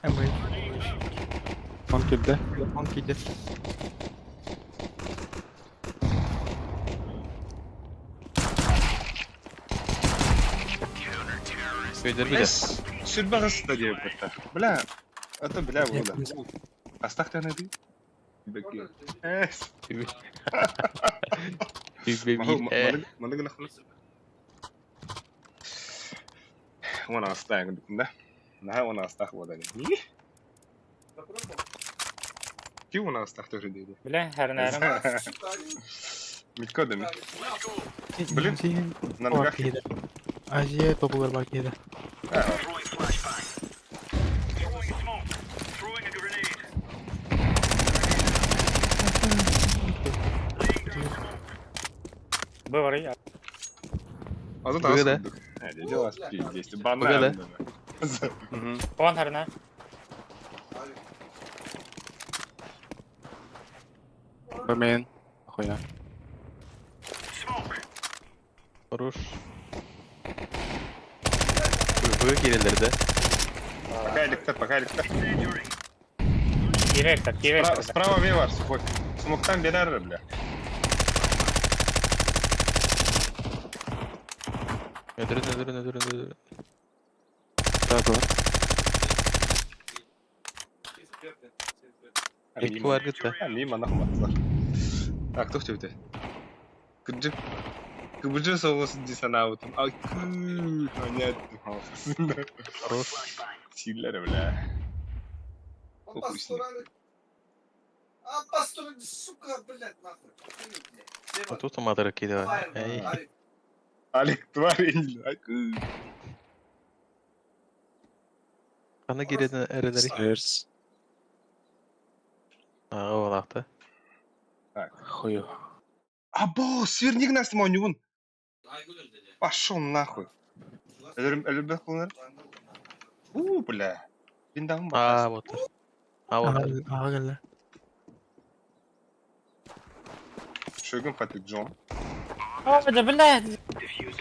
Эмэй. Кон кэллэ. Он киде. Өйдөр биле. Эс, сүрбэ да диэбит бытта. Бля, это бля була. Астахтаны ди. Бэкки. Эс. Бибе ээ. Маны гына хлыс. Уона астаан да. Наһаа уона астаах буолан. Ки уона астаах төрү диэди. Бля, хэрнээрим. Митко да ми. Блин. На Бар ногах. киде. Азия тобулар бар киде. Бу барый. Азат Быга да. Э, дела пиздец. Быга да. Банан. Кон хэрнээ. Бэмен. Хуя. Хорош. Быга кирелер да. Пока электр, пока электр. Киректор, киректор. Справа вевар, сухой. Смоктан берер, бля. Өдөрүн өдөрүн өдөрүн өдөрүн. Так вот. Икки бар гытта. Мимо нахуй матылар. Так, кто тебе? Кыджы. Кыбыжы соғыс дисанаутым. Ай, понятно. Хорош. Силлер, бля. Он пастурали. А пастурали, сука, блядь, нахуй. Блядь. А тут матара киде. Эй. Алик, тварь, Ай, Кана киреден эрелери. Эрс. Ага олакта. Хую. Або, сверник нас монюн. Пошел нахуй. Өлөр кылынар. У, бля. Биндагым А, вот. А вот. Ага келе. Шөгін Патрик Джон. О, да блядь.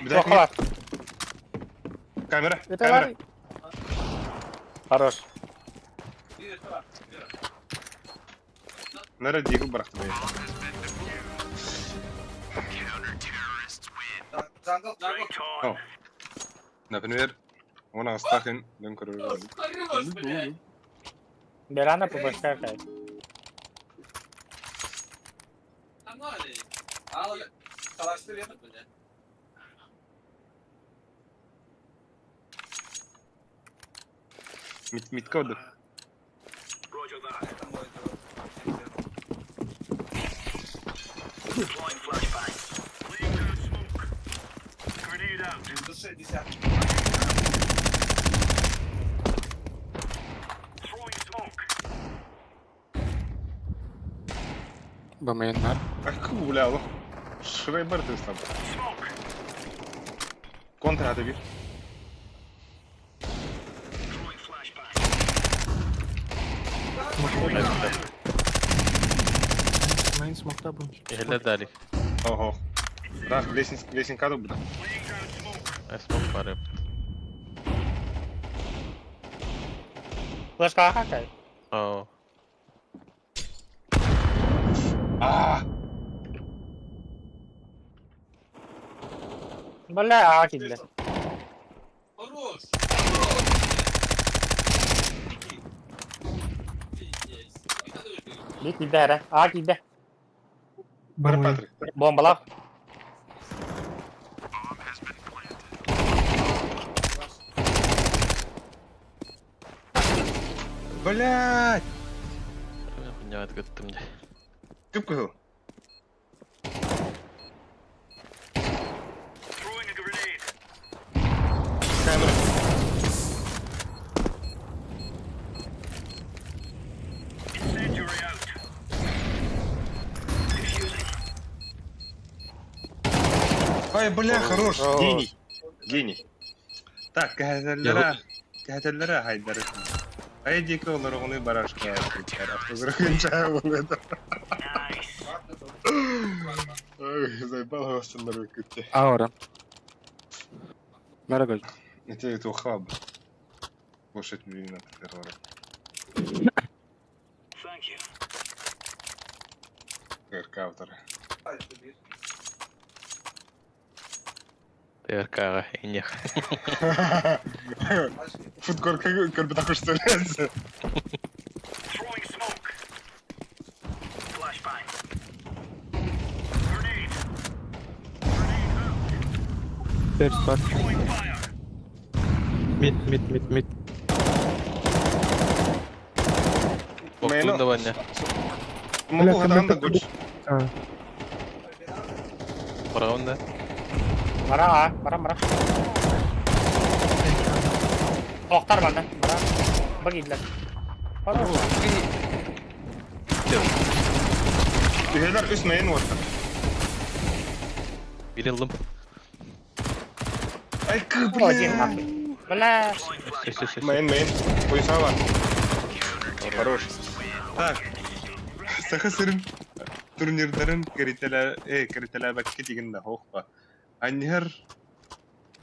Туохха бар? Камера, Это камера. бар. Хорош. Нара дигл бырахты бэйэ. Jungle, jungle. О. Например, он Астахин, дөн көрөр. Берана ПБшка кай. Мит митка оды. Бамайыннар. Ай, бля, алло. Шрай бар ты там. Контр аты бир. Мейн смокта был. Эхле далик. Ого. Рах, лесенка ду буда. Ай смок бары. Флешка аха кай. Оо. А, Бля, а кидле. Бит киде эрэ. А киде. Бар Патрик. Бомбалах. Блядь! Хуйня откаттым де. Кып кызыл. Камера. Ай, бля, хорош. Гений. Гений. Так, кәһәтәлләре, кәһәтәлләре хайдары. Ай, дике олар оғыны барашка. Автографинча болды. Ой, заебал вас күтте. Аура. Мәрәгөл. Это это хаб. Лошадь миллион террора. РК автора. ТРК инех. Фудкор как бы такой что ли? First part. Mid, mid, mid, mid. Октун давання. Могу гаданда гоч. Бараунда. Бара а, бара бара. Октар банда. Бара. Багидлер. Хорош. Түһелер үс мейн отыр. Бирелдим. Ай, Один бля. нахуй. Бля. Мейн, мейн. Поясава. Хорош. Так. Саха сырын турнирдарын кәрителә, э, кәрителә бәкке дигән дә хохпа. Аннер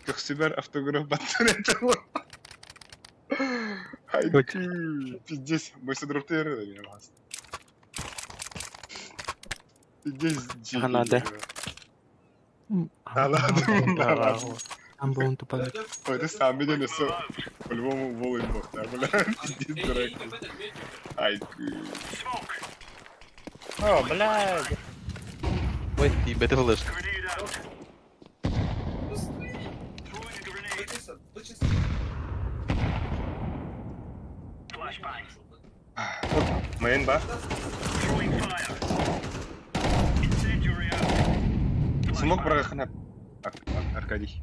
көксүбәр автограф баттыр Ай, пиздец, мы с дроптер меня вас. Пиздец. Надо. Да ладно, да ладно. Там был он тупой. Ой, ты сам меня несу. По-любому волын бог, да, бля. Пиздец, дурак. Ай, О, бля. Ой, и бетелыш. Мейн ба. Смок брагахана. Аркадий.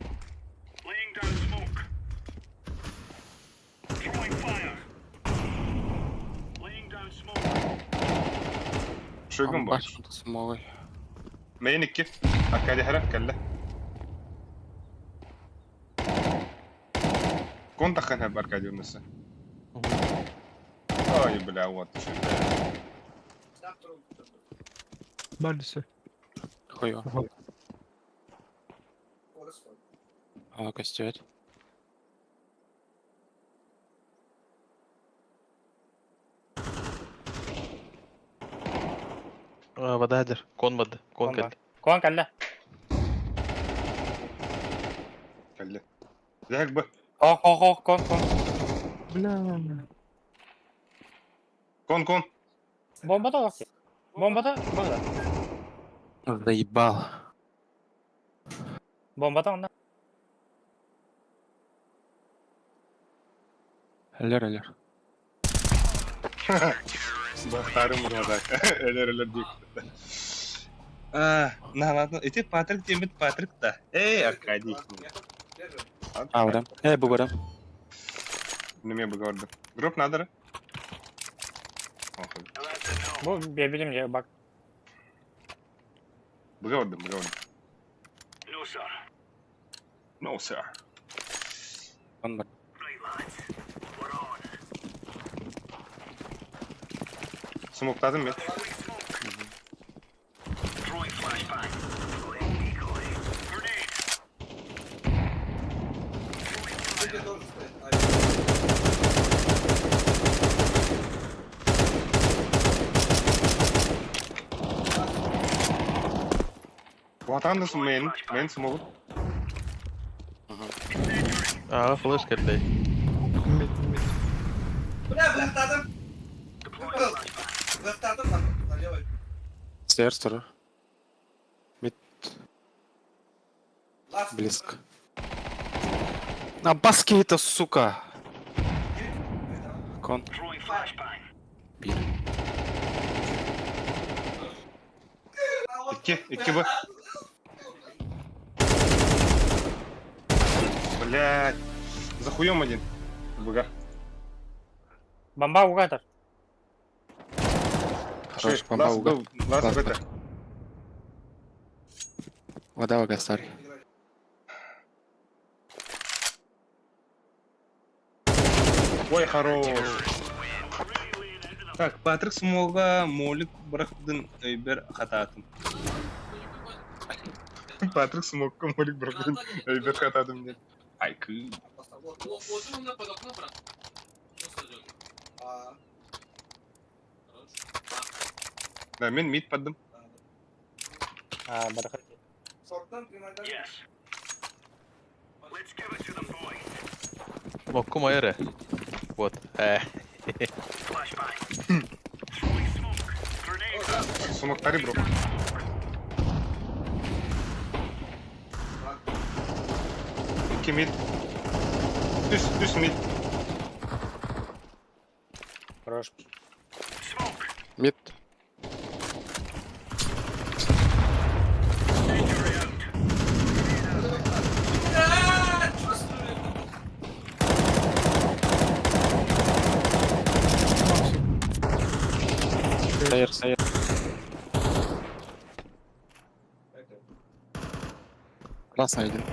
Шөгін бар. Смолой. Мейн икки. Аркадий хара кәлле. Кон таххан хәп Аркадий онысы. Ай, бля, вот. Бальсы. Хуё. Aa көстүбэт. А, вода дер. Кон воды. Кон Кон кэллэ. Кон кэллэ. Кэллэ. Лэк бы. Ох, ох, ох, кон, кон. Бля. Кон, кон. Бомбата ох. Бомбата, бомбата. Заебал. Бомбата онно. Өлөр өлөр. Бахтарым мурматак. Өлөр өлөр диик. А, на ладно. Ити Патрик диэмит Патрик да. Эй, Аркадий. А, барам. Э, бу барам. Неме быгордым. Гроп надо, да? Бу бебилим же бак. Быгордым, быгордым. No, sir. Кон бар. Смоктадым мен. Где тоже стоит. А, Ватан да мен, мен смогу. А, флеш кэллэ. Мид, мид. Бля, вертадым. Вертадым налево. Сэр, сэр. Мид Ласт. близко. На баске это, сука. Кон. Бир. Икки, икки бы. Блядь. За хуем один. Быга. Бомба угатар. Хорош, бомба Ласт уга. был, ласт Ласт бета. Вода уга, старый. Ой, хорош. Так, Патрик смога молик бырахтын өйбер хатаатым. Патрик смогка молик бырахтын өйбер хатаатым диэн. Айкы. А, Да, мен мид паддым. А, барахат. Шорттан примерно. Мокку майоре. Вот. Э. Смоктари бро. Икки мид. Түс, түс мид. Хорош. Мид. Бля, чувствую. Сэр, сэр. Красный один.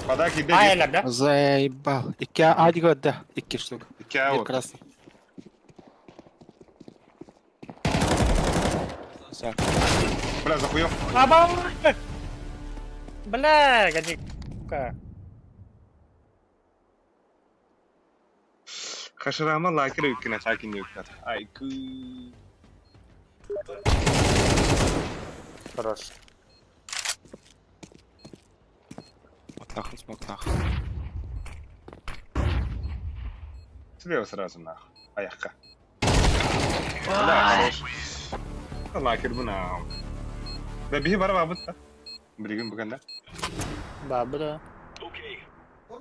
Вода киде. А, элер, да? Заебал. Икки адиго да. Икки штук. Икки Мид аут. красный. Всё. Бля, за хуем. А, бомба! Бля, годи. Сука. Хашырама лакер үккенә чакин юктар. Айкы. Хорош. Вот нахуй смог нахуй. Слева сразу нахуй. Аяққа. Бля, хорош. Лакер бу нау. Да биһи бар бабыт да. Билигин бүгэн да. Баба да.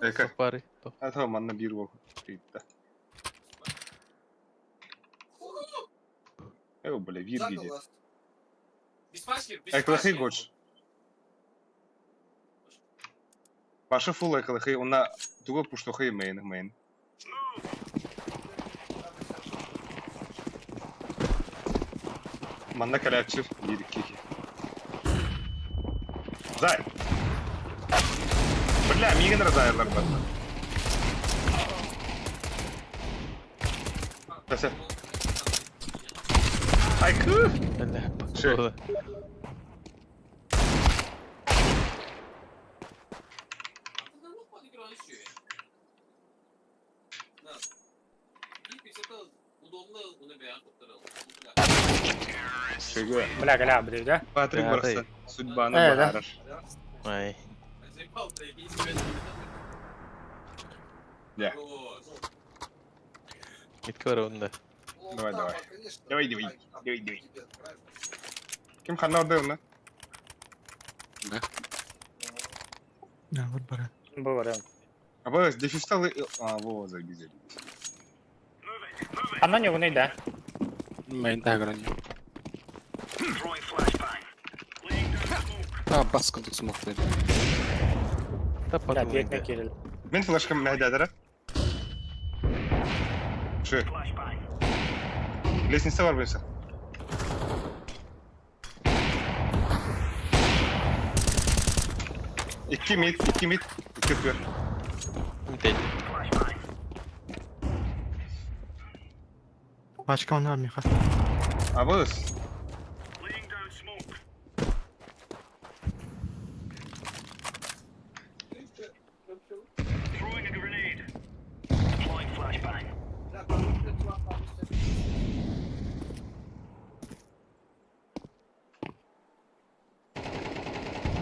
Эка. Пары. А манна биир бол. Да. Э, бля, вир Заныл видит. ласт. Эклахи гоч. Паша фул эклахи, она туго пуштохи мейн, мейн. Манна калячы, бир кихи. Зай! Бля, мигін разайрлар бар. Тәсә. Айкы! Бля, Ши. Шеге. Бля, гля, блядь, да? Патрик Да, барса. Судьбаны Э, да. быһаарар. Ай. Дьэ. Митка бар онда. Давай, давай. Давай, давай. Давай, давай. Ким ханна ордугуна? Да, вот бара. Бу вариант. А б, дефисталы... А, во, заебись, заебись. Анна не гунай, да? Мейн тагран. А, бас кылдык смок деді. Бля, Таппатым бекне инде. кирил. Мен флешкам мәйдәдірі. Шы. Лестница бар бұйса. Икки мид, икки мид, икки түр. Митей. Пачка он армия хас. Абыз.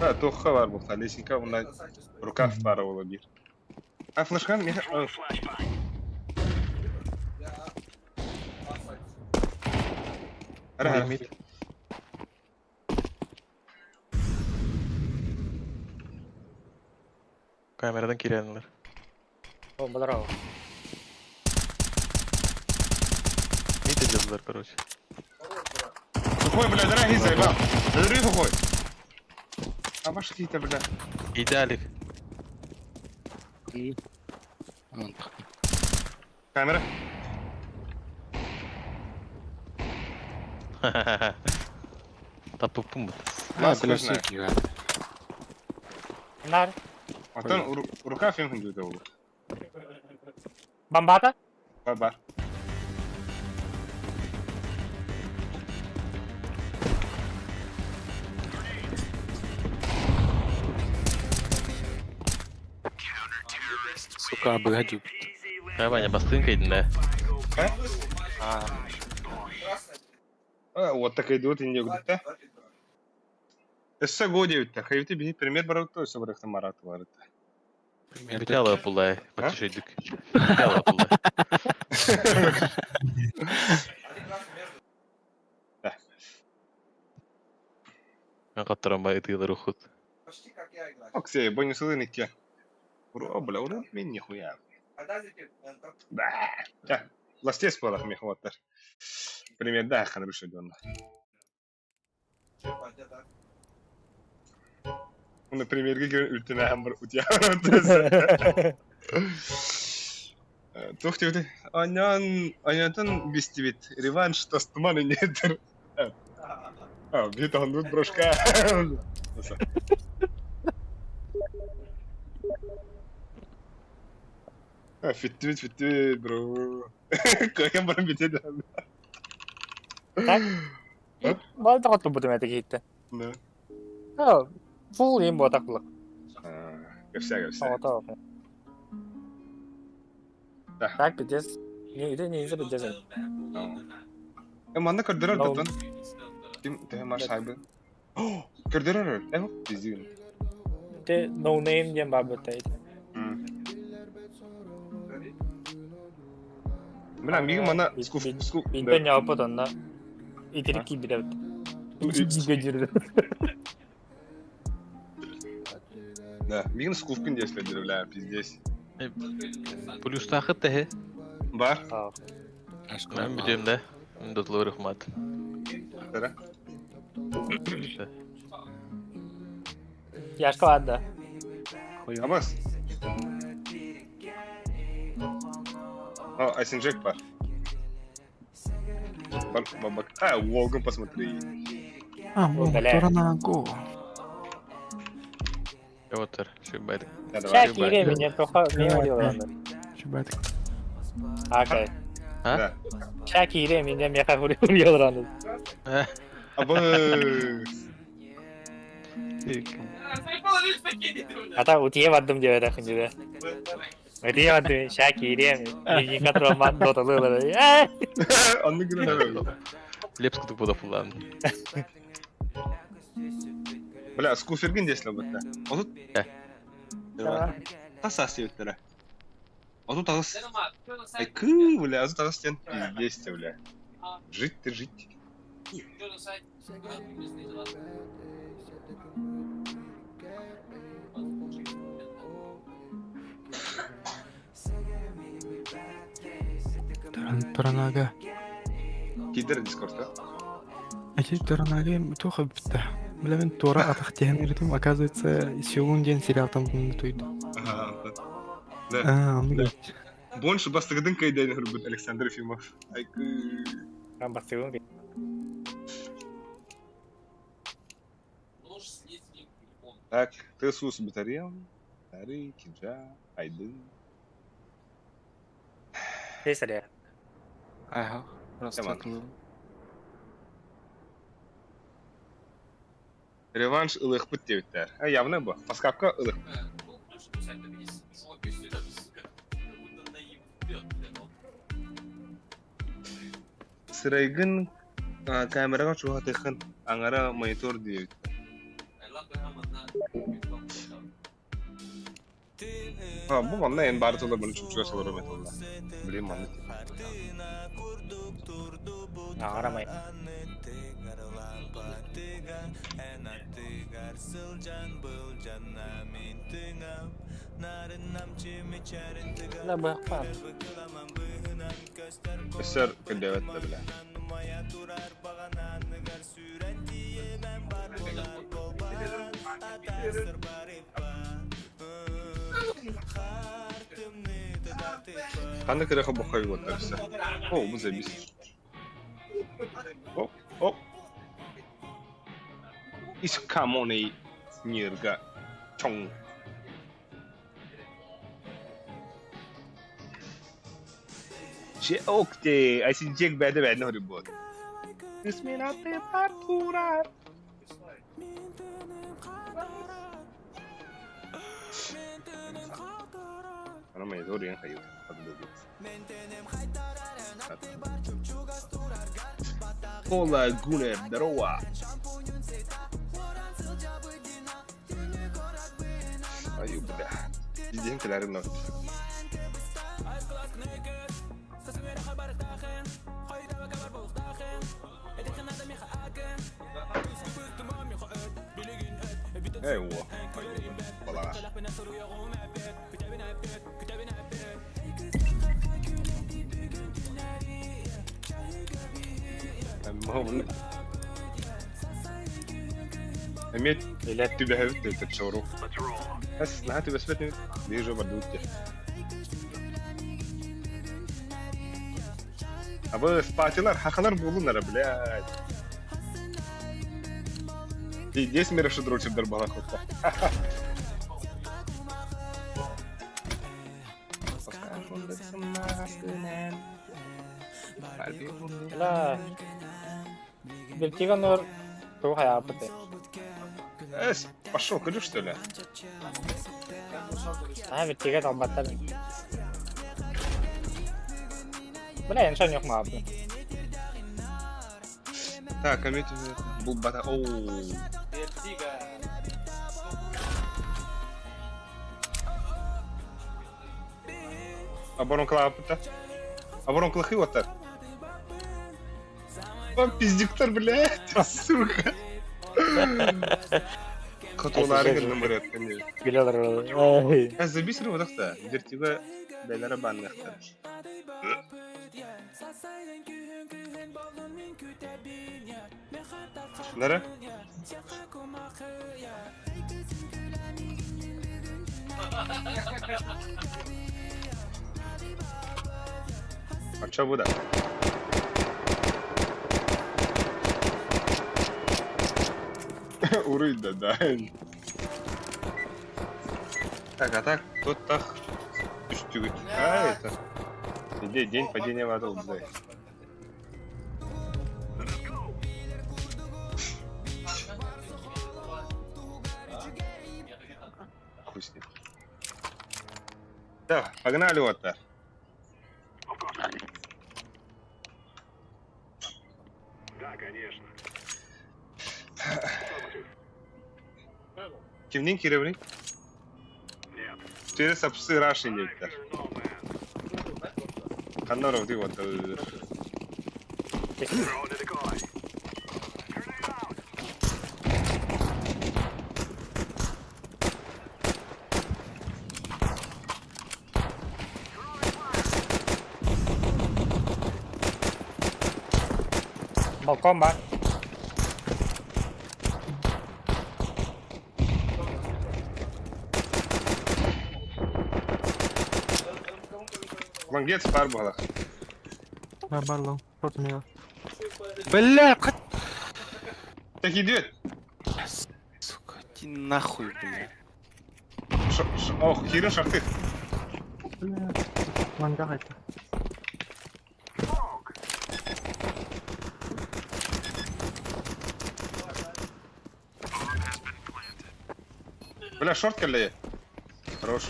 Да, тоққа бар бұл. Лесенка онда рукав бар ола бір. А флешкан мен... Ара, Мид. Камерадан кирәнләр. О, браво. Мид идетләр, короче. Сухой, бля, дорогие заебал. Дорогие сухой. А пошли-то, бля. Идеалик. Камера. Таппым. А, Нас бля, хуй знает. суки, Нар. Антон, рукав им хундю ол. Бомбата? Бар, бар. Сука, бгадю. Ваня, бастынка идин, да? А, А, вот так идут и не гудта. Эссе годи үтті. Хайвти бихи пример бар өтті, өсі барықты мараты бар өтті. пример. Битялы пулай, батышыйдык. Битялы пулай. Мен каттырам бай ытыйлар ухут. Почти как я играю. Оксей, бонусылы никке. Ура, бля, ура, мен нихуя. Да. Да. Ластес балах мехваттар. Пример да, хана бір шөден. Оны примерге келген үлтіне әм бір утя. Тух тюти. Анян, анянтан бестибит. Реванш тастыман инетер. А, бит андут брошка. Фиттибит, фиттибит, бро. Кайын барым битеді. Так. Балда котлу бутум это кейтте. Да. А, фул им ботаклык. Кепсе, кепсе. Ото. Да. Так, пиздец. Не, иди, не, иди, пиздец. Э, манна көрдөрөр No. датан. Ким тәһә маш хайбы. Көрдөрөр. Э, пиздин. Те no name диэн бар бутта. Бля, миги мана скуф скуф. Бинтен япыт онна. Итирик кийбит. Жиге жүрдү. Да, мигин скуфкин деследер, бля, пиздец. Плюс тахыт тәһе. Бар. Мен бүтем да. Мен дотлы рахмат. Да. Яшка ладда. Абас. О, Айсенджек бар. Бар, бабак. А, Волган посмотри. А, бля. Торананго. Отыр, шибайдык. Да, давай. Ща кире меня тоха не урила. Чебет. Акай. А? Да. Ща кире меня меха урила. Абас. Ата утие бардым деп это хынжыда. Риады, ща киириэм, дневника троман доталыылар. Оннук гынан Лепс кутук буола пулаан. Бля, скуферген диэслэ бытта. 30 Тас аас диэбиттэрэ. 38. Айкыы, бля, 38 диэн пиздец бля. Жить ты жить. Торанага. Киидер дискордка. Эти Торанага туох эбиттэ. Бля мин туора атах тиһэн иритим, оказывается, Сеун диэн сериалтан туйду. Ага, да. А, оннук Больше бастыгыдын кайдайын көрбүт Александр Ефимов. Айкыы. Бастыгын Так, ты сус битарем, Тары, Киджа, Айдын. Песаря. Ага, просто Tamam. атылым. Реванш ылыхпыт диэбиттэр. А явно бу. Паскапка ылых. Сырайгын камераҕа чугаһатыаххын аҥара монитор диэбиттэр. А, бу манна эн баары тылла бұны чупчуга солорум этилла. Блин, манна Аарамай. Да бахпа. Өссөр көлдөбөт да бля. Ханна кыраха бохой вот все. О, бу забис. Оп, оп. Искамони нирга чоң. Же окте, айсин жек бәді бәді хөрі бод. Исминате партура. Ана монитор деген хайы. Кола Гунер, здорово. Аю, бля. День калярын Эй, о. Балаға. Эмиэ түбэһэбит төттөр Эс, наһаа түбэспэт биир жо бардыбыт дии. Абы спатилар, хахалар буолуннара, блядь. Здесь мира шудрочердер бала хотта. Ла. Бертиган ор туох хайааппыт. Эс, пошел, кырдьык что ли? Аа бертигэ талбаттар. Бля, я ничего не хмааппын. Так, а бұл бата... Оу. Оборонкалааппыта. Оборонкалахы оттар. О, пиздюктар, блядь, сука. Котулары гынным барат, конечно. Билелер. Ой. А забисер одақта. Вертига бәләре баннахтар. Нара? А чё буда? Урый да, да. Так, а так, тот так. Үстүгүт. А, это. Иди, день падения в аду, блядь. Хуй с ним. Да, погнали вот. Кимниин киирэбиний? Через апсы Раши диэбиттэр. Ханна оробутуй уотталыыр. Балкон бар. Лангец пар буолар. Бар бар лон. Против меня. Бля, как... Так идет. Сука, иди нахуй, бля. Ох, кирин шахты. Бля. Ланга это. Бля, шорт кэллэ. Хорош.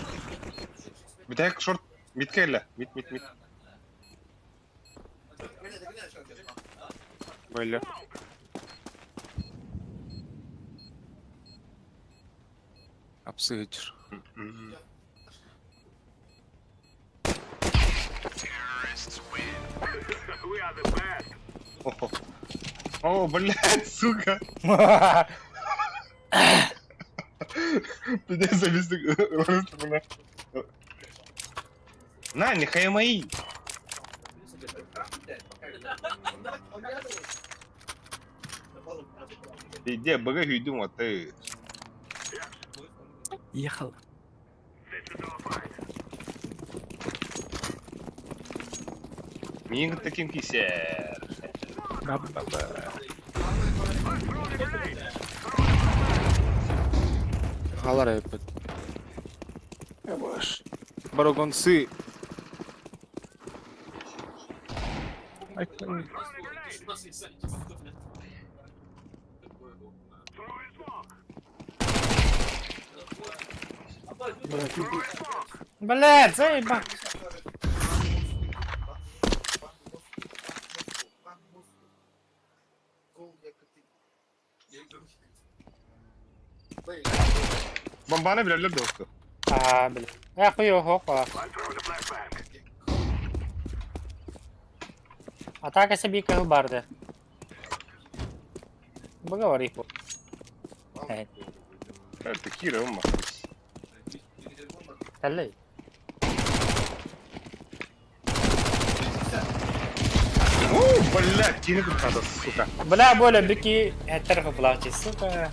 Бүтэһик шорт мид кэллэ. Мид, мид, мид. Бля. Апсыгычыр. О, блядь, сука. Меня зависит. На, не мои. Иди, бага үйдүм ты. Ехал. Миигин таким кисер. Ба-ба-ба. Халар эппит. Барогонцы. Блядь, заеба. Бомбаны билэллэр дуо? Аа, бля. Э, хуй хопа. Атака себе барды. Поговори. Это Кира, он Кэллэй. О, блядь, кини надо, сука. Бля, боля бики, это плачет, сука.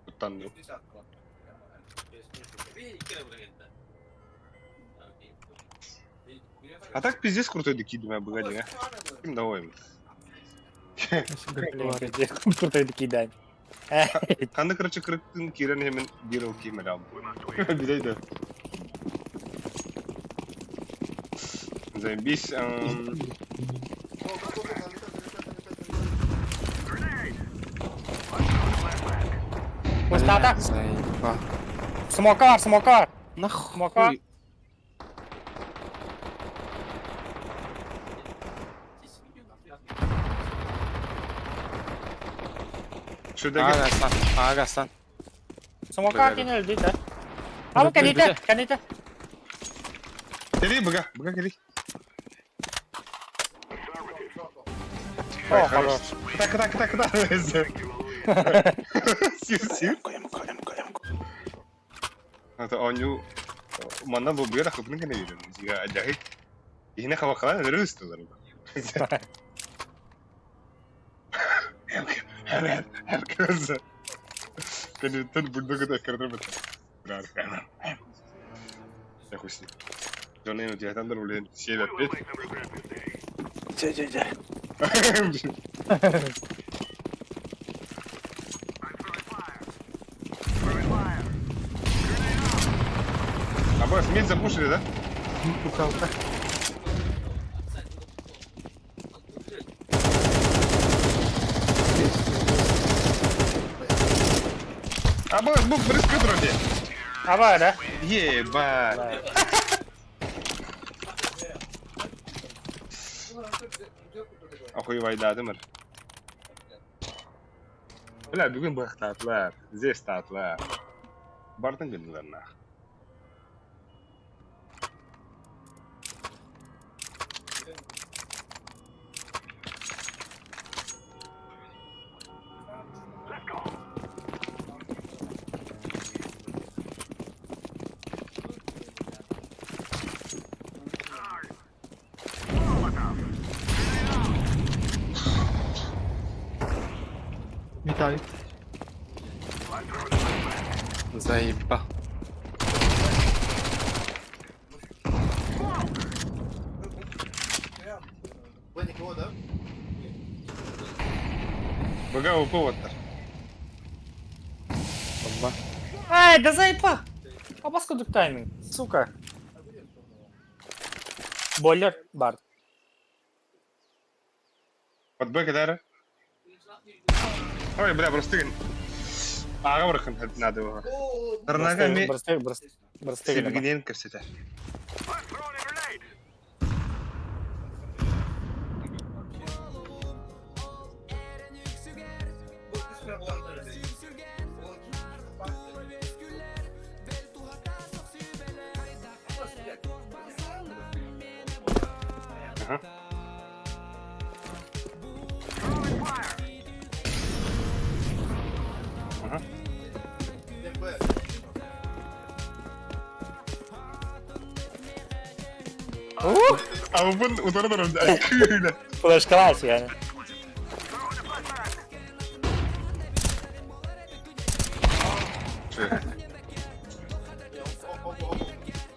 Уттан А так пиздец крутой докидывай, богоди, а. Ким давай. Крутой докидань. Ханна, короче, кырыктын кирен hemen bir okuyayım hele abi. Bir de. Заебись. Пустота. Заеба. Смокар, смокар. Нахуй. Смока. Şurada Ага, сан. Ага, сан. Смокар кинул да. А ну каните, каните. Кели, бага, бага кели. О, хорош. Куда, куда, куда, куда? Сир, сир. Это оню манна бу бера хыпны генә бирә. Зига аҗаһит. Ихне хабакалан өрүс тулар. Кэнниттэн бульдог көрдөр бит. Я хуй с ним. Дьону утиһатан да үлэһин сиэбэппит. Дьэ дьэ дьэ. А босс, мид запушили, да? Укалка. А Абы, бу брызга вроде. Аба, да? Ебать. Охуевайдадым эр. Бля, бүгүн быһахтаатылар, здесь-таатылар. Бардын гыннылар нах. Виталик. Заебал. БГ УП оттар. Бомба. Ай, да заебал! Абас кудук тайминг, сука. Бойлер бар. Под Б кедәрі. Ой, бля, просто Аға бұрқын надо его. Тарнага ми Бросты, бросты, бросты. себігінен көрсетер. Ага. Ага. Абын удардарым. Флешкалась yani.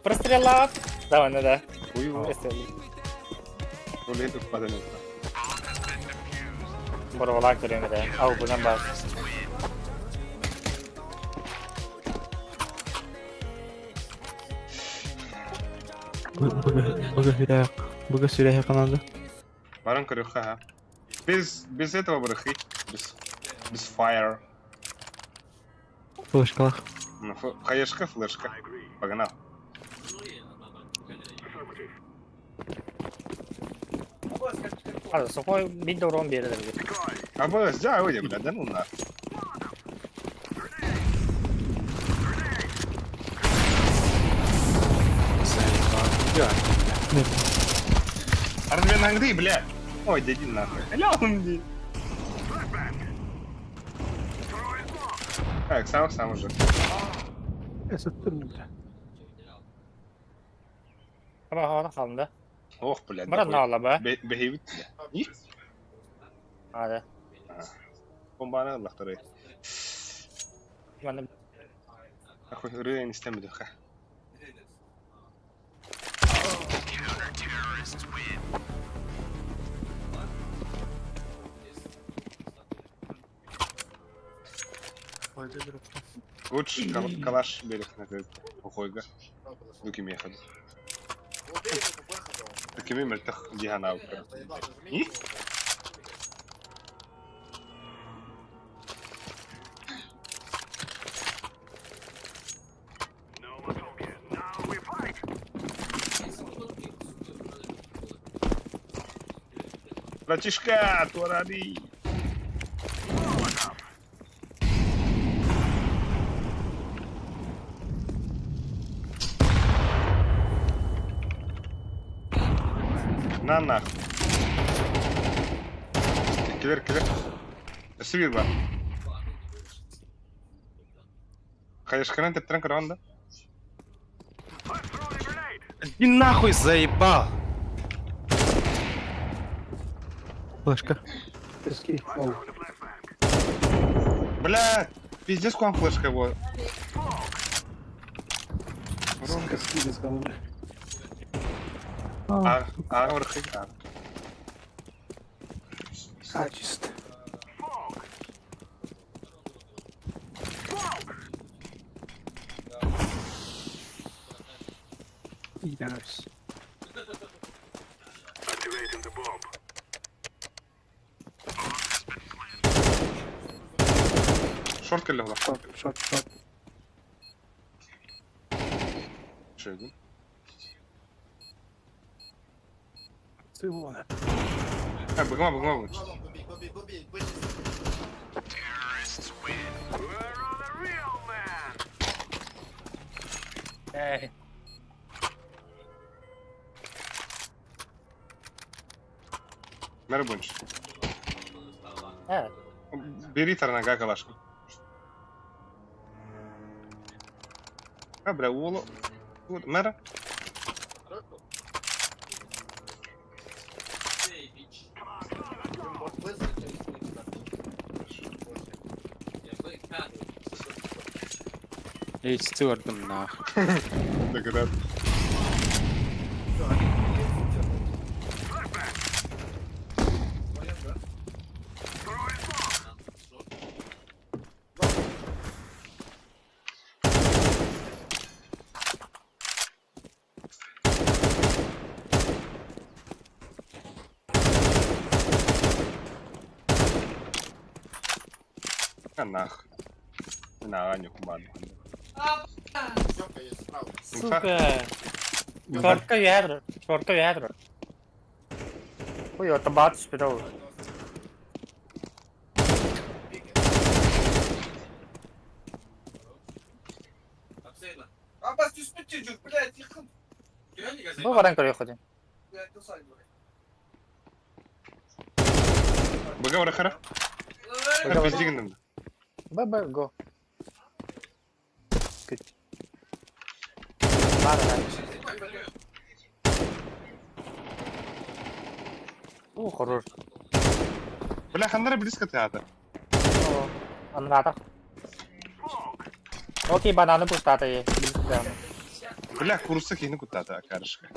Прострела. Давай, ну да. Прострел. Борвалак көрөм да. Ау, бунан бар. Быга сүрәһе канады. Баран көрүххэ ха. Без без этого брахи. Без без fire. Флешкалах. Ну, хаешка, флешка. Погнал. Ада, сухой бит урон бердир. А бы жа выйди, бля, да ну на. Заебал. Бля. Армен ангды, бля. Ой, дяди нахуй. Ля он Так, сам сам уже. Бля. Аба хавана қалды. Ох, блядь. Брат на ба. Бехейбит, бля. И? Ада. Бомбаны лақтыры. Маны Нахуй, ры не стемді, ха. Лучше калаш берег на Ухойга. Дукими ехать. Дукими мельтах дихана. И? Братишка, турари. На нахуй. Килер, килер. Сибир бар. Хаешканан тептен көрөөн да. Иди нахуй, заебал. Флешка. Бля, пиздец, куан флешка его. А, а, врхи, а. Качество. Пидорас. Шорт келе Шорт, шорт, шорт. Шөгүн. Цивона. А, быгма, быгма лучше. Эй. Мэр больше. Э. Бери тарнага калашку. А, бля, уолу. Мэра. Эй, стюардом нах. Догадаться. А нах. На Аню куману. Сука. Шортка ядро. Шортка ядро. Ой, это бат спидол. Бу баран көрүөх этим. Быга хара. Пиздигин. Б, Б, го. Күт. Бар, бар. О, хорош. Бля, ханнара близко театр. Анната. Окей, бананы пустата е. Бля, курса кини куттата, карышка.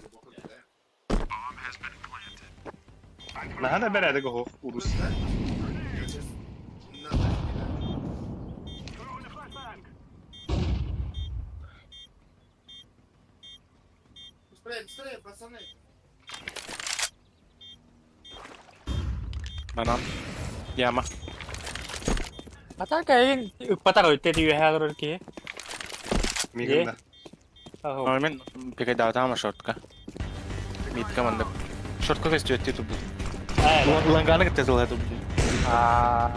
Наһана бәрәдеге хох урус. Быстрее, быстрее, пацаны. Банан. Яма. Атака эйин ыкпатар өттө түйэ ки. Мигында. Ахо. Мен передал шортка. Мид команда. Шортка көстүөт титу бу. Ланганы кытта эту бу. Аа.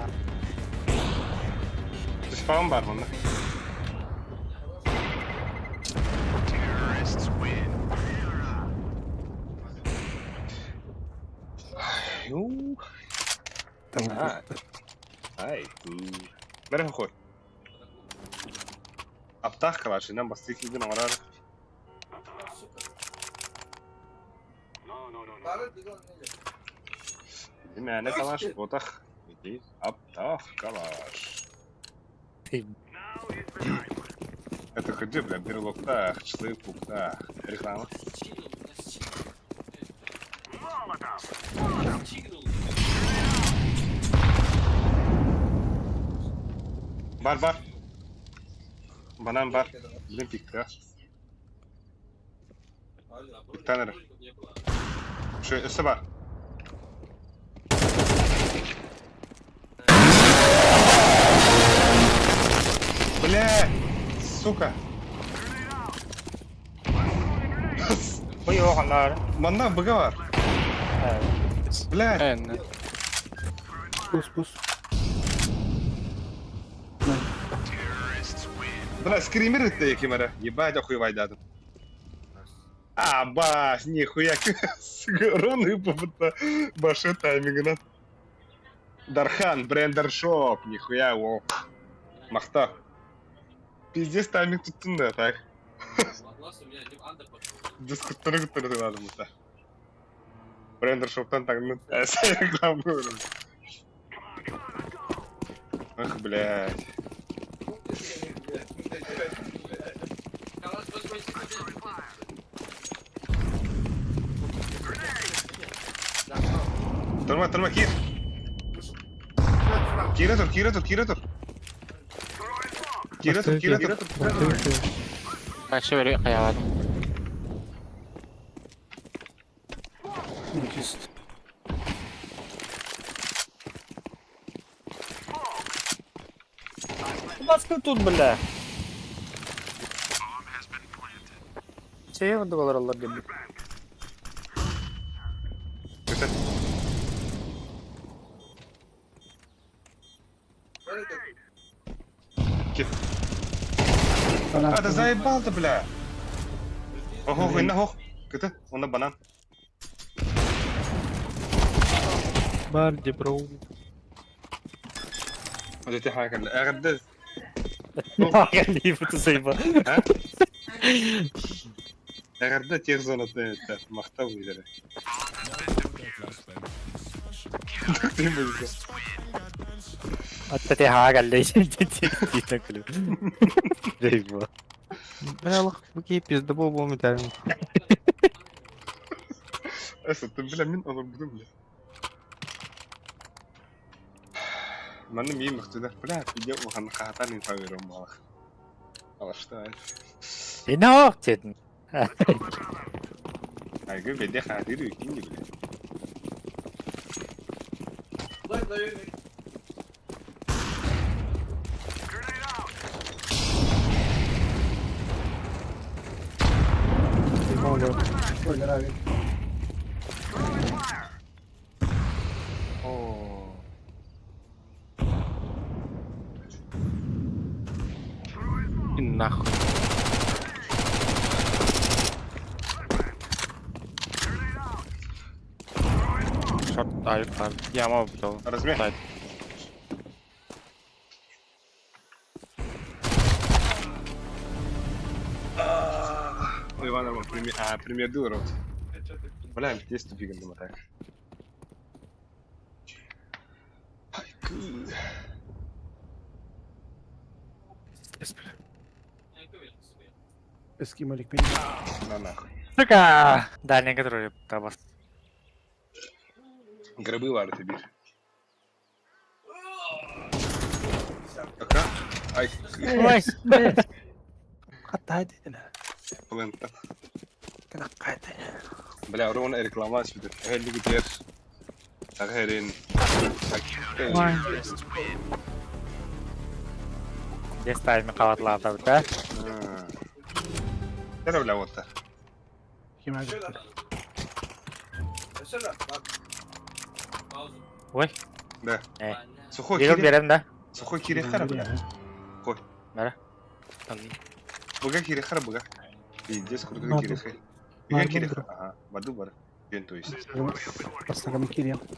Спам бар мында. Ю. Ай. Бәрі қой. Аптах калашынан басты килдин оңорар. Мәне калаш, ботах. Иди, аптах калаш. Это где, бля, берлоктах, члыпуктах. Реклама. Бар, бар. Банан бар. Блин, пикка. Пиктанер. Şu üstü бар. Бля, сука. Ой, оҕоннор. Манна быга бар. Бля, Эн. Пус, пус. бля, скример это якимара. Ебать, охуевай дадым. А, бас, нихуя, Роны попыта башы таймингынан. Дархан, брендер шоп, нихуя, о. Махта. Пиздец тайминг туттун да, так. Дискуттары куттары тыладым мұта. Брендер шоптан таңнын рекламу көрдім. Ах, блядь. Турма, турма, кир. Кире тур, кире тур, кире тур. Кире тур, кире тур. Качы бери каяладым. Чист. Баскы тут, бля. Чэй курдук олороллор диэбит. Көтөр. Кип. А, да заебал ты, бля! Ого, инна хох. Кыты, онно банан. Бар бро. Өтө хаакалла. Эҕэрдэ. Лифт заеба. Эҕэрдэ тех зонатын эттэ. Махтал билere. Ты мызга. Атта те хаагаллей. Заеба. Бля, лох, бу пиздобол буолум этэрим. Эсэ, ты, бля, мин олорбутум, бля. Манна миин мөхтүлэр. Бля, видео улахан хаатан инфа берем балах. Алашта. Ино дедин. Айгы беде хаатыр үтин бля. О. И нахуй. Шорт айып бар. Яма бутал. Размер. Сайт. Иван пример, а, пример рот. Бля, здесь тупик думаю так. На нахуй. Сука! Дальний который табас. Гробы варты бир. Пока. Ай, Ой. плента. Бля, ровно реклама сюда. Хелли гитер. Тагерин. Здесь ставим каватлата, да? Тера бля вот. Ой. Да. Э. Сухой Берем, кире. берем, да? Сухой кире хара бля. Хой. Бара. Буга кире хара буга. Пиздец, крутой кире хара. Буга кире хара. Ага, баду бар. Ден то есть.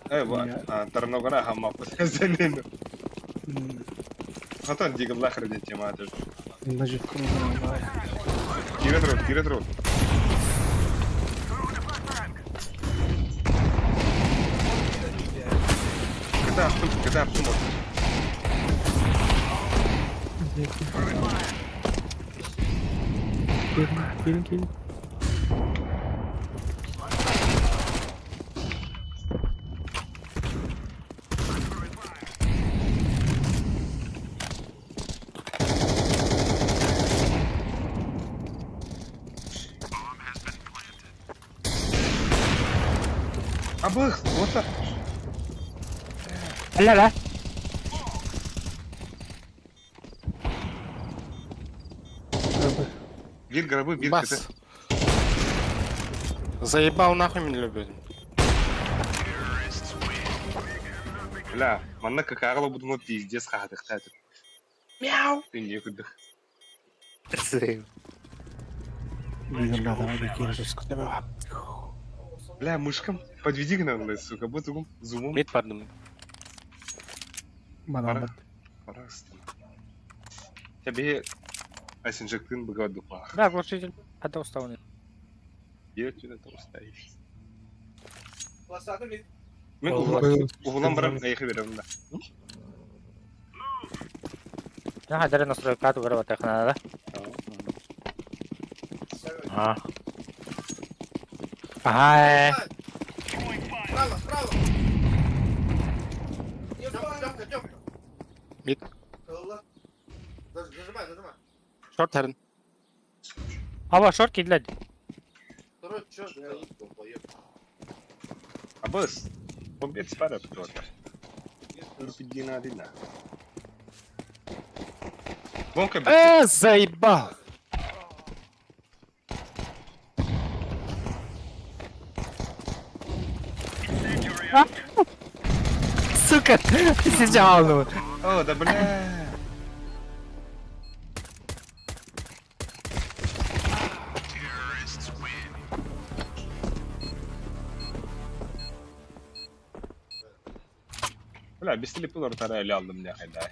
Э, ва, тарногана хамма пасазелин. Хатан дигл лахар ден тема это. Кире трот, кире трот. Когда автом, когда автом вот. Килин, килин. Абых, вот так. Ля-ля. Бир гробы, бир Бас. Заебал нахуй меня любит. Бля, манна какарла буду пиздец хатых Мяу. Ты некуда. Бля, мышкам подведи к нам, сука, вот зумом. Мид пардон. Пора. Пора. Тебе асинжектын быга дупа. Да, глушитель. Это уставный. Е түнэ тоустай. Мен углан барам, айхы берем да. Я хадары настройка тугара батахна, да? А. Ага. Справа, справа! Тёмка, Тёмка, Мид. Зажимай, зажимай. Шорт харин. Аба шорт кидләд. Второй, чё, стоит, долбоёб. Абыс. Бомбет спара птота. Рупидина дина. Вонка Э, заебал. Сука, сейчас он. О, да бля. Бля, бистили пылар тара эле алдым не хайда.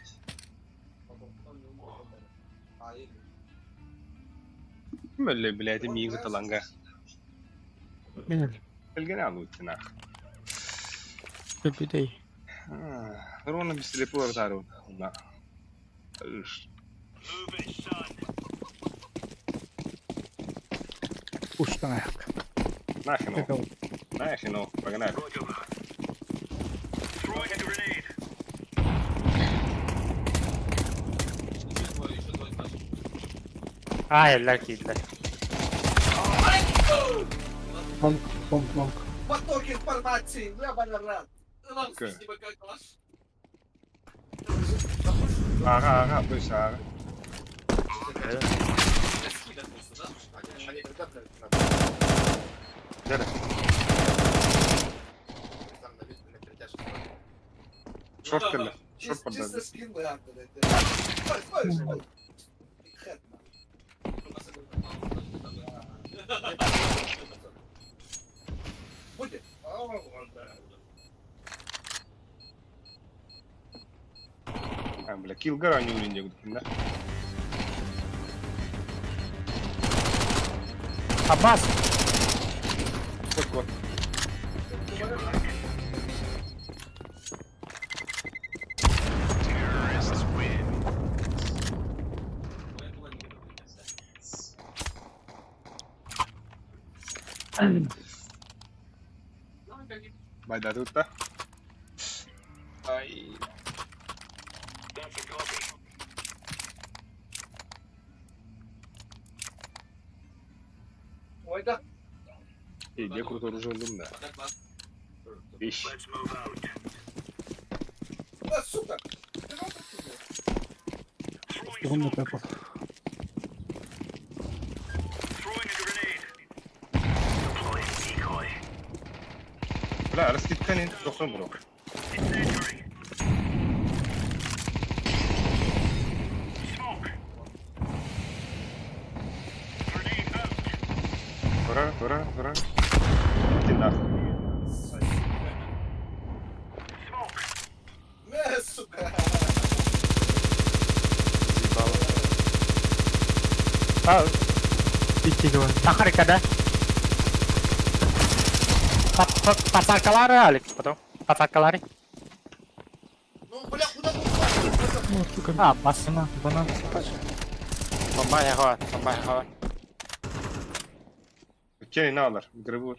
Мөлле, блядь, миги таланга. Мен Элген алу тинах. Көпүдей. Ровно бистили пылар тару. На. Ыш. Уштан аяк. Нахрен. Нахрен, погнали. А, эллер киирдилэр. Лонг, лонг, лонг. Поток информации, ебаный рад. Ага, ага, быстро, ага. Дere. Шорт кэллэ. Шорт Чисто поддады. скин бля, блядь. Стой, стой, стой. Хэт, Будет? А, бля, килгар они урин да? Аббас! Вот, вот. Байда тут, да? Ай. Ой, да. Эй, где крутой оружие да? Вещь. Да, сука. Он на пепл. Бля, раскидка тохон бро. Ура, ура, ура. Иди нахуй. Мэ, сука. Заебало. А, Икки говорю. Тахарика, да? Пацакалары, Алекс, потом. Пацакалары. Ну, бля, куда ты ушла? О, сука. А, бас. Банан, банан. Бомба яхуа, бомба яхуа. Окей, налар, грибур.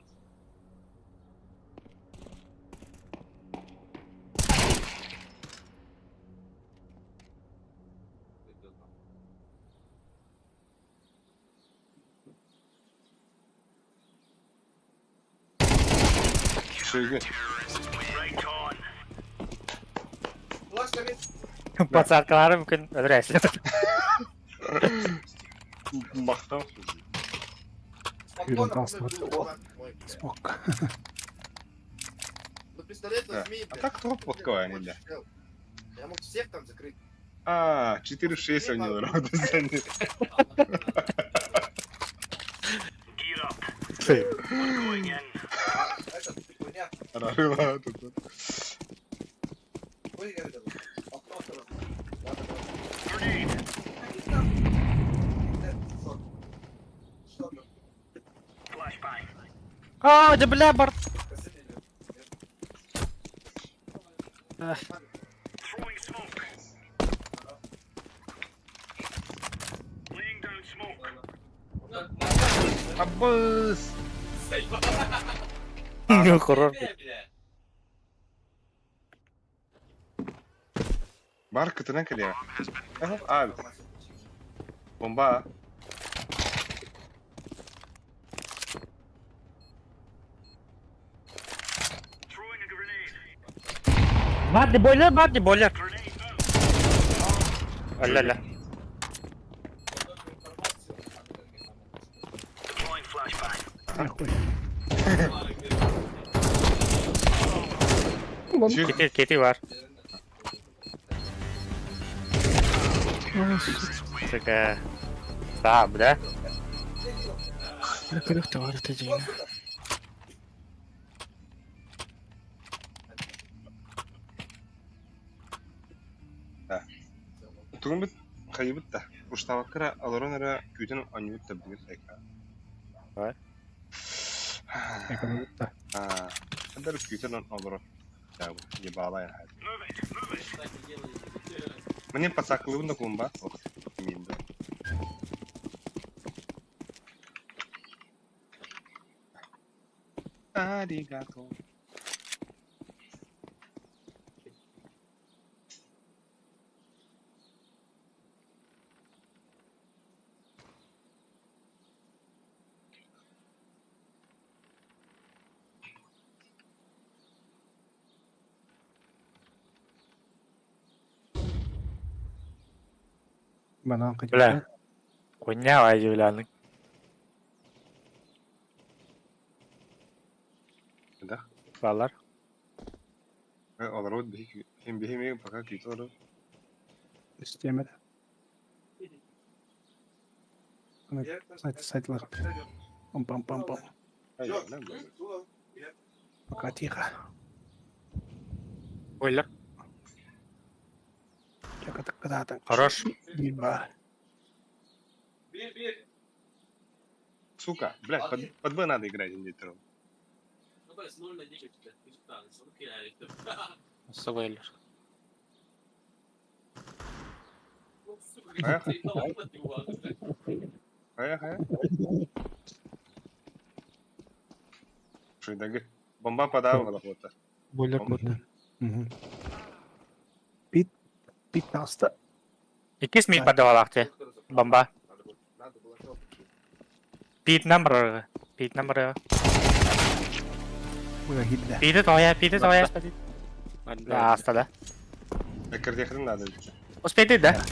Шиги. Пацакалары мүмкін өлірәсі. Мақтау. Юрий Смок. Ну, пистолет Да. возьми, А так топ вот кого они, да. Я мог всех там закрыть. А, 4-6 они народу заняли. Этот, хуйня. Рарыла тут. Ой, я это, окно второе. Да, да, да. А, да бля, бар. Аббас! Ну, хоррор. Бар кытынан кэлиэ. А, бомба. Бадди бойлер, бадди бойлер. Алля-ля. Нахуй. Кети, кети бар. Сука. Да, бля. Көрөх товар тежине. Тугун бит хайыбыт да. Уштабаккара алорон эрэ күүтэн оонньуубут да билигин эка. Давай. Экономикта. Аа, Хандар күүтэн олорон. Ебалай. Мне пацаклыбын да кумба. Ох, минда. Аригато. Банан Бля. Хуйня удивляны. Да. Балар. Олорбут биһи хим биһи ми пока күүтэ олорор. Истемеді. Сайт сайтлар. Пам пам пам пам. Ай, Пока тихо. Ойлар. Чакатаккадаатан. Хорош. Биир баар. Сука, блядь, под Б надо играть, индейтером. Савеллер. Хайа, хайа, хайа. Шуйдагы. Бомба подавала вот. Бойлер көрдө. Бит бит таста. Иккис мид подавалахте. Бомба. Пит номер. Пит номер. Уя хидде. Пиди тоя, пиди тоя. Да, аста да. Кардехрен надо. Успейте, да?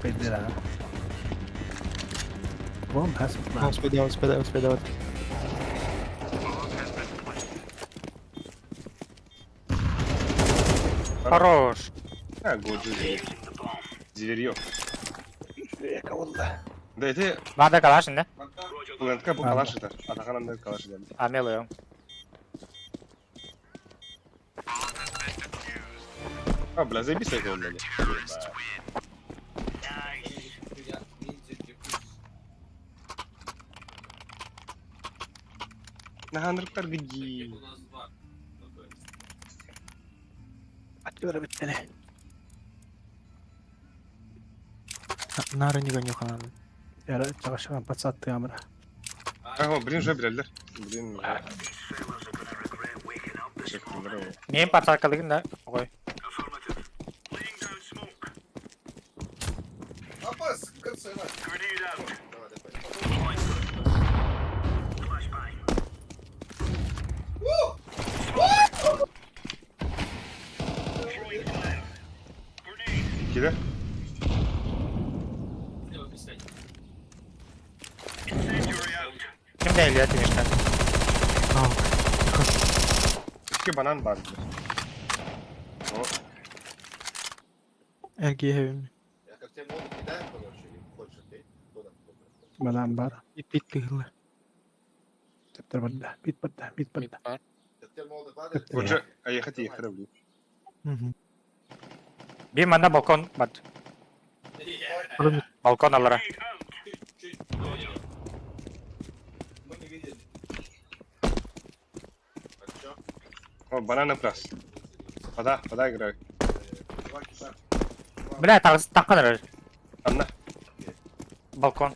Пейдера. Вон пас. Успеда, успеда, успеда. Хорош. А, годжи. Зверьё. Эка болла. Да это Надо калашин, да? Плентка бу калаш это. Атаханан калаш да. А, милую. А, бля, заебись это, блядь. На хандрктар где? Аттыра биттене. Нары не гоню хананы. Яра чагашаган пацатты амра. Ага, блин, же, блядь. Блин. Мен пацакалыгын да. Ой. Кида? Ким дәйлі тимештен? Икки банан бар. О, Эрги хебим. Банан бар. Бит тыгылы. Тептер барда. Бит барда. Бит Мид барда. бар. Уже, а ехать ехать, блин. Би манда балкон бат. Балкон алара. О, бананы прас. Пода, пода играй. Бля, таққан ырыр. Анна. Балкон.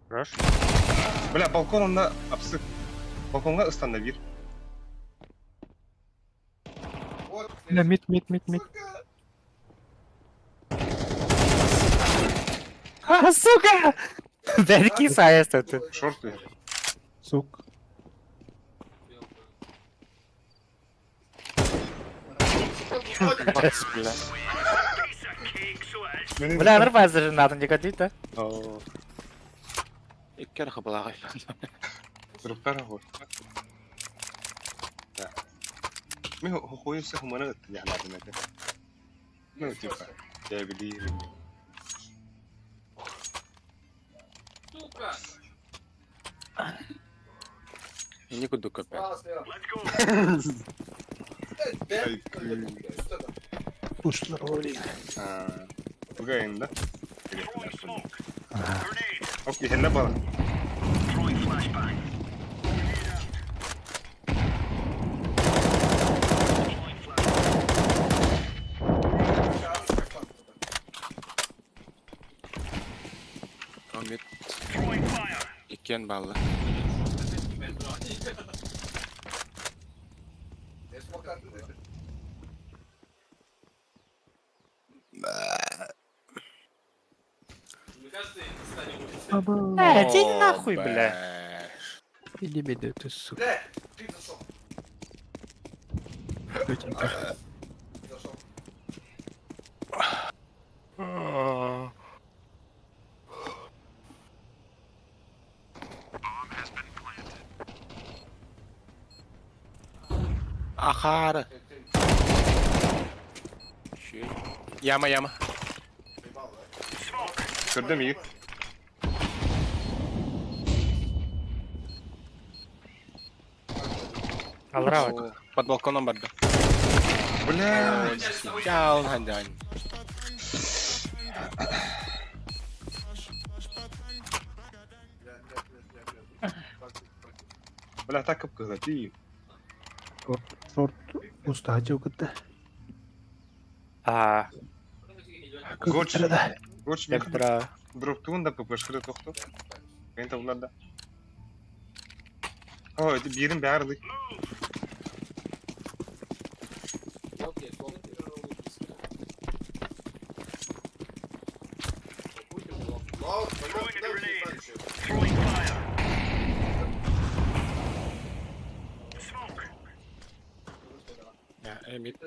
Хорош. Бля, балкон онда апсы. Балконга ыстанда бир. Бля, мид, мид, мид, мид. А, сука! Бәрки сайыс өтті. Шорт ли? Сук. Бля, нормально же надо не годить, да? О. Икки эрэ хабылааҕай. Туруктар хо. Да. Ми хохуйу се хумана ыттыняхнаатын этэ. Ну, типа, я били. Инни курдук көппөт. Тугайында. Ок, иһэнне бала. Мид. Иккиэн баалла. Э, иди нахуй, бля. Иди беды, ты сука. Тетенька. Ахара. Яма, яма. Көрдüm iyi. Алра Под балконом барды. Бля. Чао, хандан. Бля, так кып кыза ти. Шорт устаачы кытта. А, Гоч. Гоч мен Петра. дроптуун да ППшкыры тохту. Мен табылар да. О, это бирин бәрі. Мид.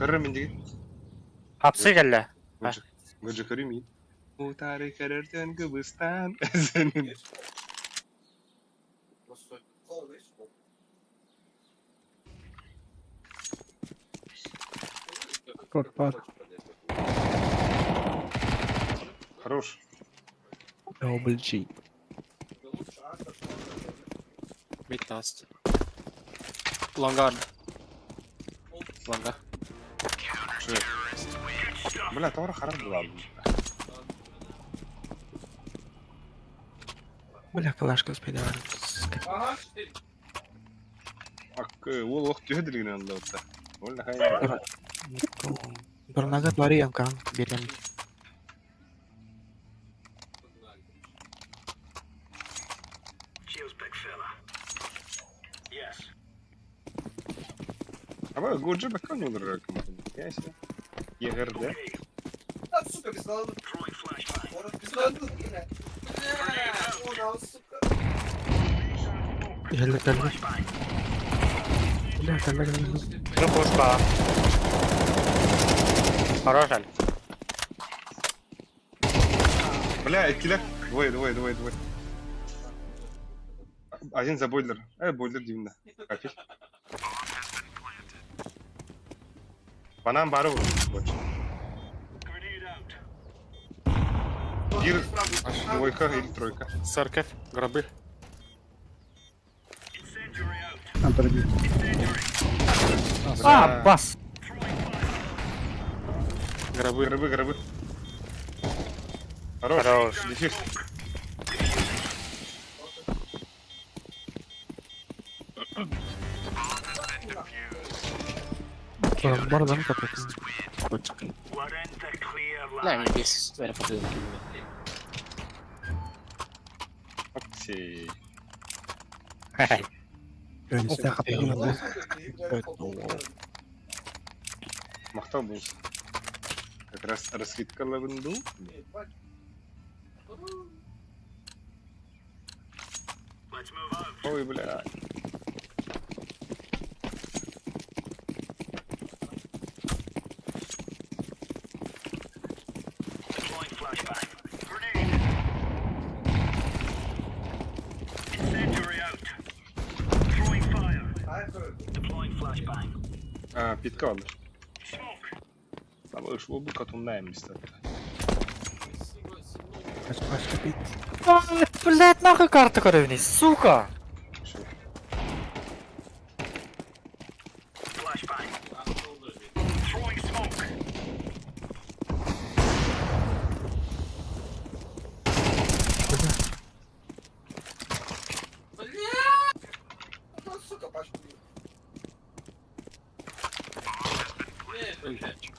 Көрір мен деген. Апсы келле. Годжи көрім iyi. Утары көрірден Кыбыстан. Сенин. Шорт бар. Хорош. Double G. Мид таст. Лонга. Лонга. Бля, товар харап була. Бля, калашка успели. Ак, ол оқ түйе ділген онда отта. Ол хай. Дурнагат лари ямкан берем. Аба, Годжи бакан олар кім. Яся. Егерде. Geldi geldi. Бля, geldi geldi. Ну, пушка. Хорош, Аль. Бля, эккилер. Двое, двое, двое, двое. Один за бойлер. Бойлер деймін да. Кафель. Банан бары бұл. Гир, двойка или тройка. Церковь, гробы. Там пробил. А, бас. Гробы. Гробы, гробы. Хорош. Хорош. Дефис. Бардан капец. Бля, мне бесит. Окей. Önüste kapatın. Мақтау болсын. Как раз раскидкалабын дуу? Ой, бля. А, питка алыр. Ama ушул бу катунда эмес. Başka bit. Блять, нахуй карту көрөбүн, сука!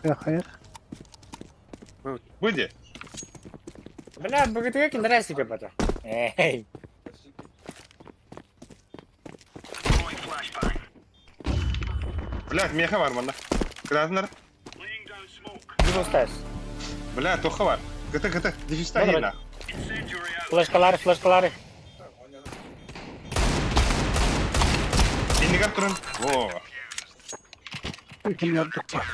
Ya hayır. Выйди. Бля, богатыря киндрасика бата. Эй. Бля, меха бар манда. Кыдатынар. Дюрустас. Бля, тоха бар. Гыты, гыты. Дефиста Добре. ена. Флешкалары, флешкалары. Иннигер турun. Во. Kim yaptık bak.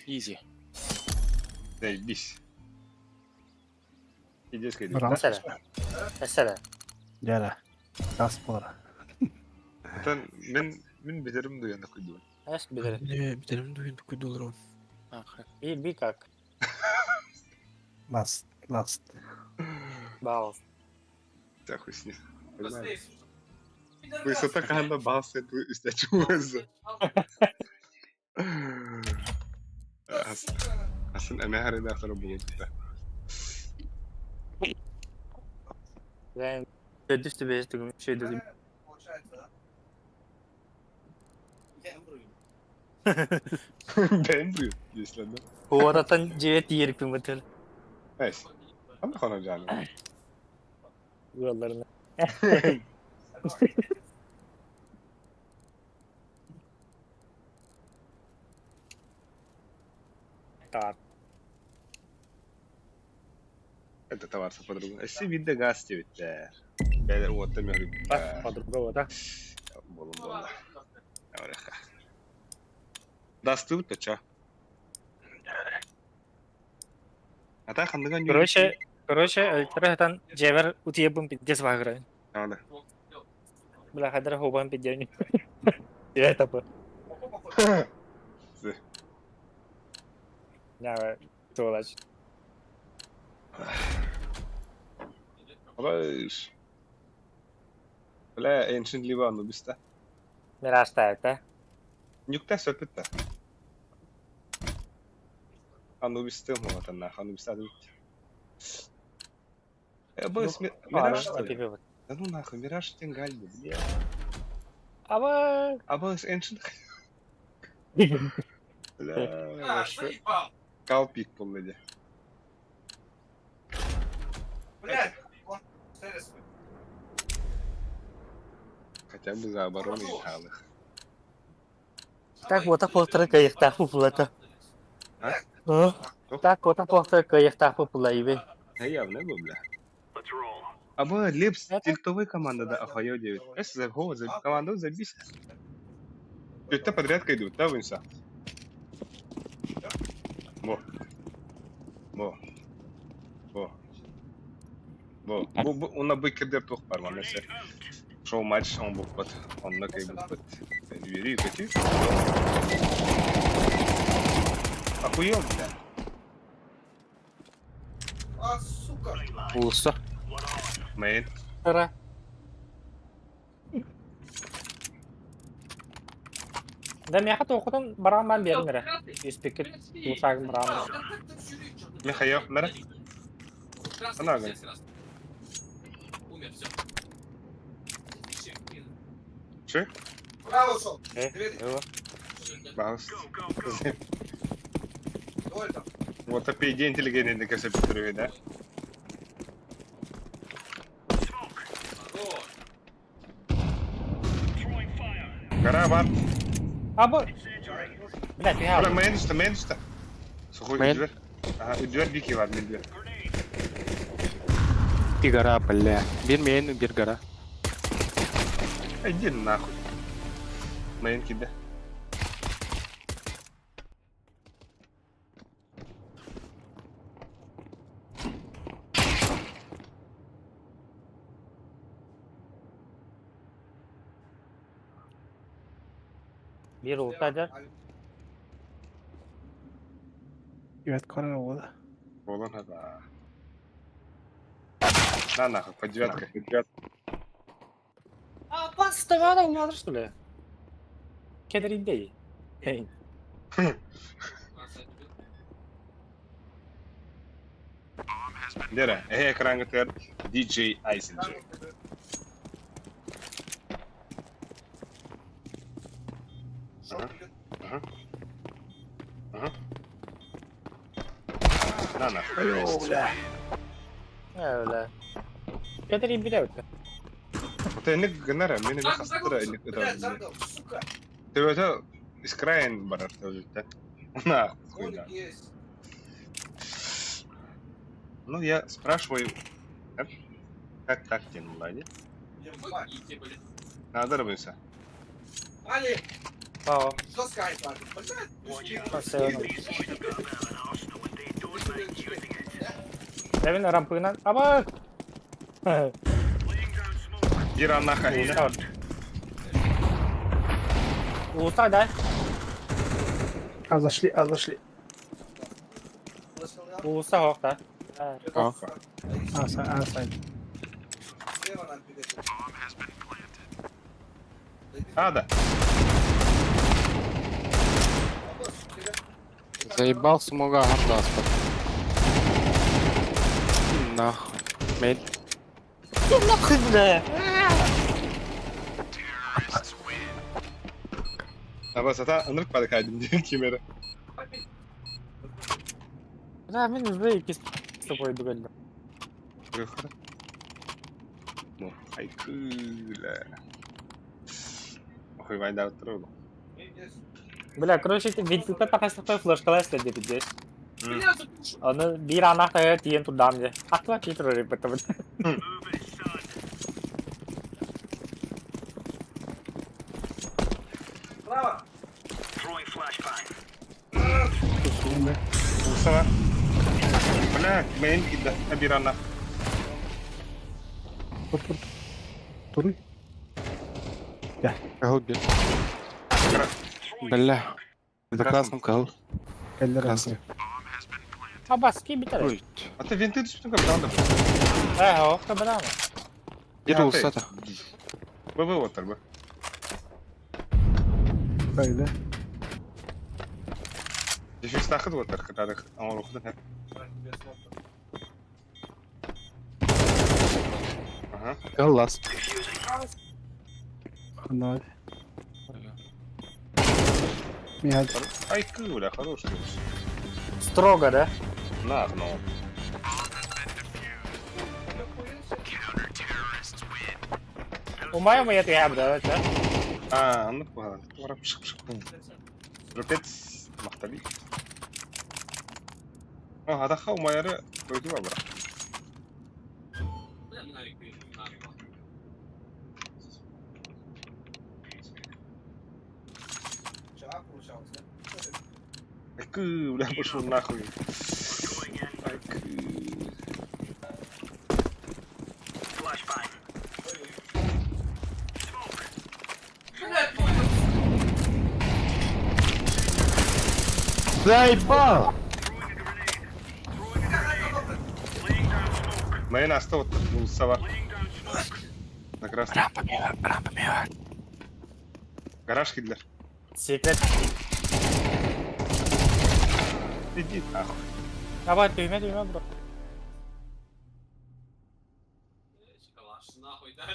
Изи. Заебись. Иди скайди. Bravo. Эсэлэ. Эсэлэ. Gel. Gaz bora. Мен мен бетерим дуяна куйду. Эс билер. Не, битерим дуйун куйдулар. Ах, Би би как. Last. Last. Бал. Да хуй с ним. Погнали. Высота канда бас эту истячуэза. Асын эмэхэр редактор болот. Ben Düstü beş tugum şey dedim. Бэмбрю, если да. Хуаратан 9 yerip мытыл. Найс. Анда хона жаны. Buralarına. Тар. Это товар со подругой. Эси виде газ тебиттер. Бәлер уотта мөхрү. Подруга да. Болун болла. Ореха. Дастыбыт ча. Ата хандыган Короче, короче, альтератан жевер утиебум пиздец вагра. Анда. Бля, хадра хубан пиздец. Я это бы. Я туалач. Абаш. Бля, Ancient Livan бисте. Мираж та. Нюкта сөпүтта. Анубисте муатана, Анубиста дут. Э, быс, Мираж. Да ну нахуй, Мираж Тенгальды, бля. Аба. Абаш Ancient. Бля, Калпик полледи. Хотя бы за оборону играл их. Так вот, так полтора каехта фуфлата. А? Так вот, так полтора каехта фуфла ибе. Да явно был, бля. Аба Лепс, тильтовая команда, да, охуел 9. Эс, за го, за команду забись. Это подрядка идут, да, вынься. Во. Во. Во. Во. Бу, бу, уна быкердер тух бар, ман эсе. Шоу матч, он был под. Он на кай был под. Двери, какие? Охуел, бля. Улуса. Мейн. Тара. Да мяха тоқытын бараман бермере. Еспекет усагын бараман. Михаил, нара. Она говорит. Че? Баус. Вот опять день интеллигентный, как все да? Гора бар. А бу... Бля, ты Бля, мейн түстэ, мейн түстэ. Сухой Мейн. үдүөр. Ага, үдүөр бики бар, мен үдүөр. И гора, бля. Бир мейн, бир гора. Иди нахуй. Мейн киде. Бир ултадыр. Ребят, корона вода. Буолан хата. На нахуй, по девятка. А, пастовала умадыр, что ли? Кедриндей. Эй. Дера, эһэ экраҥҥытыгар DJ Eisenjoy. Ага. Ага. На нахуй. Öyle. Кедрин биле өттө. Вот инник гынара, мин эмиэ хастара инник Блядь, ытабын. Зангл, сука! Төбөтө искрайн барар төбөтө. Нахуй, Молик да. есть. Ну, я спрашиваю, как, как так тянула, не? Ебать. Надо рыбыся. Али, Aa, жестко айп, Али. Блядь, пусти. Devin rampığından ama Bir anna хайна. Ulusal да? А зашли, а зашли. Ulusal hok да. А. А, сай, а, сай. Слева нам перед. А, да. Заебал смога Ардас. Нахуй. Мейн. Нахуй, бля. Аба сата ынырк падыкайдым диэн кимери. Бля, мен уже икки с тобой дугально. Ну, айкыла. Охуй вайда оттырыл. Бля, короче, видеода тахастықтай флешкалар істеді здесь. Оны бір анақ тиен турдам де. Атла кетір репетіп. Право. Усана. Бля, мен кидда бир анна. Тур, тур, тур. Кагыл бир. Бля. За красным кагыл. Кэллер Красный. Абаски бітер. Ой. А ты винты түспүтүн капитан да. Ә, оқта біламы. Бир улсата. Б оттыр б. Кайда. Дефюз тахыд оттыр кытадык. Аңор оқыдын. Ага. Кагыл лас. Ханад. Михад. Айкыла, хорош. Строго, да? Нах, ну. Умай умай я да, да? А, аннык буһа. Туара пшык пшык. Рупец махтали. А, адаха умаяры дойду бара. Чувак получался. Айкы, бля, пошел нахуй. Айкы. Заебал! Мейн аста оттыр, улса бар. На красный. Рампа мива, рампа мива. Гараж кидлер. Секрет. Иди нахуй. Аба, түйме, түйме, бро.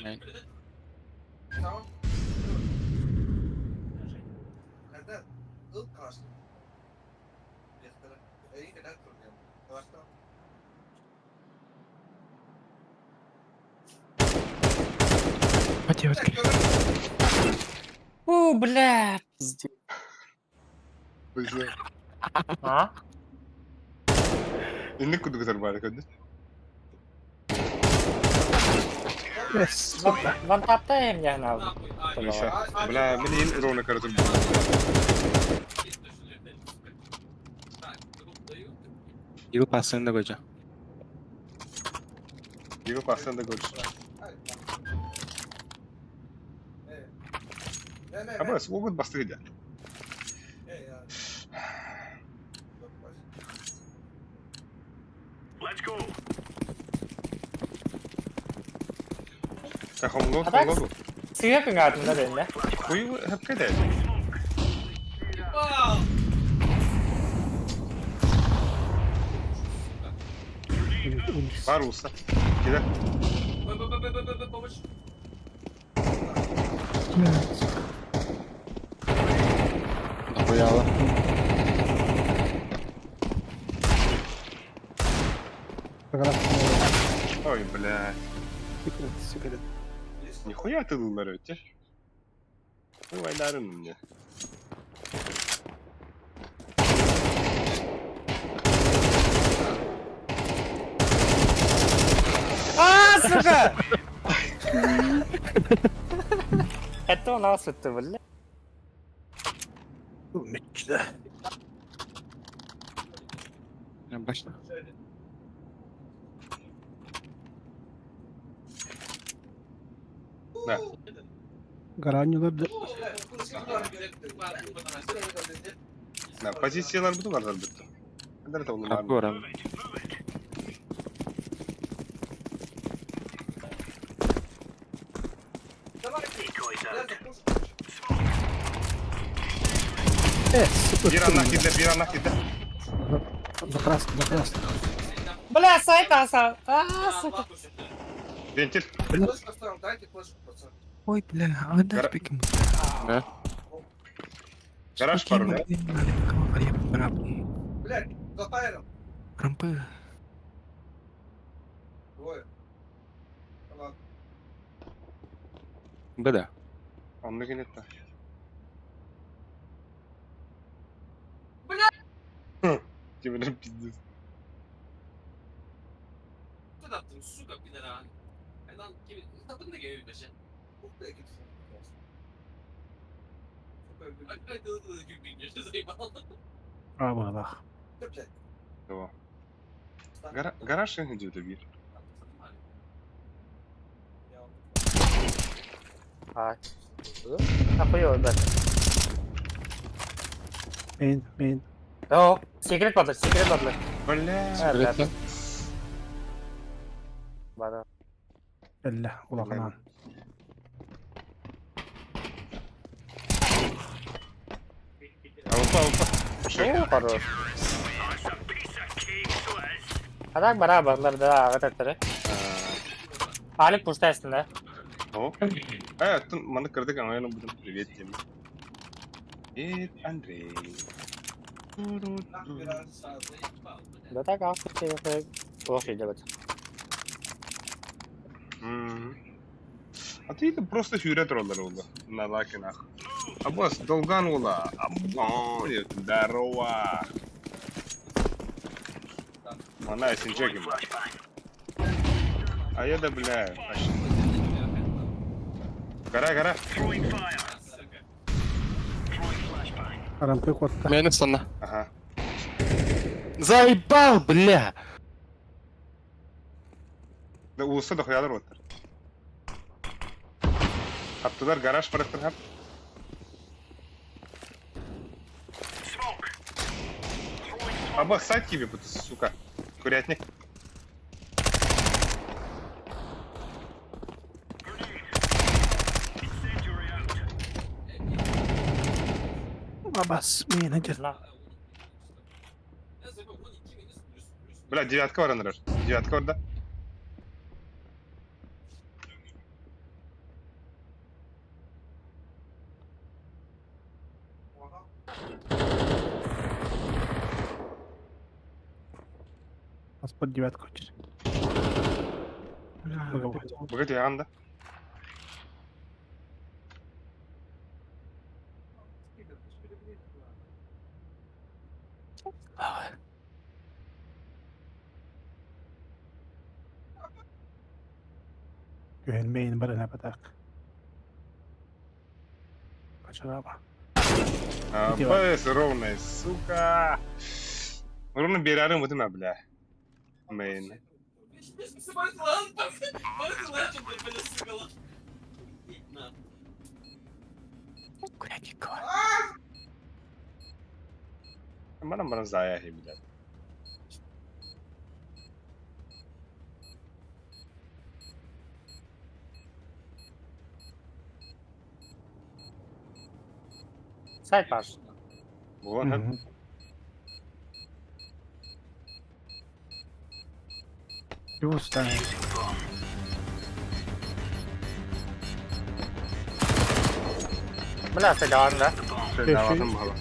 Мейн. Tamam. Когда ыл красный. По девятке. Фу, бля, пиздец. Бля. А? Инник курдук ытар көрдүн. Yes. Вантапта им я на. Бля, мин иин ровно көрө турбут. Yıl paslarını da koyacağım. Yıl paslarını da koyacağım. Абас, опыт бастыгы дя. Хомло, хомло. Сыга кыңаатында дэнне. Хуй хапкеде. Бар уста. Киде. Нахуяла. Ой, бля. Секрет, секрет. Нихуя ты лылар өте. Ой, вайдарын мне. А, сука! Это у нас это, бля. Мечта. Başla. Да. Гаранюлар да. Да, позициялар буту бар буту. Кандar да Kapı var abi. Bir anlah gider, bir anlah gider. Закрас, закрас. Бля, сайт аса. А, сука. Вентиль. Ой, бля, а дай пикем. Да. Гараж пару, да? Блядь, за тайром. Рампы. Двое. Ладно. Б да. Онны кенетті. Бля! Кемерен пиздец. Сука, пидора. Абалах. Гараж идет бир. А. Нахуй бля. Мейн, мейн. О, секрет бадлы, секрет бадлы. Бля. Бля. Бада. Бля, улаханан. Алпа, алпа. О, хорош. А так бара бадлар да, ага таттары. Алик пушта да. О. Э, тун маны кырдык аңайын будем привет тем. Привет, Андрей. Да так, а Плохо делать. А ты это просто сюрет роллер oldu. На лакинах. А босс, долган ола. Абон, здорово. Она синчеким. А я да, бля. Гора, гора. Рампы котта. Мені сонна. Ага. Заебал, бля! Да улуса да хуялар оттар. Хаптылар гараж барахтар хап. Аба сайт тебе, сука. Курятник. Абас, мейн, әдер. На. Бля, девятка бар анырар. Девятка бар да. Аспод девятка хочешь. Богат яганда. Күһүн мейин барана батак. Качарама. А, Б, ровная, сука. Ровно берарым вот она, бля. Мейн. Курятникова. Манам баран зая бля. Сайт паш. Вон, Мгм. Плюс там. Бля, стрелял, да? Давай, там было.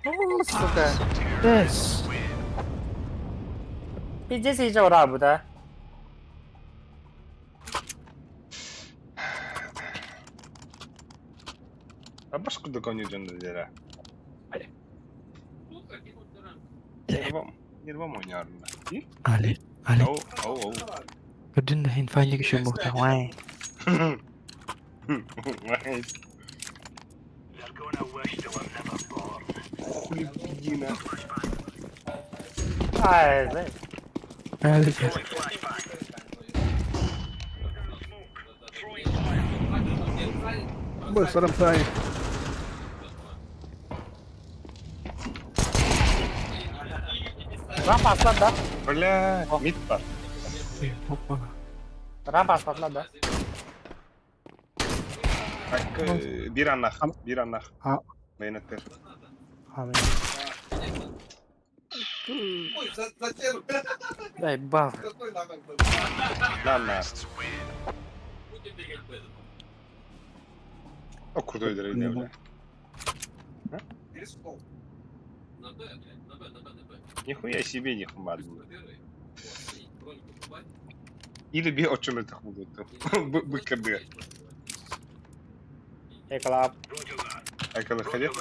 О, сука. Yes. Пиздец, еще ура, да? А башку до коня идем до Нервом ойнарым. Али, Али. Оу, оу, оу. Көрдүн да инфайник еще мухта. Вай. Хули пидина. Ай, знаешь. Али. Быстро тай. Рампа аслат, да? Бля, мид бар. Опа. Рампа аслат, да? Так, бир аннах, бир аннах. А. Мейнеттер. Амин. Ой, зачем? Дай бал. Какой нахуй был? На, на. О, крутой дорогой, бля. Нихуя себе не хумад. Или би о чем это худо. БКБ. Эколап. А когда ходил?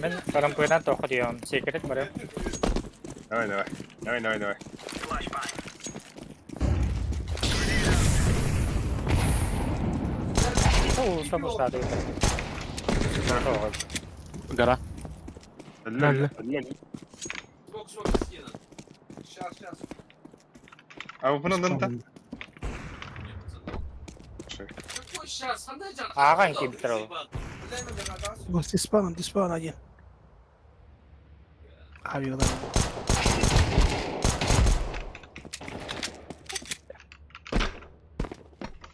Мен парампуйна тоқы дейм. Секрет барым. Давай, давай. Давай, давай, давай. О, что пустаты. Гора. Лёль, лёль. Сейчас, сейчас. А вы бұны да? Аған келіп тұр ол. Вот диспаун, диспаун один. Авиа, да.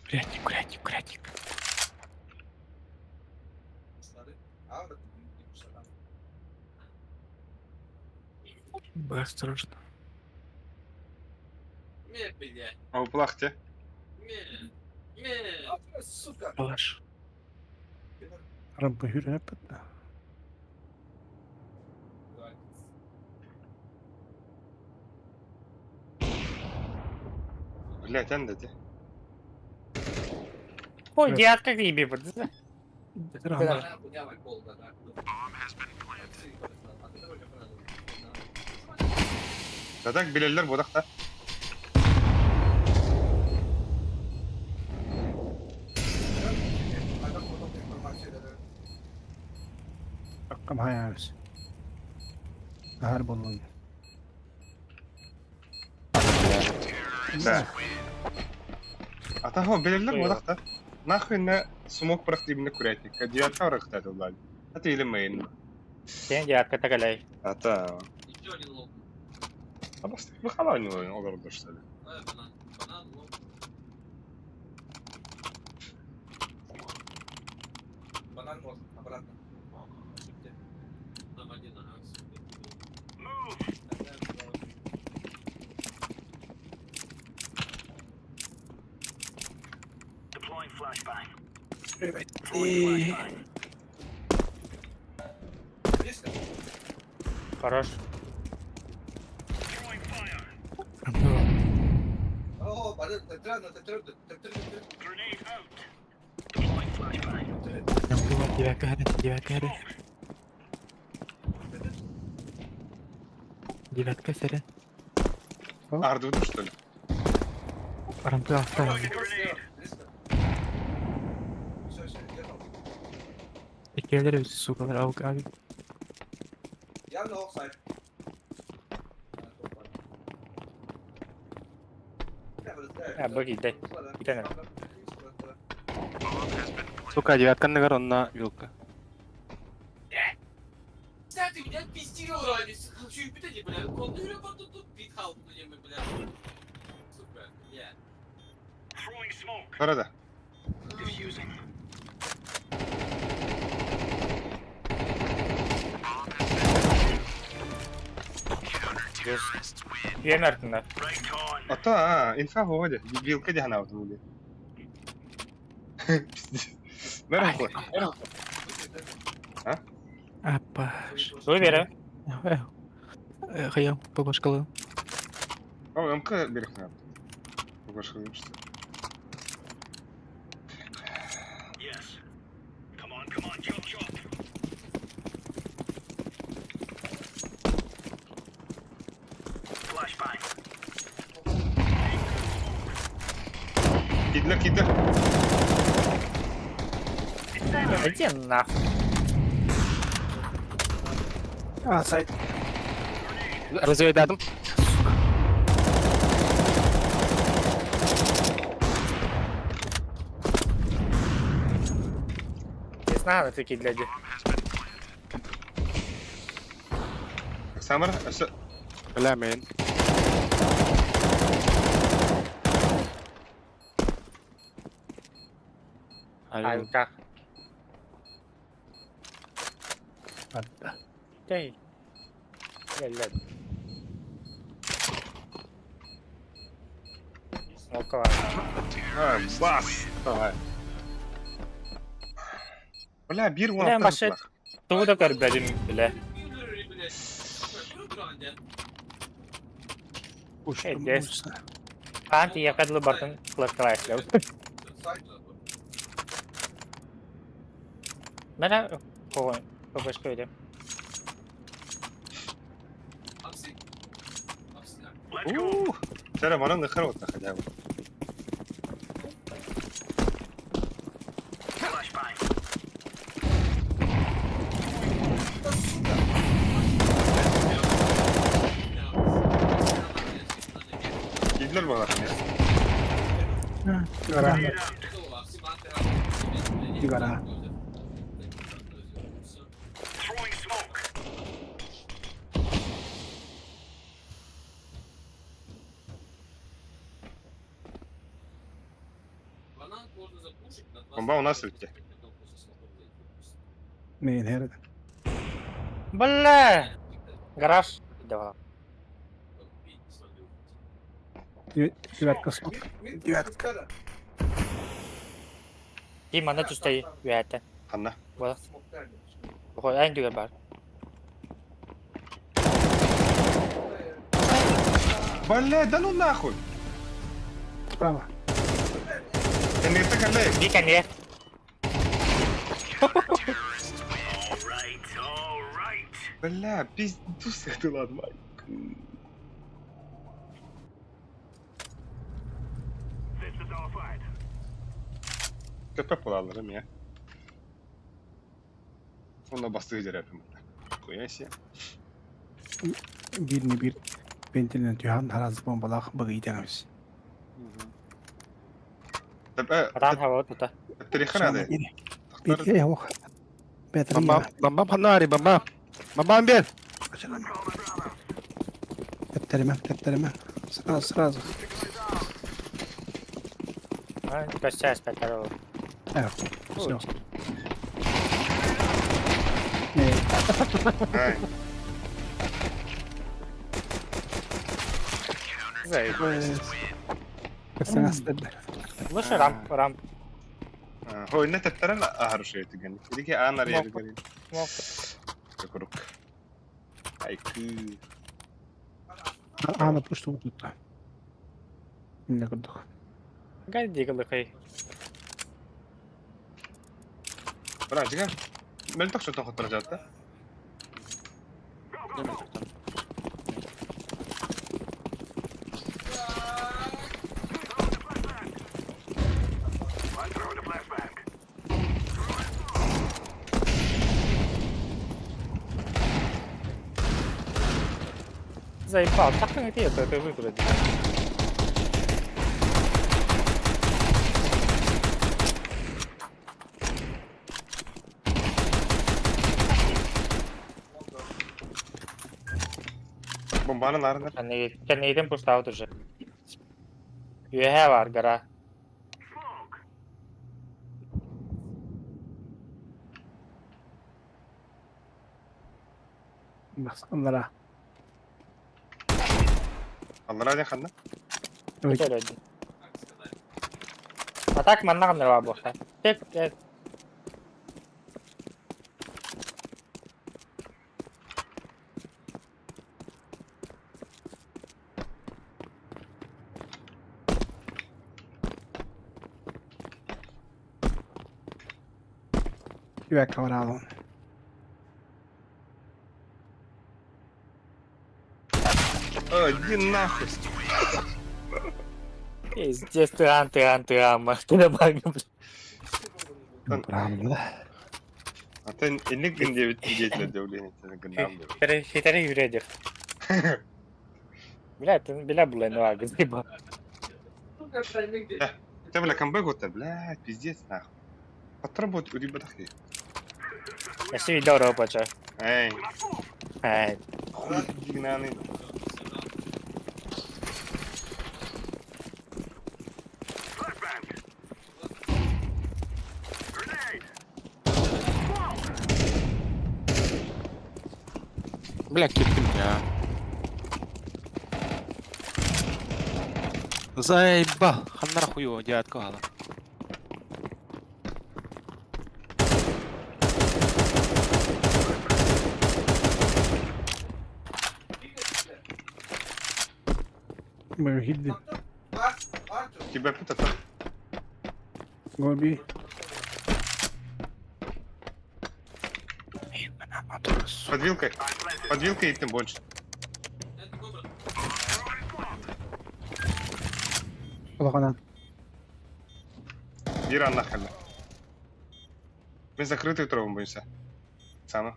Курятник, курятник, курятник. Б, осторожно. А вы плахте? Сука. Палаш. Рампа хүрэ Блять, анда те. Ой, дядка гриби. Да так билелер бодақта. Раккам хаябыз. Нахар болун. Да. А того билелер бодақта. Нахуй на смок прохти именно курятник. Девятка рахта это ладно. А ты или мейн. Сен дядка тагалай. А та. А просто выхала у него олордо что ли? Банан можно, обратно. Хорош. Девятка горит, девятка горит. Девятка сэрэ. Ардыбыт что ли? Рампы оставили. Иккиэлэр суукалар аук аг. Бу киирдэ. Киирэн эрэ. Сука, девятка анныгар онно вилка. Бара да. Үөн артыннар. Ото а, инфа хоҕо дьэ. Вилка дьэ ханаабытым дии. Пиздец. Бэр хой. Апа. Суй бере. Хайа, побашкалы. О, МК берег надо. Побашкалым что. Кидле, кидле. Иди нахуй. А, сайт. Разведатым. Не знаю, такие гляди. Самар, өссө Бля, мейн. Алька. Атта. Дэй. Лэ-лэ. Смокова. А, бас. Давай. Бля, биир Бля, уон машет. Тугу да көрбөдүм, бля. Эдес. Хаан тиийэхэ дылы бартын флешкалаахлау. Мэнэ хоҕой ППшка өйдем. Ух, Сара, манан нахар вот хотя бы. Кидлер балар. Гора. Гора. Бомба у нас ведь. Мейн херет. Бля! Гараж. Давай. Девятка смок. Девятка. Ким манна түстэй үөтэ. Ханна. Була. Охой айн түгэр бар. Бля, да ну нахуй. Справа. Энерта кале. Би кэнниэ. Бля, пиздусь ты ладно. КП буолалларым я. Онно бастыы дьэрээпим. Хуя себе. Биир не биир. Вентилинэн түһэн хараас бомбалаах быгыйтаҥабыс. Атаан хабы тута. Тарихы надо. Биир ох. Бомба, бомба панари, бомба. Бомба бер. Тэптэрэмэ, тэптэрэмэ. Сразу, сразу. Көссөөс пэтэр. Все. Ай, Лучше рамп, рамп. Хой, не тэптэрэн ахарушай түгэн. Иди аанар яригэн. Курук. Айкы. Аана пушта утутта. Итиннэ курдук. Гайдигалыкай. Бра, жига. Мөлтөх шотон хоттор жатты. Заебал, так и это, это выбрать. Бомбаны нарындар. Кэннигитин пустаабыт уже. Үөһэ бар гора. Басқанлара. Аллара ден ханна. Ой. Өтөр. А так манна гыннар бар буохта. Тек Юәккә бара алам. Ой, иди нахуй. Пиздец, тыан, тыан, тыан, ты багы. Правда. А ты инник гынде деятель давление гынам. Хитери юредих. Бля, ты бля була ну ага, заебал. Ты бля камбэк вот бля, пиздец нахуй. Отработать у ребят. Еще видео робоча. Эй, Эй, хуй дигнаны. Бля, киттим я. Заебал. Ханнара хуё, дядка гала. Бу хидди. Тебя тут это. Гоби. Под вилкой. Под вилкой и тем больше. Улаханан. Бир анна халла. Мы закрытый тровым боимся. Сама.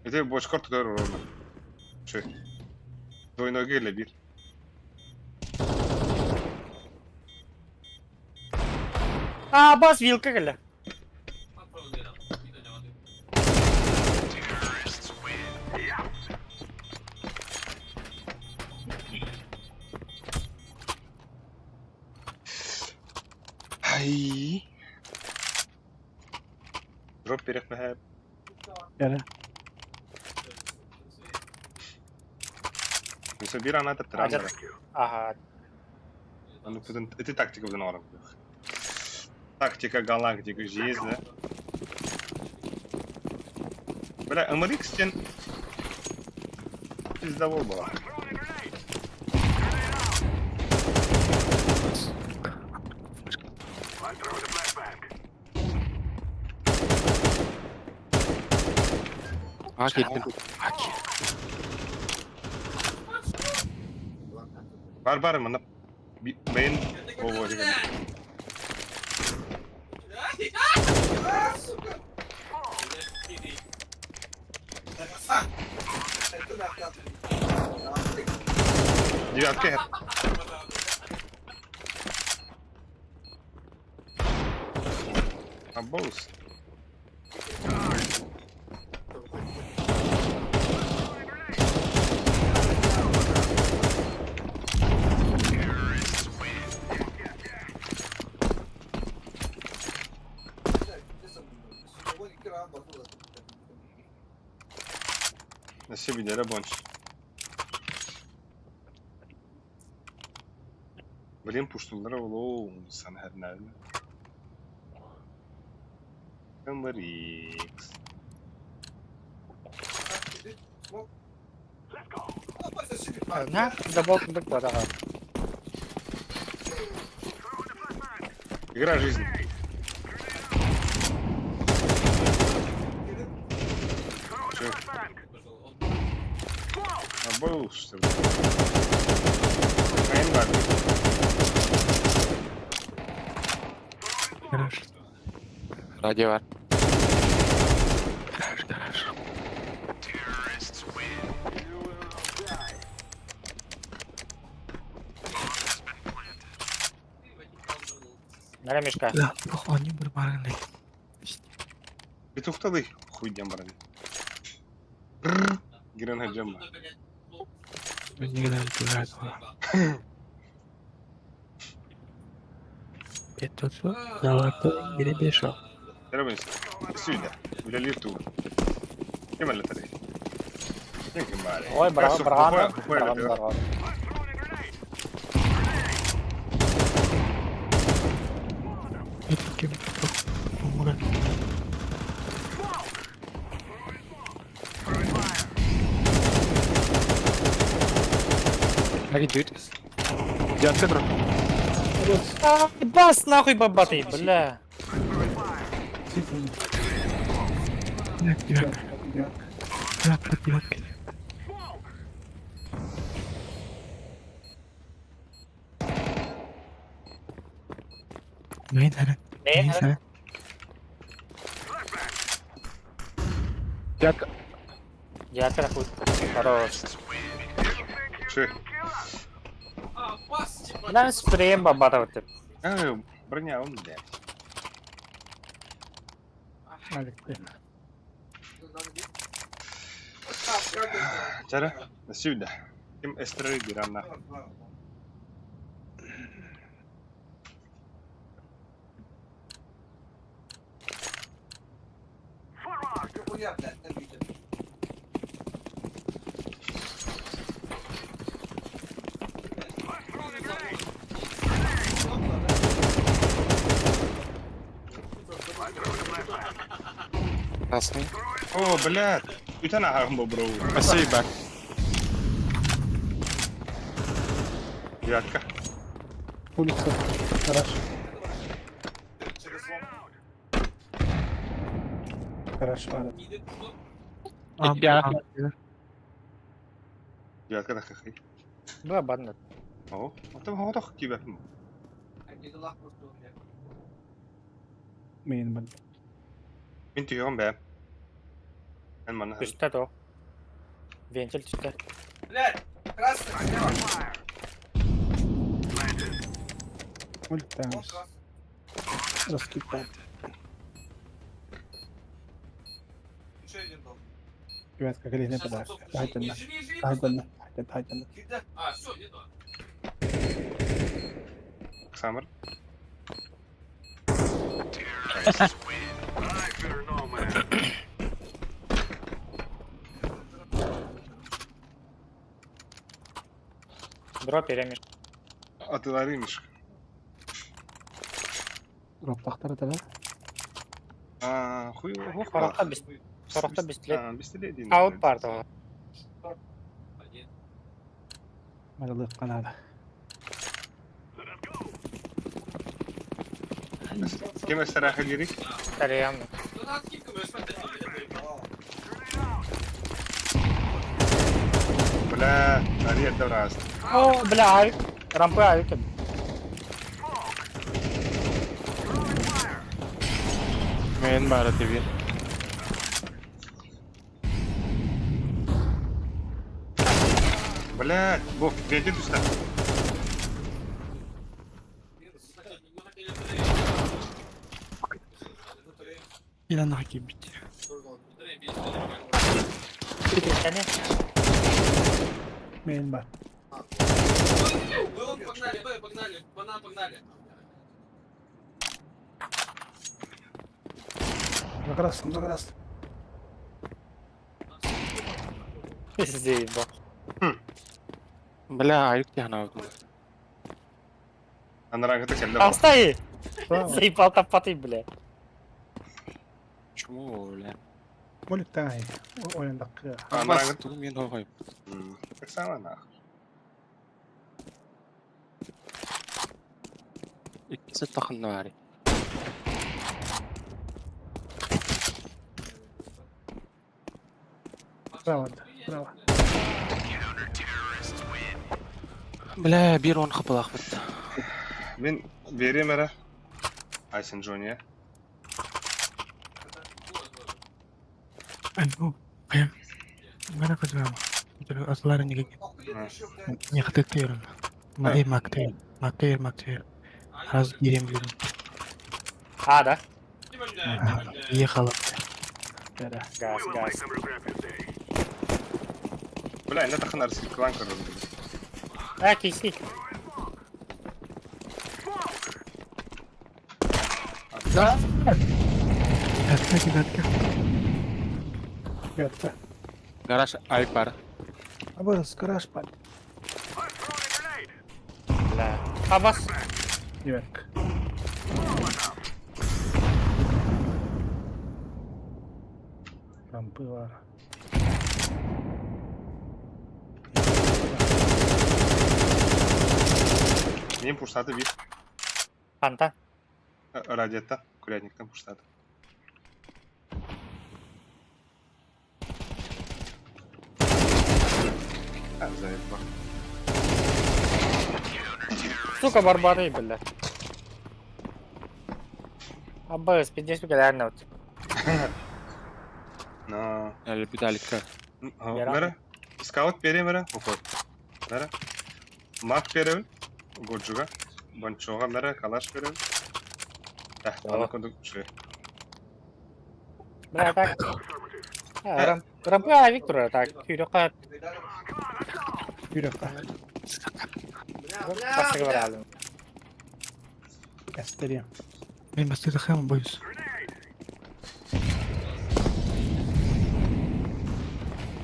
Это больше корту ровно. Че? Двойной или бир. А, бас вилка гля. Ай. Дроп перехмэ. Яра. Мисо бир анна таптырам. Ага. Ну, это тактика в норм. Тактика галактика жизни. Бля, МРХ тен... Пиздовол была. А, киттим. Бар бар мына мейн ого деген. Девятка. Абоус. Nasıl bir lira bonç. Блин, пуштулар олоу сан хернәрне. MRX. На, добол курдук буолаҕа. Игра жизни. Че? А был, что ли? Мейн бар. Гараж. Радио бар. Гараж, гараж. Нара мешка. Да, ох, они бір барғын Петухтады хуйдям баран. Грен хаджама. Никогда не играет. Это золотой гребешок. Терабинс. Сюда. Үлэлиир тугу. Ким элэтэрий? Ким ким баарый? Ой, браво, браво, Сухой браво, элэтэр. браво. Это кем помогает. Аги дүйт. Девятка дроп. А, Бас нахуй бабатый, бля. Девятка, девятка. Девятка, девятка. Мейн хара. Мейн хара. Девятка. Девятка хуй. Хорош. Че? Бля, спреем бабатого ты. Ай, броня, он, блядь. Чара, сюда. Ким эстры гиранна. Красный. О, блядь. Үтэн ахагын бо, бро. Спасибо. Девятка. Улица. Гараж. Гараж бар. А, Девятка. Девятка да хахай. Бля, банда. О, там хотох кибер. Мейн бар. Мин түйөм бэ. Эн манна. Түстэ то. Вентиль түстэ. Улица. Раскипает. Девятка, колени подарок. Тайтельно. Тайтельно. Тайтельно. Самыр. Дроп перемеш. Атылары миш. Роптақтар аталар. А, хуй, хох. Сорокта бис. Сорокта бистилет. Бистилет дейм. Аут бар того. Маралық қанады. Ким эстер ахилири? Тарьям. Бля, ари добрас. О, бля, авик. Рампы авик. Мейн бар тебе. Бля, бо, вентиль түстэ. Или нахи бить. Кәне. Мейн бар. Погнали, Б, погнали, банан погнали. За красным, за красным. Заебал. Бля, аюк тяхна. Анараңгыта келди. Отстой! Право. Заебал топоты, бля. Чему, бля? Молик тай. Ойындакка. Абас, тугу мен хохой. Так само нах. Иккисе тахынна баары. Браво. Браво. Бля, бир он хапалахпыт. Мен берем эре. Айсен Джония. Ну, прям. Мана кызым. Аслары неге не хатыктырым. Ма мактыр. Мактыр, мактыр. Раз берем дедим. А, да? Ехала. Да. Газ, газ. Бля, энэ тахын арсы клан көрдüm. А, киси. Да? Датка, датка. Ятка. Гараж Альпар. Абас, гараж пад. Бля. Абас. Девятка. Рампы бар. Мен пуштаты бир. Фанта. Радиотта, курятниктен пуштаты. А, заебал. Сука, барбары, бля. Абас, пиздец, реально вот. Но... Әлі Виталика. Мәрі? Скаут берем әрі? Оқой. Мәрі? Мак берем. Годжуга. Бончоға мәрі, калаш берем. Да, аны көндік шуй. Бля, так. А, Рампы, а, Виктор, так, күйрөккө Yürek. басыгы бар әлі. Эстерия. Мен бастыды хам боюсь.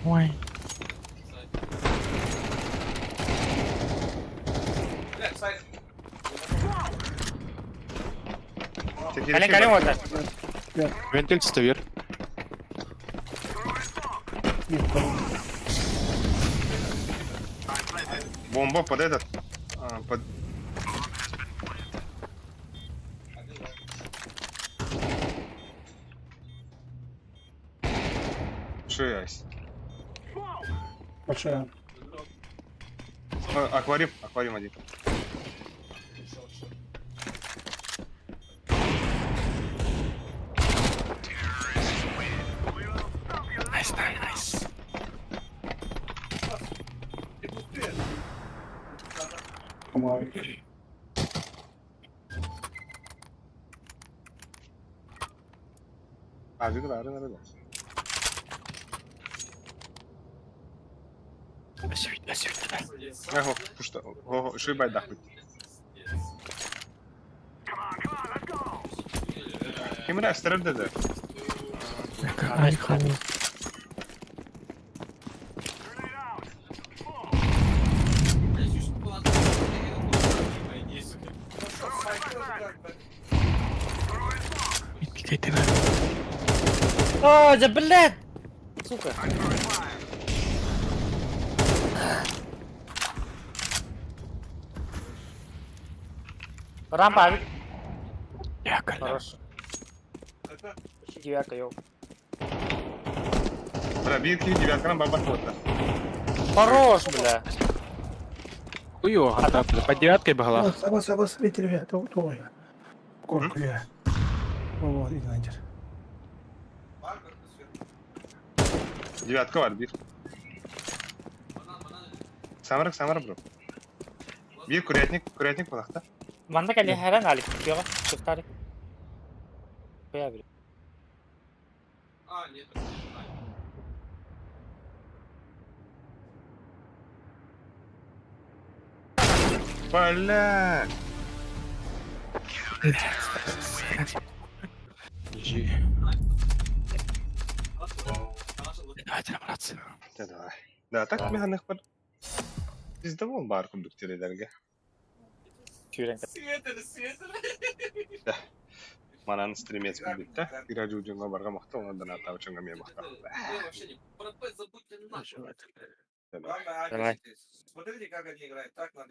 Ой. Кален, кален вот. Вентиль чистовер. Бомба под этот. Под... Шо есть? Большая. Аквариум, аквариум один. Найс, найс. Помогай. А, видно, да, да, да. Ого, пушта. Ого, шуй байдах бит. Кимре астерер деди. Ай, хау. Бит О, да блядь! Сука. Рампа, авик. Хорош. Девятка, йоу. Бля, бир ки девятканан бабар котта. Хорош, бля. Уйо, хата, бля. Под девяткой бегала. Абас, абас, абас, видите, ребята, ой. Корку я. Вот, иди найдешь. Девятка бар бир. Самарак, самарак, бро. Бир курятник, курятник булакта. Манда кали хэрэн алик. Күйөҕө, шифтари. Куя бир. Бля. Жи. Давайте, братцы. Да, давай. Да, так механик бар. Пиздовол бар курдук телелерге. Сүүрэн. Да. Манан стримец бүттэ. Кира дьуҥҥа барҕа махтал, онон донаттаабыт дьоҥҥо эмиэ махтал. Главное, Давай. Смотрите, как они играют, так надо играть.